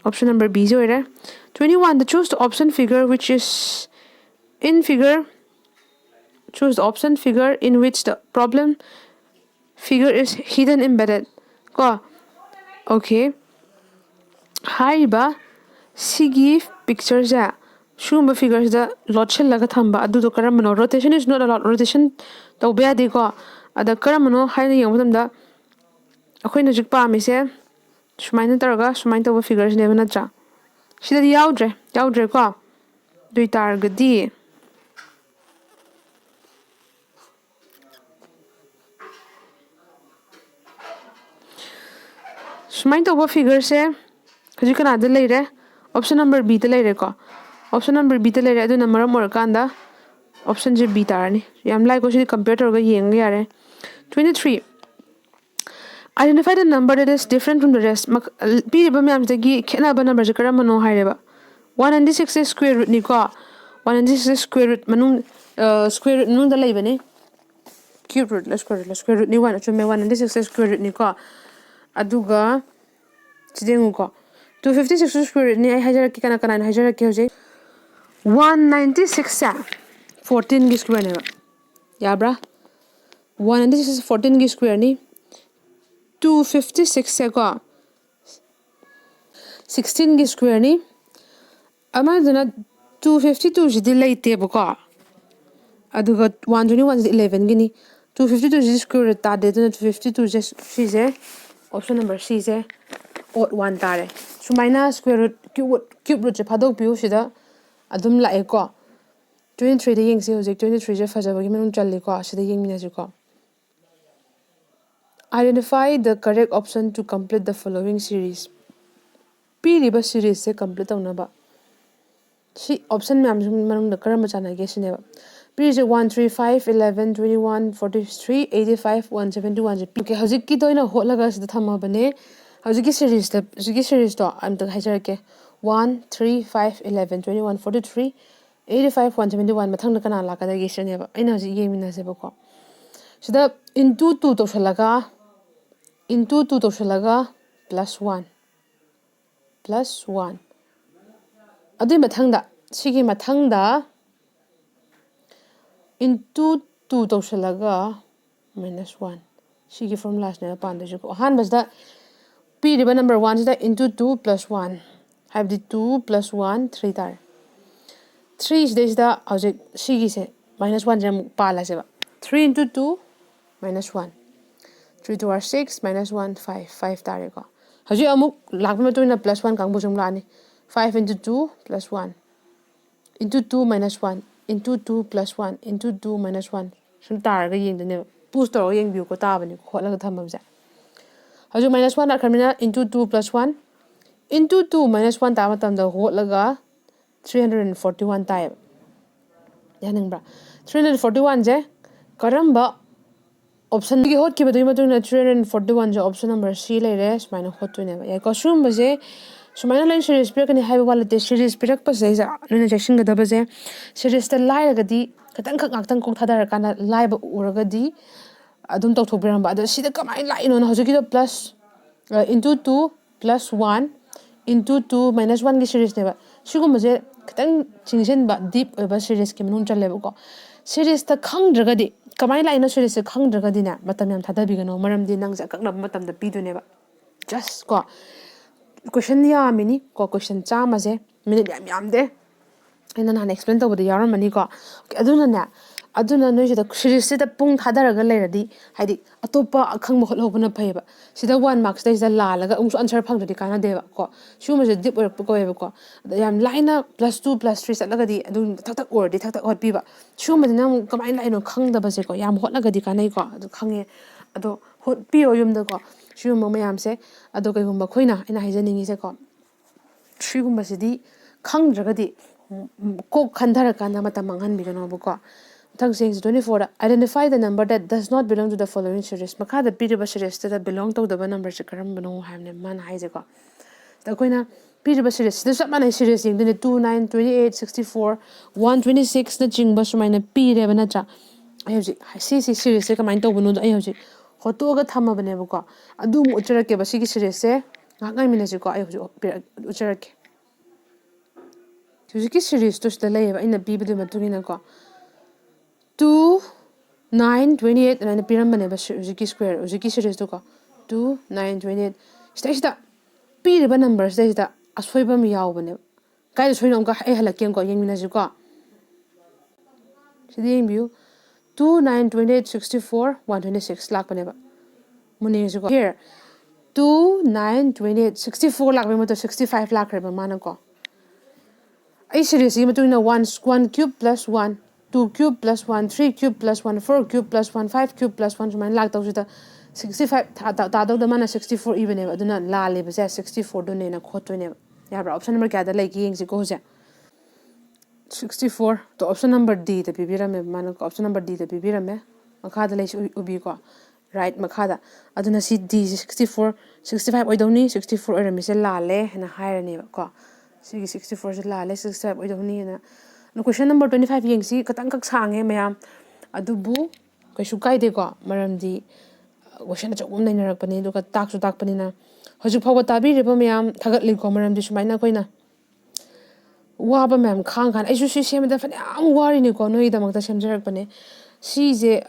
option number B ꯁꯤ ꯑꯣꯏꯔꯦ꯫ Twenty one the choose the option figure which is in figure, choose the option figure in which the problem figure is hidden embedded ꯀꯣ꯫ Okay, ꯍꯥꯏꯔꯤꯕ ꯁꯤꯒꯤ picture ꯁꯦ ꯁꯤꯒꯨꯝꯕ figure ꯁꯤꯗ ꯂꯣꯠꯁꯤꯜꯂꯒ ꯊꯝꯕ ꯑꯗꯨꯗꯣ ꯀꯔꯝꯕꯅꯣ? Rotation is not allowed. Rotation ꯇꯧꯕ ꯌꯥꯗꯦꯀꯣ꯫ ꯑꯗ ꯀꯔꯝꯕꯅꯣ ꯍꯥꯏꯅ ꯌꯦꯡꯕ ꯃꯇꯝꯗ ꯑꯩꯈꯣꯏꯅ ꯍꯧꯖꯤꯛ ꯄꯥꯝꯃꯤꯁꯦ ꯁꯨꯃꯥꯏꯅ ꯇꯧꯔꯒ ꯁꯨꯃꯥꯏꯅ ꯇꯧꯕ figure ꯁꯤꯅꯦꯕ, ꯅꯠꯇ꯭ꯔꯥ? ꯁꯤꯗꯗꯤ ꯌꯥꯎꯗ꯭ꯔꯦ, ꯌꯥꯎꯗ꯭ꯔꯦꯀꯣ꯫ ꯑꯗꯨ ꯑꯣꯏ ꯇꯥꯔꯒꯗꯤ ꯁꯨꯃꯥꯏꯅ ꯇꯧꯕ figure ꯁꯦ ꯍꯧꯖꯤꯛ ꯀꯅꯥꯗ ꯂꯩꯔꯦ? Option number B ꯗ ꯂꯩꯔꯦꯀꯣ꯫ Option number B ꯗ ꯂꯩꯔꯦ꯫ ꯑꯗꯨꯅ ꯃꯔꯝ ꯑꯣꯏꯔꯀꯥꯟꯗ option ꯁꯦ B ꯇꯥꯔꯅꯤ꯫ ꯌꯥꯝ ꯂꯥꯏꯀꯣ, ꯁꯤꯗꯤ compare ꯇꯧꯔꯒ ꯌꯦꯡꯕ ꯌꯥꯔꯦ꯫ Twenty three, identify the number that is different from the rest. ꯃꯛ-, ꯄꯤꯔꯤꯕ ꯃꯌꯥꯝꯁꯤꯗꯒꯤ ꯈꯦꯠꯅꯕ number ꯁꯦ ꯀꯔꯝꯕꯅꯣ ꯍꯥꯏꯔꯦꯕ꯫ One ninety six ꯁꯦ square root ꯅꯤꯀꯣ꯫ One ninety six ꯁꯦ square root ꯃꯅꯨꯡ, ꯑ, square root ꯃꯅꯨꯡꯗ ꯂꯩꯕꯅꯤ꯫ Cube root ꯂ square root ꯂ? Square root ꯅꯤ꯫ One, ꯑꯆꯨꯝꯃꯦ, one ninety six ꯁꯦ square root ꯅꯤꯀꯣ꯫ ꯑꯗꯨꯒ ꯁꯤꯗ ꯌꯦꯡꯉꯨꯀꯣ, two fifty six ꯁꯨ square root ꯅꯤ꯫ ꯑꯩ ꯍꯥꯏꯖꯔꯛꯀꯦ, ꯀꯅꯥ ꯀꯅꯥꯅꯣ ꯍꯥꯏꯖꯔꯛꯀꯦ ꯍꯧꯖꯤꯛ꯫ One ninety six ꯁꯦ fourteen ꯒꯤ square ꯅꯦꯕ, ꯌꯥꯕ꯭ꯔꯥ? One ninety six fourteen ꯒꯤ square ꯅꯤ꯫ Two fifty six ꯁꯦꯀꯣ sixteen ꯒꯤ square ꯅꯤ꯫ ꯑꯃꯗꯨꯅ two fifty two ꯁꯤꯗꯤ ꯂꯩꯇꯦꯕꯀꯣ, ꯑꯗꯨꯒ one twenty one ꯁꯤꯗꯤ eleven Guinea. Two fifty two ꯁꯤꯗꯤ square root ꯇꯥꯗꯦ, ꯑꯗꯨꯅ two fifty two ꯁꯦ, ꯁꯤꯁꯦ, option number C ꯁꯦ odd one ꯇꯥꯔꯦ꯫ ꯁꯨꯃꯥꯏꯅ square root, cube root, cube root ꯁꯦ ꯐꯥꯗꯣꯛꯄꯤꯌꯨ, ꯁꯤꯗ ꯑꯗꯨꯝ ꯂꯥꯛꯑꯦꯀꯣ꯫ Twenty three ꯗ ꯌꯦꯡꯁꯤ ꯍꯧꯖꯤꯛ꯫ Twenty three ꯁꯦ ꯐꯖꯕꯒꯤ ꯃꯅꯨꯡ ꯆꯜꯂꯤꯀꯣ, ꯁꯤꯗ ꯌꯦꯡꯃꯤꯟꯅꯁꯤꯀꯣ꯫ Identify the correct option to complete the following series. ꯄꯤꯔꯤꯕ series ꯁꯦ complete ꯇꯧꯅꯕ ꯁꯤ option ꯃꯌꯥꯝꯁꯤ ꯃꯅꯨꯡꯗ ꯀꯔꯝꯕ ꯆꯥꯟꯅꯒꯦ ꯁꯤꯅꯦꯕ꯫ ꯄꯤꯔꯤꯁꯦ one three five, eleven, twenty one, forty three, eighty five, one seventy one ꯁꯦ ꯄꯤ-, okay, ꯍꯧꯖꯤꯛꯀꯤꯗꯣ ꯑꯩꯅ ꯍꯣꯠꯂꯒ ꯁꯤꯗ ꯊꯝꯃꯕꯅꯦ꯫ ꯍꯧꯖꯤꯛꯀꯤ ꯁꯤꯔꯤꯁꯇ ꯍꯧꯖꯤꯛꯀꯤ ꯁꯤꯔꯤꯁꯇꯣ ꯑꯝꯇ ꯍꯥꯏꯖꯔꯛꯀꯦ: one, three, five, eleven, twenty one, forty three, eighty five, one seventy one꯫ ꯃꯊꯪꯗ ꯀꯅꯥ ꯂꯥꯛꯀꯗꯒꯦ ꯁꯤꯅꯦꯕ꯫ ꯑꯩꯅ ꯍꯧꯖꯤꯛ ꯌꯦꯡꯃꯤꯟꯅꯁꯦꯕꯀꯣ꯫ ꯁꯤꯗ into two ꯇꯧꯁꯜꯂꯒ into two ꯇꯧꯁꯜꯂꯒ plus one, plus one꯫ ꯑꯗꯨꯏ ꯃꯊꯪꯗ, ꯁꯤꯒꯤ ꯃꯊꯪꯗ into two ꯇꯧꯁꯜꯂꯒ minus one꯫ ꯁꯤꯒꯤ ꯐꯣꯔꯃꯨꯂꯥꯁꯤꯅꯦꯕ ꯄꯥꯟꯗꯣꯏꯁꯤꯀꯣ꯫ ꯑꯍꯥꯟꯕꯁꯤꯗ ꯄꯤꯔꯤꯕ number ꯋꯥꯟꯁꯤꯗ into two plus one, ꯍꯥꯏꯕꯗꯤ two plus one, three ꯇꯥꯔꯦ꯫ ꯊ꯭ꯔꯤꯁꯤꯗꯩꯁꯤꯗ ꯍꯧꯖꯤꯛ ꯁꯤꯒꯤꯁꯦ, ꯃꯥꯏꯅꯁ ꯋꯥꯟꯁꯦ ꯑꯃꯨꯛ ꯄꯥꯜꯂꯁꯦꯕ꯫ Three into two, minus one. Three two are six, minus one, five, five ꯇꯥꯔꯦꯀꯣ꯫ ꯍꯧꯖꯤꯛ ꯑꯃꯨꯛ ꯂꯥꯛꯄ ꯃꯇꯨꯡ ꯏꯟꯅ plus one ꯀꯥꯡꯕꯨꯁꯨ ꯑꯃꯨꯛ ꯂꯥꯛꯑꯅꯤ꯫ Five into two plus one, into two minus one, into two plus one, into two minus one꯫ ꯁꯨꯝ ꯇꯥꯔꯒ ꯌꯦꯡꯗꯣꯏꯅꯦꯕ꯫ Pause ꯇꯧꯔꯒ ꯌꯦꯡꯕꯤꯌꯨꯀꯣ, ꯇꯥꯕꯅꯤꯀꯣ ꯍꯣꯠꯂꯒ ꯊꯝꯕꯁꯦ꯫ ꯍꯧꯖꯤꯛ minus one ꯂꯥꯛꯈ꯭ꯔꯕꯅꯤꯅ into two plus one, into two minus one ꯇꯥꯕ ꯃꯇꯝꯗ ꯍꯣꯠꯂꯒ three hundred and forty one ꯇꯥꯏꯌꯦꯕ꯫ ꯌꯥꯅꯤꯡꯕ꯭ꯔꯥ? Three hundred forty one ꯁꯦ ꯀꯔꯝꯕ option ꯗꯒꯤ ꯍꯣꯠꯈꯤꯕꯗꯨꯒꯤ ꯃꯇꯨꯡ ꯏꯟꯅ three hundred forty one ꯁꯦ option number C ꯂꯩꯔꯦ, ꯁꯨꯃꯥꯏꯅ ꯍꯣꯠꯇꯣꯏꯅꯦꯕ꯫ ꯌꯥꯏꯀꯣ? ꯁꯤꯒꯨꯝꯕꯁꯦ ꯁꯨꯃꯥꯏꯅ ꯂꯣꯏ series ꯄꯤꯔꯛꯀꯅꯤ ꯍꯥꯏꯕ ꯋꯥ ꯅꯠꯇꯦ꯫ Series ꯄꯤꯔꯛꯄꯁꯤꯗꯩꯁꯤꯗ ꯅꯣꯏꯅ ꯆꯦꯛꯁꯤꯟꯒꯗꯕꯁꯦ, series ꯇ ꯂꯥꯏꯔꯒꯗꯤ ꯈꯤꯇꯪꯈꯛ ꯉꯥꯛꯇꯪ ꯀꯣꯛ ꯊꯥꯗꯔꯀꯥꯟꯗ ꯂꯥꯏꯕ ꯎꯔꯒꯗꯤ ꯑꯗꯨꯝ ꯇꯧꯊꯣꯛꯄꯤꯔꯝꯕ꯫ ꯑꯗꯣ ꯁꯤꯗ ꯀꯃꯥꯏꯅ ꯂꯥꯛꯏꯅꯣꯅ ꯍꯧꯖꯤꯛꯀꯤꯗꯣ plus, ꯑ, into two plus one into two minus one ꯒꯤ series ꯅꯦꯕ꯫ ꯁꯤꯒꯨꯝꯕꯁꯦ ꯈꯤꯇꯪ ꯆꯤꯡꯁꯤꯟꯕ, deep ꯑꯣꯏꯕ series ꯀꯤ ꯃꯅꯨꯡ ꯆꯜꯂꯦꯕꯀꯣ꯫ Series ꯇ ꯈꯪꯗ꯭ꯔꯒꯗꯤ, ꯀꯃꯥꯏꯅ ꯂꯥꯛꯏꯅꯣ series ꯁꯦ ꯈꯪꯗ꯭ꯔꯒꯗꯤꯅꯦ, ꯃꯇꯝ ꯌꯥꯝ ꯊꯥꯗꯕꯤꯒꯅꯣ, ꯃꯔꯝꯗꯤ ꯅꯪꯁꯦ ꯑꯀꯛꯅꯕ ꯃꯇꯝꯗ ꯄꯤꯗꯣꯏꯅꯦꯕ꯫ Just ꯀꯣ, question ꯌꯥꯝꯃꯤꯅꯤ ꯀꯣ, question ꯆꯥꯝꯃꯁꯦ, minute ꯌꯥꯝ ꯌꯥꯝꯗꯦ꯫ ꯑꯩꯅ ꯅꯍꯥꯟ explain ꯇꯧꯕꯗ ꯌꯥꯎꯔꯝꯃꯅꯤꯀꯣ꯫ Okay, ꯑꯗꯨꯅꯅꯦ, ꯑꯗꯨꯅ ꯅꯣꯏꯁꯤꯗ series ꯁꯤꯗ ꯄꯨꯡ ꯊꯥꯗꯔꯒ ꯂꯩꯔꯗꯤ, ꯍꯥꯏꯗꯤ, ꯑꯇꯣꯞꯄ ꯑꯈꯪꯕ ꯍꯣꯠꯍꯧꯕꯅ ꯐꯩꯌꯦꯕ꯫ ꯁꯤꯗ one mark ꯁꯤꯗꯩꯁꯤꯗ ꯂꯥꯜꯂꯒ ꯑꯃꯨꯛꯁꯨ answer ꯐꯪꯗ꯭ꯔꯗꯤ ꯀꯥꯟꯅꯗꯦꯕ ꯀꯣ꯫ ꯁꯤꯒꯨꯝꯕꯁꯦ deep ꯑꯣꯏꯔꯛꯄ ꯀꯧꯋꯦꯕꯀꯣ꯫ ꯑꯗ ꯌꯥꯝ ꯂꯥꯏꯅ plus two plus three ꯆꯠꯂꯒꯗꯤ ꯑꯗꯨꯝ ꯊꯛ ꯊꯛ ꯎꯔꯗꯤ ꯊꯛ ꯊꯛ ꯍꯣꯠꯄꯤꯕ꯫ ꯁꯤꯒꯨꯝꯕꯁꯤꯅ ꯑꯃꯨꯛ ꯀꯃꯥꯏꯅ ꯂꯥꯛꯏꯅꯣ ꯈꯪꯗꯕꯁꯦꯀꯣ, ꯌꯥꯝ ꯍꯣꯠꯂꯒꯗꯤ ꯀꯥꯟꯅꯩꯀꯣ꯫ ꯑꯗꯨ ꯈꯪꯉꯦ꯫ ꯑꯗꯣ ꯍꯣꯠꯄꯤꯌꯣ ꯌꯨꯝꯗꯀꯣ, ꯁꯤꯒꯨꯝꯕ ꯃꯌꯥꯝꯁꯦ꯫ ꯑꯗꯣ ꯀꯩꯒꯨꯝꯕ ꯑꯩꯈꯣꯏꯅ, ꯑꯩꯅ ꯍꯥꯏꯖꯅꯤꯡꯉꯤꯁꯦꯀꯣ, ꯁꯤꯒꯨꯝꯕꯁꯤꯗꯤ ꯈꯪꯗ꯭ꯔꯒꯗꯤ, ꯎꯝ, ꯎꯝ, ꯀꯣꯛ ꯈꯟꯊꯔꯀꯥꯟꯗ ꯃꯇꯝ ꯃꯥꯡꯍꯟꯕꯤꯒꯅꯣꯕꯀꯣ꯫ ꯃꯊꯪꯁꯦ ꯌꯦꯡꯁꯤ, twenty fourꯗ, "Identify the number that does not belong to the following series." ꯃꯈꯥꯗ ꯄꯤꯔꯤꯕ ꯁꯤꯔꯤꯁꯇꯨꯗ ꯕꯤꯂꯣꯡ ꯇꯧꯗꯕ ꯅꯝꯕꯔꯁꯦ ꯀꯔꯝꯕꯅꯣ ꯍꯥꯏꯕꯅꯦ ꯃꯥꯅ ꯍꯥꯏꯁꯦꯀꯣ꯫ ꯁꯤꯗ ꯑꯩꯈꯣꯏꯅ ꯄꯤꯔꯤꯕ ꯁꯤꯔꯤꯁꯁꯤꯗ ꯆꯞ ꯃꯥꯟꯅꯩ, ꯁꯤꯔꯤꯁ ꯌꯦꯡꯗꯣꯏꯅꯦ, two, nine, twenty eight, sixty four, one twenty six ꯅꯆꯤꯡꯕ ꯁꯨꯃꯥꯏꯅ ꯄꯤꯔꯦꯕ ꯅꯠꯇ꯭ꯔꯥ? ꯑꯩ ꯍꯧꯖꯤꯛ ꯁꯤꯁꯤ ꯁꯤꯔꯤꯁꯁꯦ ꯀꯃꯥꯏꯅ ꯇꯧꯕꯅꯣꯗꯣ ꯑꯩ ꯍꯧꯖꯤꯛ ꯍꯣꯠꯇꯣꯛꯑꯒ ꯊꯝꯃꯕꯅꯦꯕꯀꯣ꯫ ꯑꯗꯨ ꯑꯃꯨꯛ ꯎꯠꯆꯔꯛꯀꯦꯕ, ꯁꯤꯒꯤ ꯁꯤꯔꯤꯁꯁꯦ ꯉꯥꯏꯍꯥꯛ ꯉꯥꯏꯃꯤꯟꯅꯁꯤꯀꯣ꯫ ꯑꯩ ꯍꯧꯖꯤꯛ ꯎꯠꯆꯔꯛꯀꯦ꯫ ꯍꯧꯖꯤꯛꯀꯤ ꯁꯤꯔꯤꯁꯇꯨ ꯁꯤꯗ ꯂꯩꯌꯦꯕ, ꯑꯩꯅ ꯄꯤꯕꯗꯨꯒꯤ ꯃꯇꯨꯡ ꯏꯟꯅꯀꯣ꯫ Two, nine, twenty eight ꯑꯗꯨꯃꯥꯏꯅ ꯄꯤꯔꯝꯕꯅꯦꯕ ꯁꯤ-, ꯍꯧꯖꯤꯛꯀꯤ ꯁ꯭ꯀ꯭ꯋꯦꯔ, ꯍꯧꯖꯤꯛꯀꯤ ꯁꯤꯔꯤꯁꯇꯨꯀꯣ꯫ Two, nine, twenty eight꯫ ꯁꯤꯗꯩꯁꯤꯗ ꯄꯤꯔꯤꯕ ꯅꯝꯕꯔꯁꯤꯗꯩꯁꯤꯗ ꯑꯁꯣꯏꯕ ꯑꯃ ꯌꯥꯎꯕꯅꯦꯕ꯫ ꯀꯥꯏꯗ ꯁꯣꯏꯅꯣ ꯑꯃꯨꯛꯀ ꯑꯩ ꯍꯜꯂꯛꯀꯦ ꯑꯃꯨꯛꯀꯣ, ꯌꯦꯡꯃꯤꯟꯅꯁꯤꯀꯣ꯫ ꯁꯤꯗ ꯌꯦꯡꯕꯤꯌꯨ꯫ Two, nine, twenty eight, sixty four, one twenty six ꯂꯥꯛꯄꯅꯦꯕ꯫ ꯃꯨꯟꯅ ꯌꯦꯡꯁꯤꯀꯣ꯫ Here, two, nine, twenty eight, sixty four ꯂꯥꯛꯄꯩ ꯃꯍꯨꯠꯇ sixty five ꯂꯥꯛꯈ꯭ꯔꯦꯕ ꯃꯥꯅꯀꯣ꯫ ꯑꯩ ꯁꯤꯔꯤꯁꯁꯤꯒꯤ ꯃꯇꯨꯡ ꯏꯟꯅ one, one cube plus one, two cube plus one, three cube plus one, four cube plus one, five cube plus one ꯁꯨꯃꯥꯏꯅ ꯂꯥꯛꯇꯧꯁꯤꯗ sixty five ꯇꯥꯗꯧꯗ ꯃꯥꯅ sixty four ꯏꯕꯅꯦꯕ꯫ ꯑꯗꯨꯅ ꯂꯥꯜꯂꯤꯕꯁꯦ sixty fourꯗꯨꯅꯦꯅ ꯈꯣꯠꯇꯣꯏꯅꯦꯕ꯫ ꯌꯥꯕ꯭ꯔꯥ? Option number ꯀꯌꯥꯗ ꯂꯩꯒꯦ ꯌꯦꯡꯁꯤꯀꯣ ꯍꯧꯖꯤꯛ꯫ Sixty four, option number Dꯗ ꯄꯤꯕꯤꯔꯝꯃꯦ ꯃꯥꯅꯀꯣ, option number Dꯗ ꯄꯤꯕꯤꯔꯝꯃꯦ꯫ ꯃꯈꯥꯗ ꯂꯩꯁꯤ ꯎ-, ꯎꯕꯤꯀꯣ, right ꯃꯈꯥꯗ꯫ ꯑꯗꯨꯅ ꯁꯤ Dꯁꯤ sixty four, sixty five ꯑꯣꯏꯗꯧꯅꯤ, sixty four ꯑꯣꯏꯔꯝꯃꯤꯁꯦ ꯂꯥꯜꯂꯦ ꯍꯥꯏꯅ ꯍꯥꯏꯔꯅꯦꯕꯀꯣ꯫ ꯁꯤꯒꯤ sixty fourꯁꯦ ꯂꯥꯜꯂꯦ, sixty five ꯑꯣꯏꯗꯧꯅꯤ ꯍꯥꯏꯅ꯫ ꯑꯗꯣ question number twenty five ꯌꯦꯡꯁꯤ, ꯈꯤꯇꯪꯈꯛ ꯁꯥꯡꯉꯦ ꯃꯌꯥꯝ, ꯑꯗꯨꯕꯨ ꯀꯩꯁꯨ ꯀꯥꯏꯗꯦꯀꯣ, ꯃꯔꯝꯗꯤ question ꯑꯆꯧꯕ ꯑꯃ ꯅꯩꯅꯔꯛꯄꯅꯤ, ꯑꯗꯨꯒ ꯇꯥꯛꯁꯨ ꯇꯥꯛꯄꯅꯤꯅ꯫ ꯍꯧꯖꯤꯛ ꯐꯥꯎꯕ ꯇꯥꯕꯤꯔꯤꯕ ꯃꯌꯥꯝ ꯊꯥꯒꯠꯂꯤꯀꯣ, ꯃꯔꯝꯗꯤ ꯁꯨꯃꯥꯏꯅ ꯑꯩꯈꯣꯏꯅ ꯋꯥꯕ ꯃꯌꯥꯝ ꯈꯥꯡ ꯀꯥꯟꯗ, ꯑꯩꯁꯨ ꯁꯤ ꯁꯦꯝꯕꯗ ꯐꯅꯌꯥꯝ ꯋꯥꯔꯤꯅꯤꯀꯣ, ꯅꯣꯏꯒꯤꯗꯃꯛꯇ ꯁꯦꯝꯖꯔꯛꯄꯅꯦ꯫ ꯁꯤꯁꯦ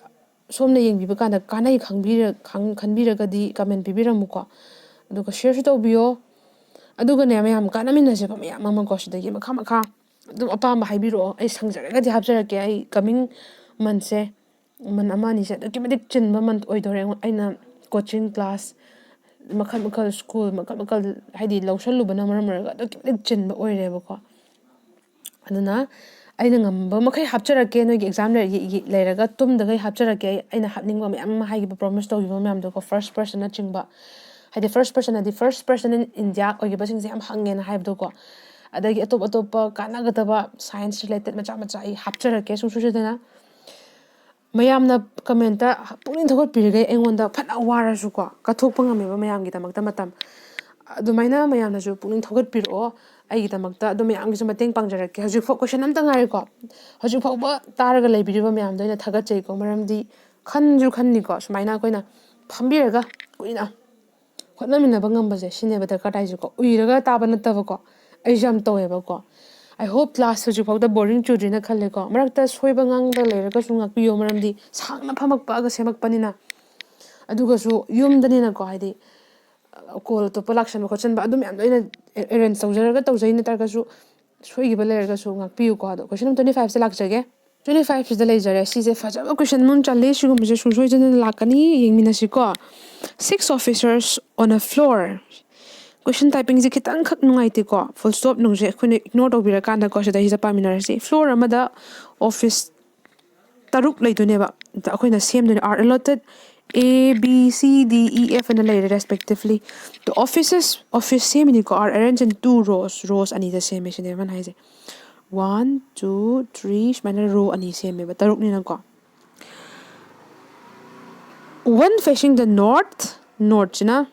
ꯁꯣꯝꯅ ꯌꯦꯡꯕꯤꯕ ꯀꯥꯟꯗ ꯀꯥꯟꯅꯩ ꯈꯪꯕꯤꯔ-, ꯈꯪ-, ꯈꯟꯕꯤꯔꯒꯗꯤ comment ꯄꯤꯕꯤꯔꯝꯃꯨꯀꯣ, ꯑꯗꯨꯒ shareꯁꯨ ꯇꯧꯕꯤꯌꯣ꯫ ꯑꯗꯨꯒꯅꯦ, ꯃꯌꯥꯝ ꯀꯥꯟꯅꯃꯤꯟꯅꯁꯦꯕ ꯃꯌꯥꯝ ꯑꯃꯀꯣ꯫ ꯁꯤꯗꯒꯤ ꯃꯈꯥ ꯃꯈꯥ ꯑꯗꯨꯝ ꯑꯄꯥꯝꯕ ꯍꯥꯏꯕꯤꯔꯛꯑꯣ, ꯑꯩ ꯁꯪꯖꯔꯒꯗꯤ ꯍꯥꯞꯆꯔꯛꯀꯦ꯫ ꯑꯩ coming monthꯁꯦ, month ꯑꯃ ꯑꯅꯤꯁꯦ ꯑꯗꯨꯛꯀꯤ ꯃꯇꯤꯛ ꯆꯤꯟꯕ month ꯑꯣꯏꯗꯣꯔꯦ꯫ ꯑꯩꯉꯣꯟ-, ꯑꯩꯅ coaching class ꯃꯈꯜ ꯃꯈꯜ, school ꯃꯈꯜ ꯃꯈꯜ, ꯍꯥꯏꯗꯤ ꯂꯧꯁꯜꯂꯨꯕꯅ ꯃꯔꯝ ꯑꯣꯏꯔꯒ ꯑꯗꯨꯛꯀꯤ ꯃꯇꯤꯛ ꯆꯤꯟꯕ ꯑꯣꯏꯔꯦꯕꯀꯣ꯫ ꯑꯗꯨꯅ ꯑꯩꯅ ꯉꯝꯕ ꯃꯈꯩ ꯍꯥꯞꯆꯔꯛꯀꯦ, ꯅꯣꯏꯒꯤ exam ꯂꯩꯔ-, ꯌꯦ-, ꯌꯦ-, ꯂꯩꯔꯒ ꯇꯨꯝꯗꯈꯩ ꯍꯥꯞꯆꯔꯛꯀꯦ꯫ ꯑꯩ, ꯑꯩꯅ ꯍꯥꯞꯅꯤꯡꯕ ꯃꯌꯥꯝ ꯑꯃ ꯍꯥꯏꯈꯤꯕ, promise ꯇꯧꯈꯤꯕ ꯃꯌꯥꯝꯗꯣꯀꯣ, first personꯅꯆꯤꯡꯕ, ꯍꯥꯏꯗꯤ first person ꯍꯥꯏꯗꯤ first person in India ꯑꯣꯏꯈꯤꯕꯁꯤꯡꯁꯦ ꯌꯥꯝ ꯍꯪꯉꯦꯅ ꯍꯥꯏꯕꯗꯣꯀꯣ꯫ ꯑꯗꯒꯤ ꯑꯇꯣꯞ ꯑꯇꯣꯞꯄ ꯀꯥꯟꯅꯒꯗꯕ science related ꯃꯆꯥ ꯃꯆꯥ ꯑꯩ ꯍꯥꯞꯆꯔꯛꯀꯦ ꯁꯨꯡꯁꯣꯏ ꯁꯣꯏꯗꯅ꯫ ꯃꯌꯥꯝꯅ ꯀꯃꯦꯟꯇ ꯄꯨꯛꯅꯤꯡ ꯊꯧꯒꯠꯄꯤꯔꯒ ꯑꯩꯉꯣꯟꯗ ꯐꯅ ꯋꯥꯔꯁꯨꯀꯣ, ꯀꯠꯊꯣꯛꯄ ꯉꯝꯃꯦꯕ ꯃꯌꯥꯝꯒꯤꯗꯃꯛꯇ ꯃꯇꯝ꯫ ꯑꯗꯨꯃꯥꯏꯅ ꯃꯌꯥꯝꯅꯁꯨ ꯄꯨꯛꯅꯤꯡ ꯊꯧꯒꯠꯄꯤꯔꯛꯑꯣ ꯑꯩꯒꯤꯗꯃꯛꯇ, ꯑꯗꯣ ꯃꯌꯥꯝꯒꯤꯁꯨ ꯃꯇꯦꯡ ꯄꯥꯡꯖꯔꯛꯀꯦ꯫ ꯍꯧꯖꯤꯛꯐꯥꯎ ꯀꯣꯏꯁꯟ ꯑꯝꯇ ꯉꯥꯏꯔꯦꯀꯣ, ꯍꯧꯖꯤꯛ ꯐꯥꯎꯕ ꯇꯥꯔꯒ ꯂꯩꯕꯤꯔꯤꯕ ꯃꯌꯥꯝꯗꯣ ꯑꯩꯅ ꯊꯥꯒꯠꯆꯩꯀꯣ꯫ ꯃꯔꯝꯗꯤ ꯈꯟꯁꯨ ꯈꯟꯅꯤꯀꯣ, ꯁꯨꯃꯥꯏꯅ ꯑꯩꯈꯣꯏꯅ ꯐꯝꯕꯤꯔꯒ ꯀꯨꯏꯅ ꯍꯣꯠꯅꯃꯤꯟꯅꯕ ꯉꯝꯕꯁꯦ, ꯁꯤꯅꯦꯕ ꯗꯔꯀꯥꯔ ꯇꯥꯏꯁꯦꯀꯣ꯫ ꯎꯏꯔꯒ ꯇꯥꯕ ꯅꯠꯇꯕꯀꯣ꯫ ꯑꯩꯁꯨ ꯌꯥꯝ ꯇꯧꯋꯦꯕꯀꯣ꯫ I hope class ꯍꯧꯖꯤꯛꯐꯥꯎꯗ boring ꯆꯨꯗ꯭ꯔꯤꯅ ꯈꯜꯂꯦꯀꯣ꯫ ꯃꯔꯛꯇ ꯁꯣꯏꯕ ꯉꯥꯡꯕ ꯂꯩꯔꯒꯁꯨ ꯉꯥꯛꯄꯤꯌꯣ, ꯃꯔꯝꯗꯤ ꯁꯥꯡꯅ ꯐꯝꯃꯛꯄꯒ ꯁꯦꯝꯃꯛꯄꯅꯤꯅ꯫ ꯑꯗꯨꯒꯁꯨ ꯌꯨꯝꯗꯅꯤꯅꯀꯣ, ꯍꯥꯏꯗꯤ, call ꯑꯇꯣꯞꯄ ꯂꯥꯛꯁꯟꯕ ꯈꯣꯠꯆꯟꯕ ꯑꯗꯨ ꯃꯌꯥꯝꯗꯣ ꯑꯩꯅ arrange ꯇꯧꯖꯔꯒ ꯇꯧꯖꯩ, ꯅꯠꯇ꯭ꯔꯒꯁꯨ ꯁꯣꯏꯈꯤꯕ ꯂꯩꯔꯒꯁꯨ ꯉꯥꯛꯄꯤꯌꯨꯀꯣ꯫ ꯑꯗꯣ question number twenty fiveꯁꯦ ꯂꯥꯛꯆꯒꯦ꯫ Twenty fiveꯁꯤꯗ ꯂꯩꯖꯔꯦ꯫ ꯁꯤꯁꯦ ꯐꯖꯕ question ꯑꯃ ꯆꯜꯂꯤ꯫ ꯁꯤꯒꯨꯝꯕꯁꯦ ꯁꯨꯡꯁꯣꯏ ꯁꯣꯏꯗꯅ ꯂꯥꯛꯀꯅꯤ, ꯌꯦꯡꯃꯤꯟꯅꯁꯤꯀꯣ꯫ Six officers on a floor꯫ Question typingꯁꯦ ꯈꯤꯇꯪꯈꯛ ꯅꯨꯡꯉꯥꯏꯇꯦꯀꯣ꯫ Full stop ꯅꯨꯡꯁꯦ ꯑꯩꯈꯣꯏꯅ ignore ꯇꯧꯕꯤꯔꯀꯥꯟꯗꯀꯣ, ꯁꯤꯗꯩꯁꯤꯗ ꯄꯥꯃꯤꯟꯅꯔꯁꯤ꯫ Floor ꯑꯃꯗ office ꯇꯔꯨꯛ ꯂꯩꯗꯣꯏꯅꯦꯕ꯫ ꯑꯗ ꯑꯩꯈꯣꯏꯅ ꯁꯦꯝꯗꯣꯏꯅꯦ, are allotted A, B, C, D, E, F ꯑꯅ ꯂꯩꯔꯦ respectively꯫ The offices, office ꯁꯦꯝꯃꯤꯅꯤꯀꯣ, are arranged in two rows, rows ꯑꯅꯤꯗ ꯁꯦꯝꯃꯦ ꯁꯤꯅꯦꯕ ꯃꯥꯅ ꯍꯥꯏꯁꯦ꯫ One, two, three, ꯁꯨꯃꯥꯏꯅ row ꯑꯅꯤ ꯁꯦꯝꯃꯦꯕ, ꯇꯔꯨꯛꯅꯤꯅꯀꯣ꯫ One facing the north, northꯁꯤꯅ,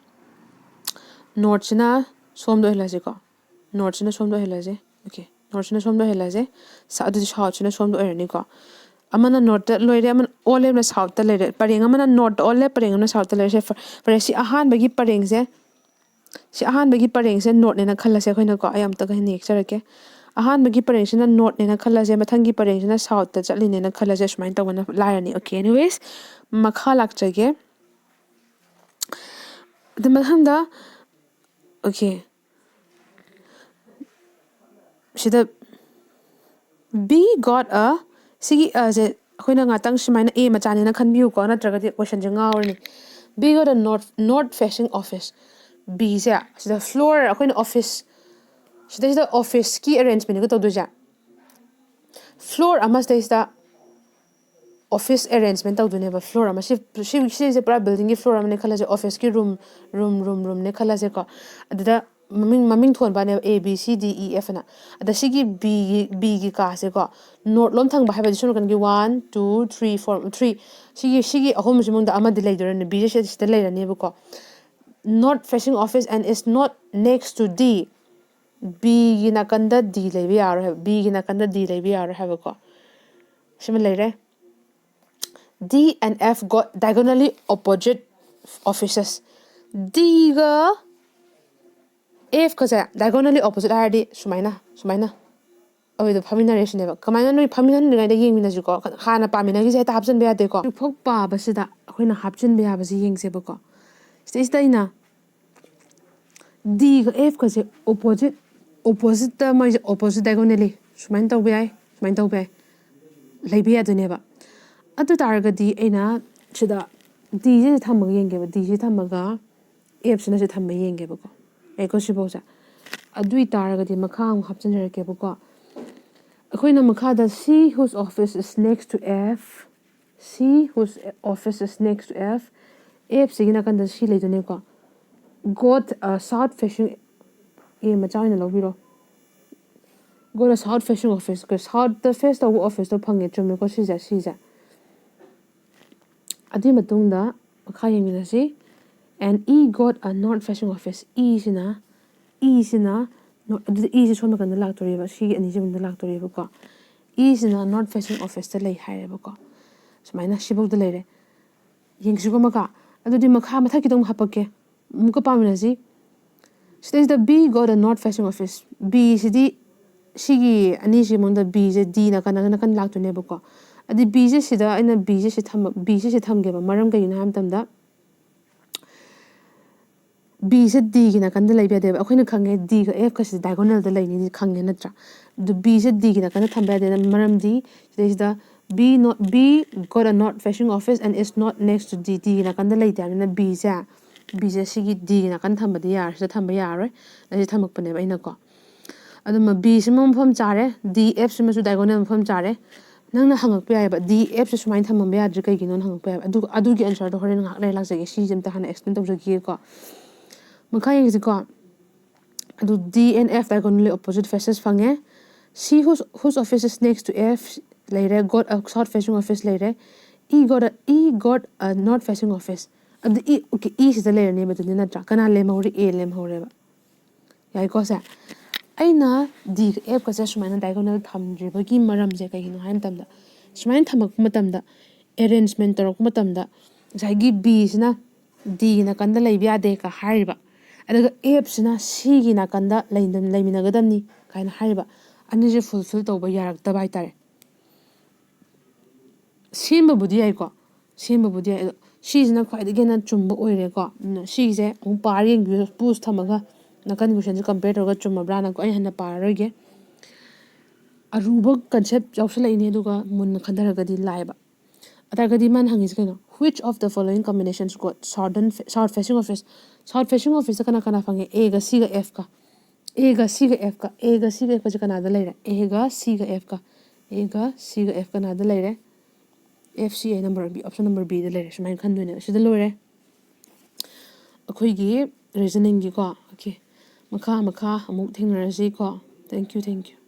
northꯁꯤꯅ ꯁꯣꯝꯗ ꯑꯣꯏꯍꯜꯂꯁꯤꯀꯣ꯫ Northꯁꯤꯅ ꯁꯣꯝꯗ ꯑꯣꯏꯍꯜꯂꯁꯦ꯫ Okay, northꯁꯤꯅ ꯁꯣꯝꯗ ꯑꯣꯏꯍꯜꯂꯁꯦ꯫ ꯁ-, ꯑꯗꯨꯗꯤ southꯁꯤꯅ ꯁꯣꯝꯗ ꯑꯣꯏꯔꯅꯤꯀꯣ꯫ ꯑꯃꯅ northꯇ ꯂꯣꯏꯔꯦ, ꯑꯃꯅ ꯑꯣꯜꯂꯦ, ꯑꯃꯅ southꯇ ꯂꯩꯔꯦ꯫ ꯄꯔꯦꯡ ꯑꯃꯅ northꯇ ꯑꯣꯜꯂꯦ, ꯄꯔꯦꯡ ꯑꯃꯅ southꯇ ꯂꯩꯔꯦ꯫ ꯁꯦ ꯐ-, ꯐꯔꯦ, ꯁꯤ ꯑꯍꯥꯟꯕꯒꯤ ꯄꯔꯦꯡꯁꯦ, ꯁꯤ ꯑꯍꯥꯟꯕꯒꯤ ꯄꯔꯦꯡꯁꯦ northꯅꯦꯅ ꯈꯜꯂꯁꯦ ꯑꯩꯈꯣꯏꯅꯀꯣ꯫ ꯑꯩ ꯑꯃꯨꯛꯇꯒ ꯍꯦꯟꯅ ꯌꯦꯛꯆꯔꯛꯀꯦ꯫ ꯑꯍꯥꯟꯕꯒꯤ ꯄꯔꯦꯡꯁꯤꯅ northꯅꯦꯅ ꯈꯜꯂꯁꯦ, ꯃꯊꯪꯒꯤ ꯄꯔꯦꯡꯁꯤꯅ southꯇ ꯆꯠꯂꯤꯅꯦꯅ ꯈꯜꯂꯁꯦ, ꯁꯨꯃꯥꯏꯅ ꯇꯧꯕꯅ ꯂꯥꯏꯔꯅꯤ꯫ Okay, anyways, ꯃꯈꯥ ꯂꯥꯛꯆꯒꯦ꯫ ꯑꯗꯨ ꯃꯊꯪꯗ, okay, ꯁꯤꯗ B got a, ꯁꯤꯒꯤ ꯑꯁꯦ ꯑꯩꯈꯣꯏꯅ ꯉꯥꯛꯇꯪ ꯁꯨꯃꯥꯏꯅ A ꯃꯆꯥꯅꯦꯅ ꯈꯟꯕꯤꯌꯨꯀꯣ, ꯅꯠꯇ꯭ꯔꯒꯗꯤ questionꯁꯦ ꯉꯥꯎꯔꯅꯤ꯫ B got a north, north facing office꯫ Bꯁꯦ ꯁꯤꯗ floor, ꯑꯩꯈꯣꯏꯅ office, ꯁꯤꯗꯩꯁꯤꯗ officeꯀꯤ arrangementꯒ ꯇꯧꯗꯣꯏꯁꯦ꯫ Floor ꯑꯃꯁꯤꯗꯩꯁꯤꯗ office arrangement ꯇꯧꯗꯣꯏꯅꯦꯕ꯫ Floor ꯑꯃ, ꯁꯤ, ꯁꯤ, ꯁꯤꯁꯦ ꯄꯨꯔꯥ buildingꯒꯤ floor ꯑꯃꯅꯦ ꯈꯜꯂꯁꯦ, officeꯀꯤ room, room, room, roomꯅꯦ ꯈꯜꯂꯁꯦꯀꯣ꯫ ꯑꯗꯨꯗ ꯃꯃꯤꯡ ꯃꯃꯤꯡ ꯊꯣꯟꯕꯅꯦꯕ, A B C D E F ꯑꯅ꯫ ꯑꯗ ꯁꯤꯒꯤ ꯕꯤꯒꯤ ꯕꯤꯒꯤ ꯀꯥꯁꯦꯀꯣ, ꯅꯣꯔꯠ ꯂꯣꯝ ꯊꯪꯕ ꯍꯥꯏꯕꯗꯤ ꯁꯣꯝ ꯅꯥꯀꯟꯒꯤ one two three four three, ꯁꯤꯒꯤ ꯁꯤꯒꯤ ꯑꯍꯨꯝꯁꯤ ꯃꯅꯨꯡꯗ ꯑꯃꯗꯤ ꯂꯩꯗꯣꯏꯔꯅꯤ꯫ ꯕꯤꯁꯦ ꯁꯤꯗ ꯂꯩꯔꯅꯦꯕꯀꯣ꯫ Not facing office and is not next to D꯫ ꯕꯤꯒꯤ ꯅꯥꯀꯟꯗ ꯗꯤ ꯂꯩꯕ ꯌꯥꯔꯣꯏ ꯍꯥꯏꯕ, ꯕꯤꯒꯤ ꯅꯥꯀꯟꯗ ꯗꯤ ꯂꯩꯕ ꯌꯥꯔꯣꯏ ꯍꯥꯏꯕꯀꯣ꯫ ꯁꯤꯃ ꯂꯩꯔꯦ꯫ D and F got diagonally opposite offices꯫ ꯗꯤꯒ ꯑꯦꯐꯀꯁꯦ diagonally opposite ꯍꯥꯏꯔꯗꯤ ꯁꯨꯃꯥꯏꯅ ꯁꯨꯃꯥꯏꯅ ꯑꯩꯈꯣꯏꯗꯣ ꯐꯝꯃꯤꯟꯅꯔꯦ ꯁꯤꯅꯦꯕ꯫ ꯀꯃꯥꯏꯅ ꯅꯣꯏ ꯐꯝꯃꯤꯟꯅꯔꯤꯉꯩꯗ ꯌꯦꯡꯃꯤꯟꯅꯁꯤꯀꯣ? ꯍꯥꯟꯅ ꯄꯥꯃꯤꯟꯅꯈꯤꯁꯦ ꯍꯦꯛꯇ ꯍꯥꯞꯆꯤꯟꯕ ꯌꯥꯗꯦꯀꯣ꯫ ꯍꯧꯖꯤꯛꯐꯥꯎ ꯄꯥꯕꯁꯤꯗ ꯑꯩꯈꯣꯏꯅ ꯍꯥꯞꯆꯤꯟꯕ ꯌꯥꯕꯁꯤ ꯌꯦꯡꯁꯦꯕꯀꯣ꯫ ꯁꯤꯗꯩꯁꯤꯗ ꯑꯩꯅ ꯗꯤꯒ ꯑꯦꯐꯀꯁꯦ opposite, oppositeꯇ ꯃꯣꯏꯁꯦ opposite diagonally ꯁꯨꯃꯥꯏꯅ ꯇꯧꯕ ꯌꯥꯏ, ꯁꯨꯃꯥꯏꯅ ꯇꯧꯕ ꯌꯥꯏ, ꯂꯩꯕ ꯌꯥꯗꯣꯏꯅꯦꯕ꯫ ꯑꯗꯨ ꯇꯥꯔꯒꯗꯤ ꯑꯩꯅ ꯁꯤꯗ ꯗꯤꯁꯦ ꯊꯝꯃꯒ ꯌꯦꯡꯒꯦꯕ, ꯗꯤꯁꯦ ꯊꯝꯃꯒ ꯑꯦꯐꯁꯤꯅ ꯁꯤ ꯊꯝꯕ ꯌꯦꯡꯒꯦꯕꯀꯣ꯫ ꯌꯥꯏꯀꯣ ꯁꯤꯐꯧꯁꯦ꯫ ꯑꯗꯨ ꯑꯣꯏ ꯇꯥꯔꯒꯗꯤ ꯃꯈꯥ ꯑꯃꯨꯛ ꯍꯥꯞꯆꯤꯟꯖꯔꯛꯀꯦꯕꯀꯣ꯫ ꯑꯩꯈꯣꯏꯅ ꯃꯈꯥꯗ C whose office is next to F, C whose office is next to F, ꯑꯦꯐꯁꯤꯒꯤ ꯅꯥꯀꯟꯗ ꯁꯤ ꯂꯩꯗꯣꯏꯅꯦꯀꯣ꯫ Got a south facing, ꯑꯦ ꯃꯆꯥ ꯑꯣꯏꯅ ꯂꯧꯕꯤꯔꯣ꯫ Got a south facing office꯫ ꯁꯥꯎꯠꯇ ꯐꯦꯁ ꯇꯧꯕ ꯑꯣꯐꯤꯁꯇꯣ ꯐꯪꯉꯦ, ꯆꯨꯝꯃꯦꯀꯣ ꯁꯤꯁꯦ, ꯁꯤꯁꯦ꯫ ꯑꯗꯨꯒꯤ ꯃꯇꯨꯡꯗ ꯃꯈꯥ ꯌꯦꯡꯃꯤꯟꯅꯁꯤ꯫ And E got a north facing office꯫ ꯏꯁꯤꯅ, ꯏꯁꯤꯅ, ꯑꯗꯨꯗꯤ ꯏꯁꯤ ꯁꯣꯝ ꯅꯥꯀꯟꯗ ꯂꯥꯛꯇꯣꯔꯤꯕ, ꯁꯤꯒꯤ ꯑꯅꯤꯁꯤ ꯃꯅꯨꯡꯗ ꯂꯥꯛꯇꯣꯔꯤꯕꯀꯣ꯫ ꯏꯁꯤꯅ north facing officeꯇ ꯂꯩ ꯍꯥꯏꯔꯦꯕꯀꯣ꯫ ꯁꯨꯃꯥꯏꯅ ꯁꯤꯐꯧꯗ ꯂꯩꯔꯦ꯫ ꯌꯦꯡꯁꯤꯀꯣ ꯃꯈꯥ꯫ ꯑꯗꯨꯗꯤ ꯃꯈꯥ ꯃꯊꯛꯀꯤꯗꯣ ꯑꯃꯨꯛ ꯍꯥꯄꯛꯀꯦ꯫ ꯑꯃꯨꯛꯀ ꯄꯥꯃꯤꯟꯅꯁꯤ꯫ ꯁꯤꯗꯩꯁꯤꯗ B got a north facing office꯫ ꯕꯤꯁꯤꯗꯤ ꯁꯤꯒꯤ ꯑꯅꯤꯁꯤ ꯃꯅꯨꯡꯗ ꯕꯤꯁꯦ ꯗꯤ ꯅꯥꯀꯟ ꯅꯥꯀꯟ ꯂꯥꯛꯇꯣꯏꯅꯦꯕꯀꯣ꯫ ꯑꯗꯨꯗꯤ ꯕꯤꯁꯦ ꯁꯤꯗ ꯑꯩꯅ ꯕꯤꯁꯦ ꯁꯤ ꯊꯝꯕ, ꯕꯤꯁꯦ ꯁꯤ ꯊꯝꯒꯦꯕ꯫ ꯃꯔꯝ ꯀꯩꯒꯤꯅꯣ ꯍꯥꯏꯕ ꯃꯇꯝꯗ ꯕꯤꯁꯦ ꯗꯤꯒꯤ ꯅꯥꯀꯟꯗ ꯂꯩꯕ ꯌꯥꯗꯦꯕ꯫ ꯑꯩꯈꯣꯏꯅ ꯈꯪꯉꯦ ꯗꯤꯒ ꯑꯦꯐꯀꯁꯤ diagonalꯗ ꯂꯩꯅꯤꯗꯤ ꯈꯪꯉꯦ ꯅꯠꯇ꯭ꯔꯥ? ꯑꯗꯨ ꯕꯤꯁꯦ ꯗꯤꯒꯤ ꯅꯥꯀꯟꯗ ꯊꯝꯕ ꯌꯥꯗꯦꯅ ꯃꯔꯝꯗꯤ ꯁꯤꯗꯩꯁꯤꯗ B not, B got a north facing office and is not next to D꯫ ꯗꯤꯒꯤ ꯅꯥꯀꯟꯗ ꯂꯩꯇꯦ ꯍꯥꯏꯕꯅꯤꯅ ꯕꯤꯁꯦ, ꯕꯤꯁꯦ ꯁꯤꯒꯤ ꯗꯤꯒꯤ ꯅꯥꯀꯟ ꯊꯝꯕꯗꯤ ꯌꯥꯔꯣꯏ, ꯁꯤꯗ ꯊꯝꯕ ꯌꯥꯔꯣꯏ꯫ ꯑꯁꯤ ꯊꯝꯃꯛꯄꯅꯦꯕ ꯑꯩꯅꯀꯣ꯫ ꯑꯗꯨꯃ ꯕꯤꯁꯤꯃ ꯃꯐꯝ ꯆꯥꯔꯦ, ꯗꯤ ꯑꯦꯐꯁꯤꯃꯁꯨ diagonal ꯃꯐꯝ ꯆꯥꯔꯦ꯫ ꯅꯪꯅ ꯍꯪꯉꯛꯄ ꯌꯥꯏꯑꯕ, ꯗꯤ ꯑꯦꯐꯁꯦ ꯁꯨꯃꯥꯏꯅ ꯊꯝꯃꯝꯕ ꯌꯥꯗ꯭ꯔꯤ ꯀꯩꯒꯤꯅꯣꯅ ꯍꯪꯉꯛꯄ ꯌꯥꯏꯑꯕ꯫ ꯑꯗꯨ, ꯑꯗꯨꯒꯤ answerꯗꯣ ꯍꯣꯔꯦꯟ ꯉꯥꯏꯍꯥꯛ ꯂꯩꯔ ꯂꯥꯛꯆꯒꯦ꯫ ꯁꯤꯁꯦ ꯑꯝꯇ ꯍꯥꯟꯅ explain ꯇꯧꯖꯈꯤꯒꯦꯀꯣ꯫ ꯃꯈꯥ ꯌꯦꯡꯁꯤꯀꯣ꯫ ꯑꯗꯨ D and F diagonally opposite faces ꯐꯪꯉꯦ꯫ C whose, whose office is next to F ꯂꯩꯔꯦ, got a south facing office ꯂꯩꯔꯦ꯫ E got a, E got a north facing office꯫ ꯑꯗꯨ E, okay, E ꯁꯤꯗ ꯂꯩꯔꯅꯦꯕ ꯑꯗꯨꯗꯤ, ꯅꯠꯇ꯭ꯔꯥ? ꯀꯅꯥ ꯂꯦꯝꯍꯧꯔꯤ? A ꯂꯦꯝꯍꯧꯔꯦꯕ꯫ ꯌꯥꯏꯀꯣ ꯁꯦ? ꯑꯩꯅ D ꯒ F ꯀꯁꯦ ꯁꯨꯃꯥꯏꯅ diagonal ꯊꯝꯗ꯭ꯔꯤꯕꯒꯤ ꯃꯔꯝꯁꯦ ꯀꯩꯒꯤꯅꯣ ꯍꯥꯏꯕ ꯃꯇꯝꯗ, ꯁꯨꯃꯥꯏꯅ ꯊꯝꯃꯛꯄ ꯃꯇꯝꯗ, arrangement ꯇꯧꯔꯛꯄ ꯃꯇꯝꯗ, ꯉꯁꯥꯏꯒꯤ B ꯁꯤꯅ D ꯒꯤ ꯅꯥꯀꯟꯗ ꯂꯩꯕ ꯌꯥꯗꯦ ꯀ ꯍꯥꯏꯔꯤꯕ, ꯑꯗꯨꯒ F ꯁꯤꯅ C ꯒꯤ ꯅꯥꯀꯟꯗ ꯂꯩ-, ꯂꯩꯃꯤꯟꯅꯒꯗꯕꯅꯤ ꯀꯥꯏꯅ ꯍꯥꯏꯔꯤꯕ, ꯑꯅꯤꯁꯦ fulfill ꯇꯧꯕ ꯌꯥꯔꯛꯇꯕ ꯍꯥꯏꯇꯥꯔꯦ꯫ ꯁꯦꯝꯕꯕꯨꯗꯤ ꯌꯥꯏꯀꯣ, ꯁꯦꯝꯕꯕꯨꯗꯤ ꯌꯥꯏ, ꯑꯗꯣ ꯁꯤꯁꯤꯅ ꯈ꯭ꯋꯥꯏꯗꯒꯤ ꯍꯦꯟꯅ ꯆꯨꯝꯕ ꯑꯣꯏꯔꯦꯀꯣ꯫ ꯑꯗꯨꯅ ꯁꯤꯒꯤꯁꯦ ꯑꯃꯨꯛ ꯄꯥꯔ ꯌꯦꯡꯕꯤꯌꯨ, ꯄꯣꯁ ꯊꯝꯃꯒ ꯅꯥꯀꯟ questionꯁꯦ compare ꯇꯧꯔꯒ ꯆꯨꯝꯃꯕ꯭ꯔꯥꯅꯀꯣ꯫ ꯑꯩ ꯍꯦꯟꯅ ꯄꯥꯔꯔꯣꯏꯒꯦ, ꯑꯔꯨꯕ concept ꯌꯥꯎꯁꯜꯂꯛꯏꯅꯦ, ꯑꯗꯨꯒ ꯃꯨꯟꯅ ꯈꯟꯊꯔꯒꯗꯤ ꯂꯥꯏꯕ꯫ ꯑꯗꯨ ꯇꯥꯔꯒꯗꯤ ꯃꯥꯅ ꯍꯪꯉꯤꯁꯦ ꯀꯩꯅꯣ? Which of the following combinations got southern fa-, south facing office? South facing officeꯇ ꯀꯅꯥ ꯀꯅꯥ ꯐꯪꯉꯦ? Aꯒ Cꯒ Fꯀ꯫ Aꯒ Cꯒ Fꯀ꯫ Aꯒ Cꯒ Fꯀꯁꯦ ꯀꯅꯥꯗ ꯂꯩꯔꯦ? Aꯒ Cꯒ Fꯀ꯫ Aꯒ Cꯒ F ꯀꯅꯥꯗ ꯂꯩꯔꯦ? F C ꯑꯩ number B, option number Bꯗ ꯂꯩꯔꯦ꯫ ꯁꯨꯃꯥꯏꯅ ꯈꯟꯗꯣꯏꯅꯦꯕ꯫ ꯁꯤꯗ ꯂꯣꯏꯔꯦ ꯑꯩꯈꯣꯏꯒꯤ reasoningꯒꯤꯀꯣ꯫ Okay, ꯃꯈꯥ, ꯃꯈꯥ ꯑꯃꯨꯛ ꯊꯦꯡꯅꯔꯁꯤꯀꯣ꯫ Thank you, thank you꯫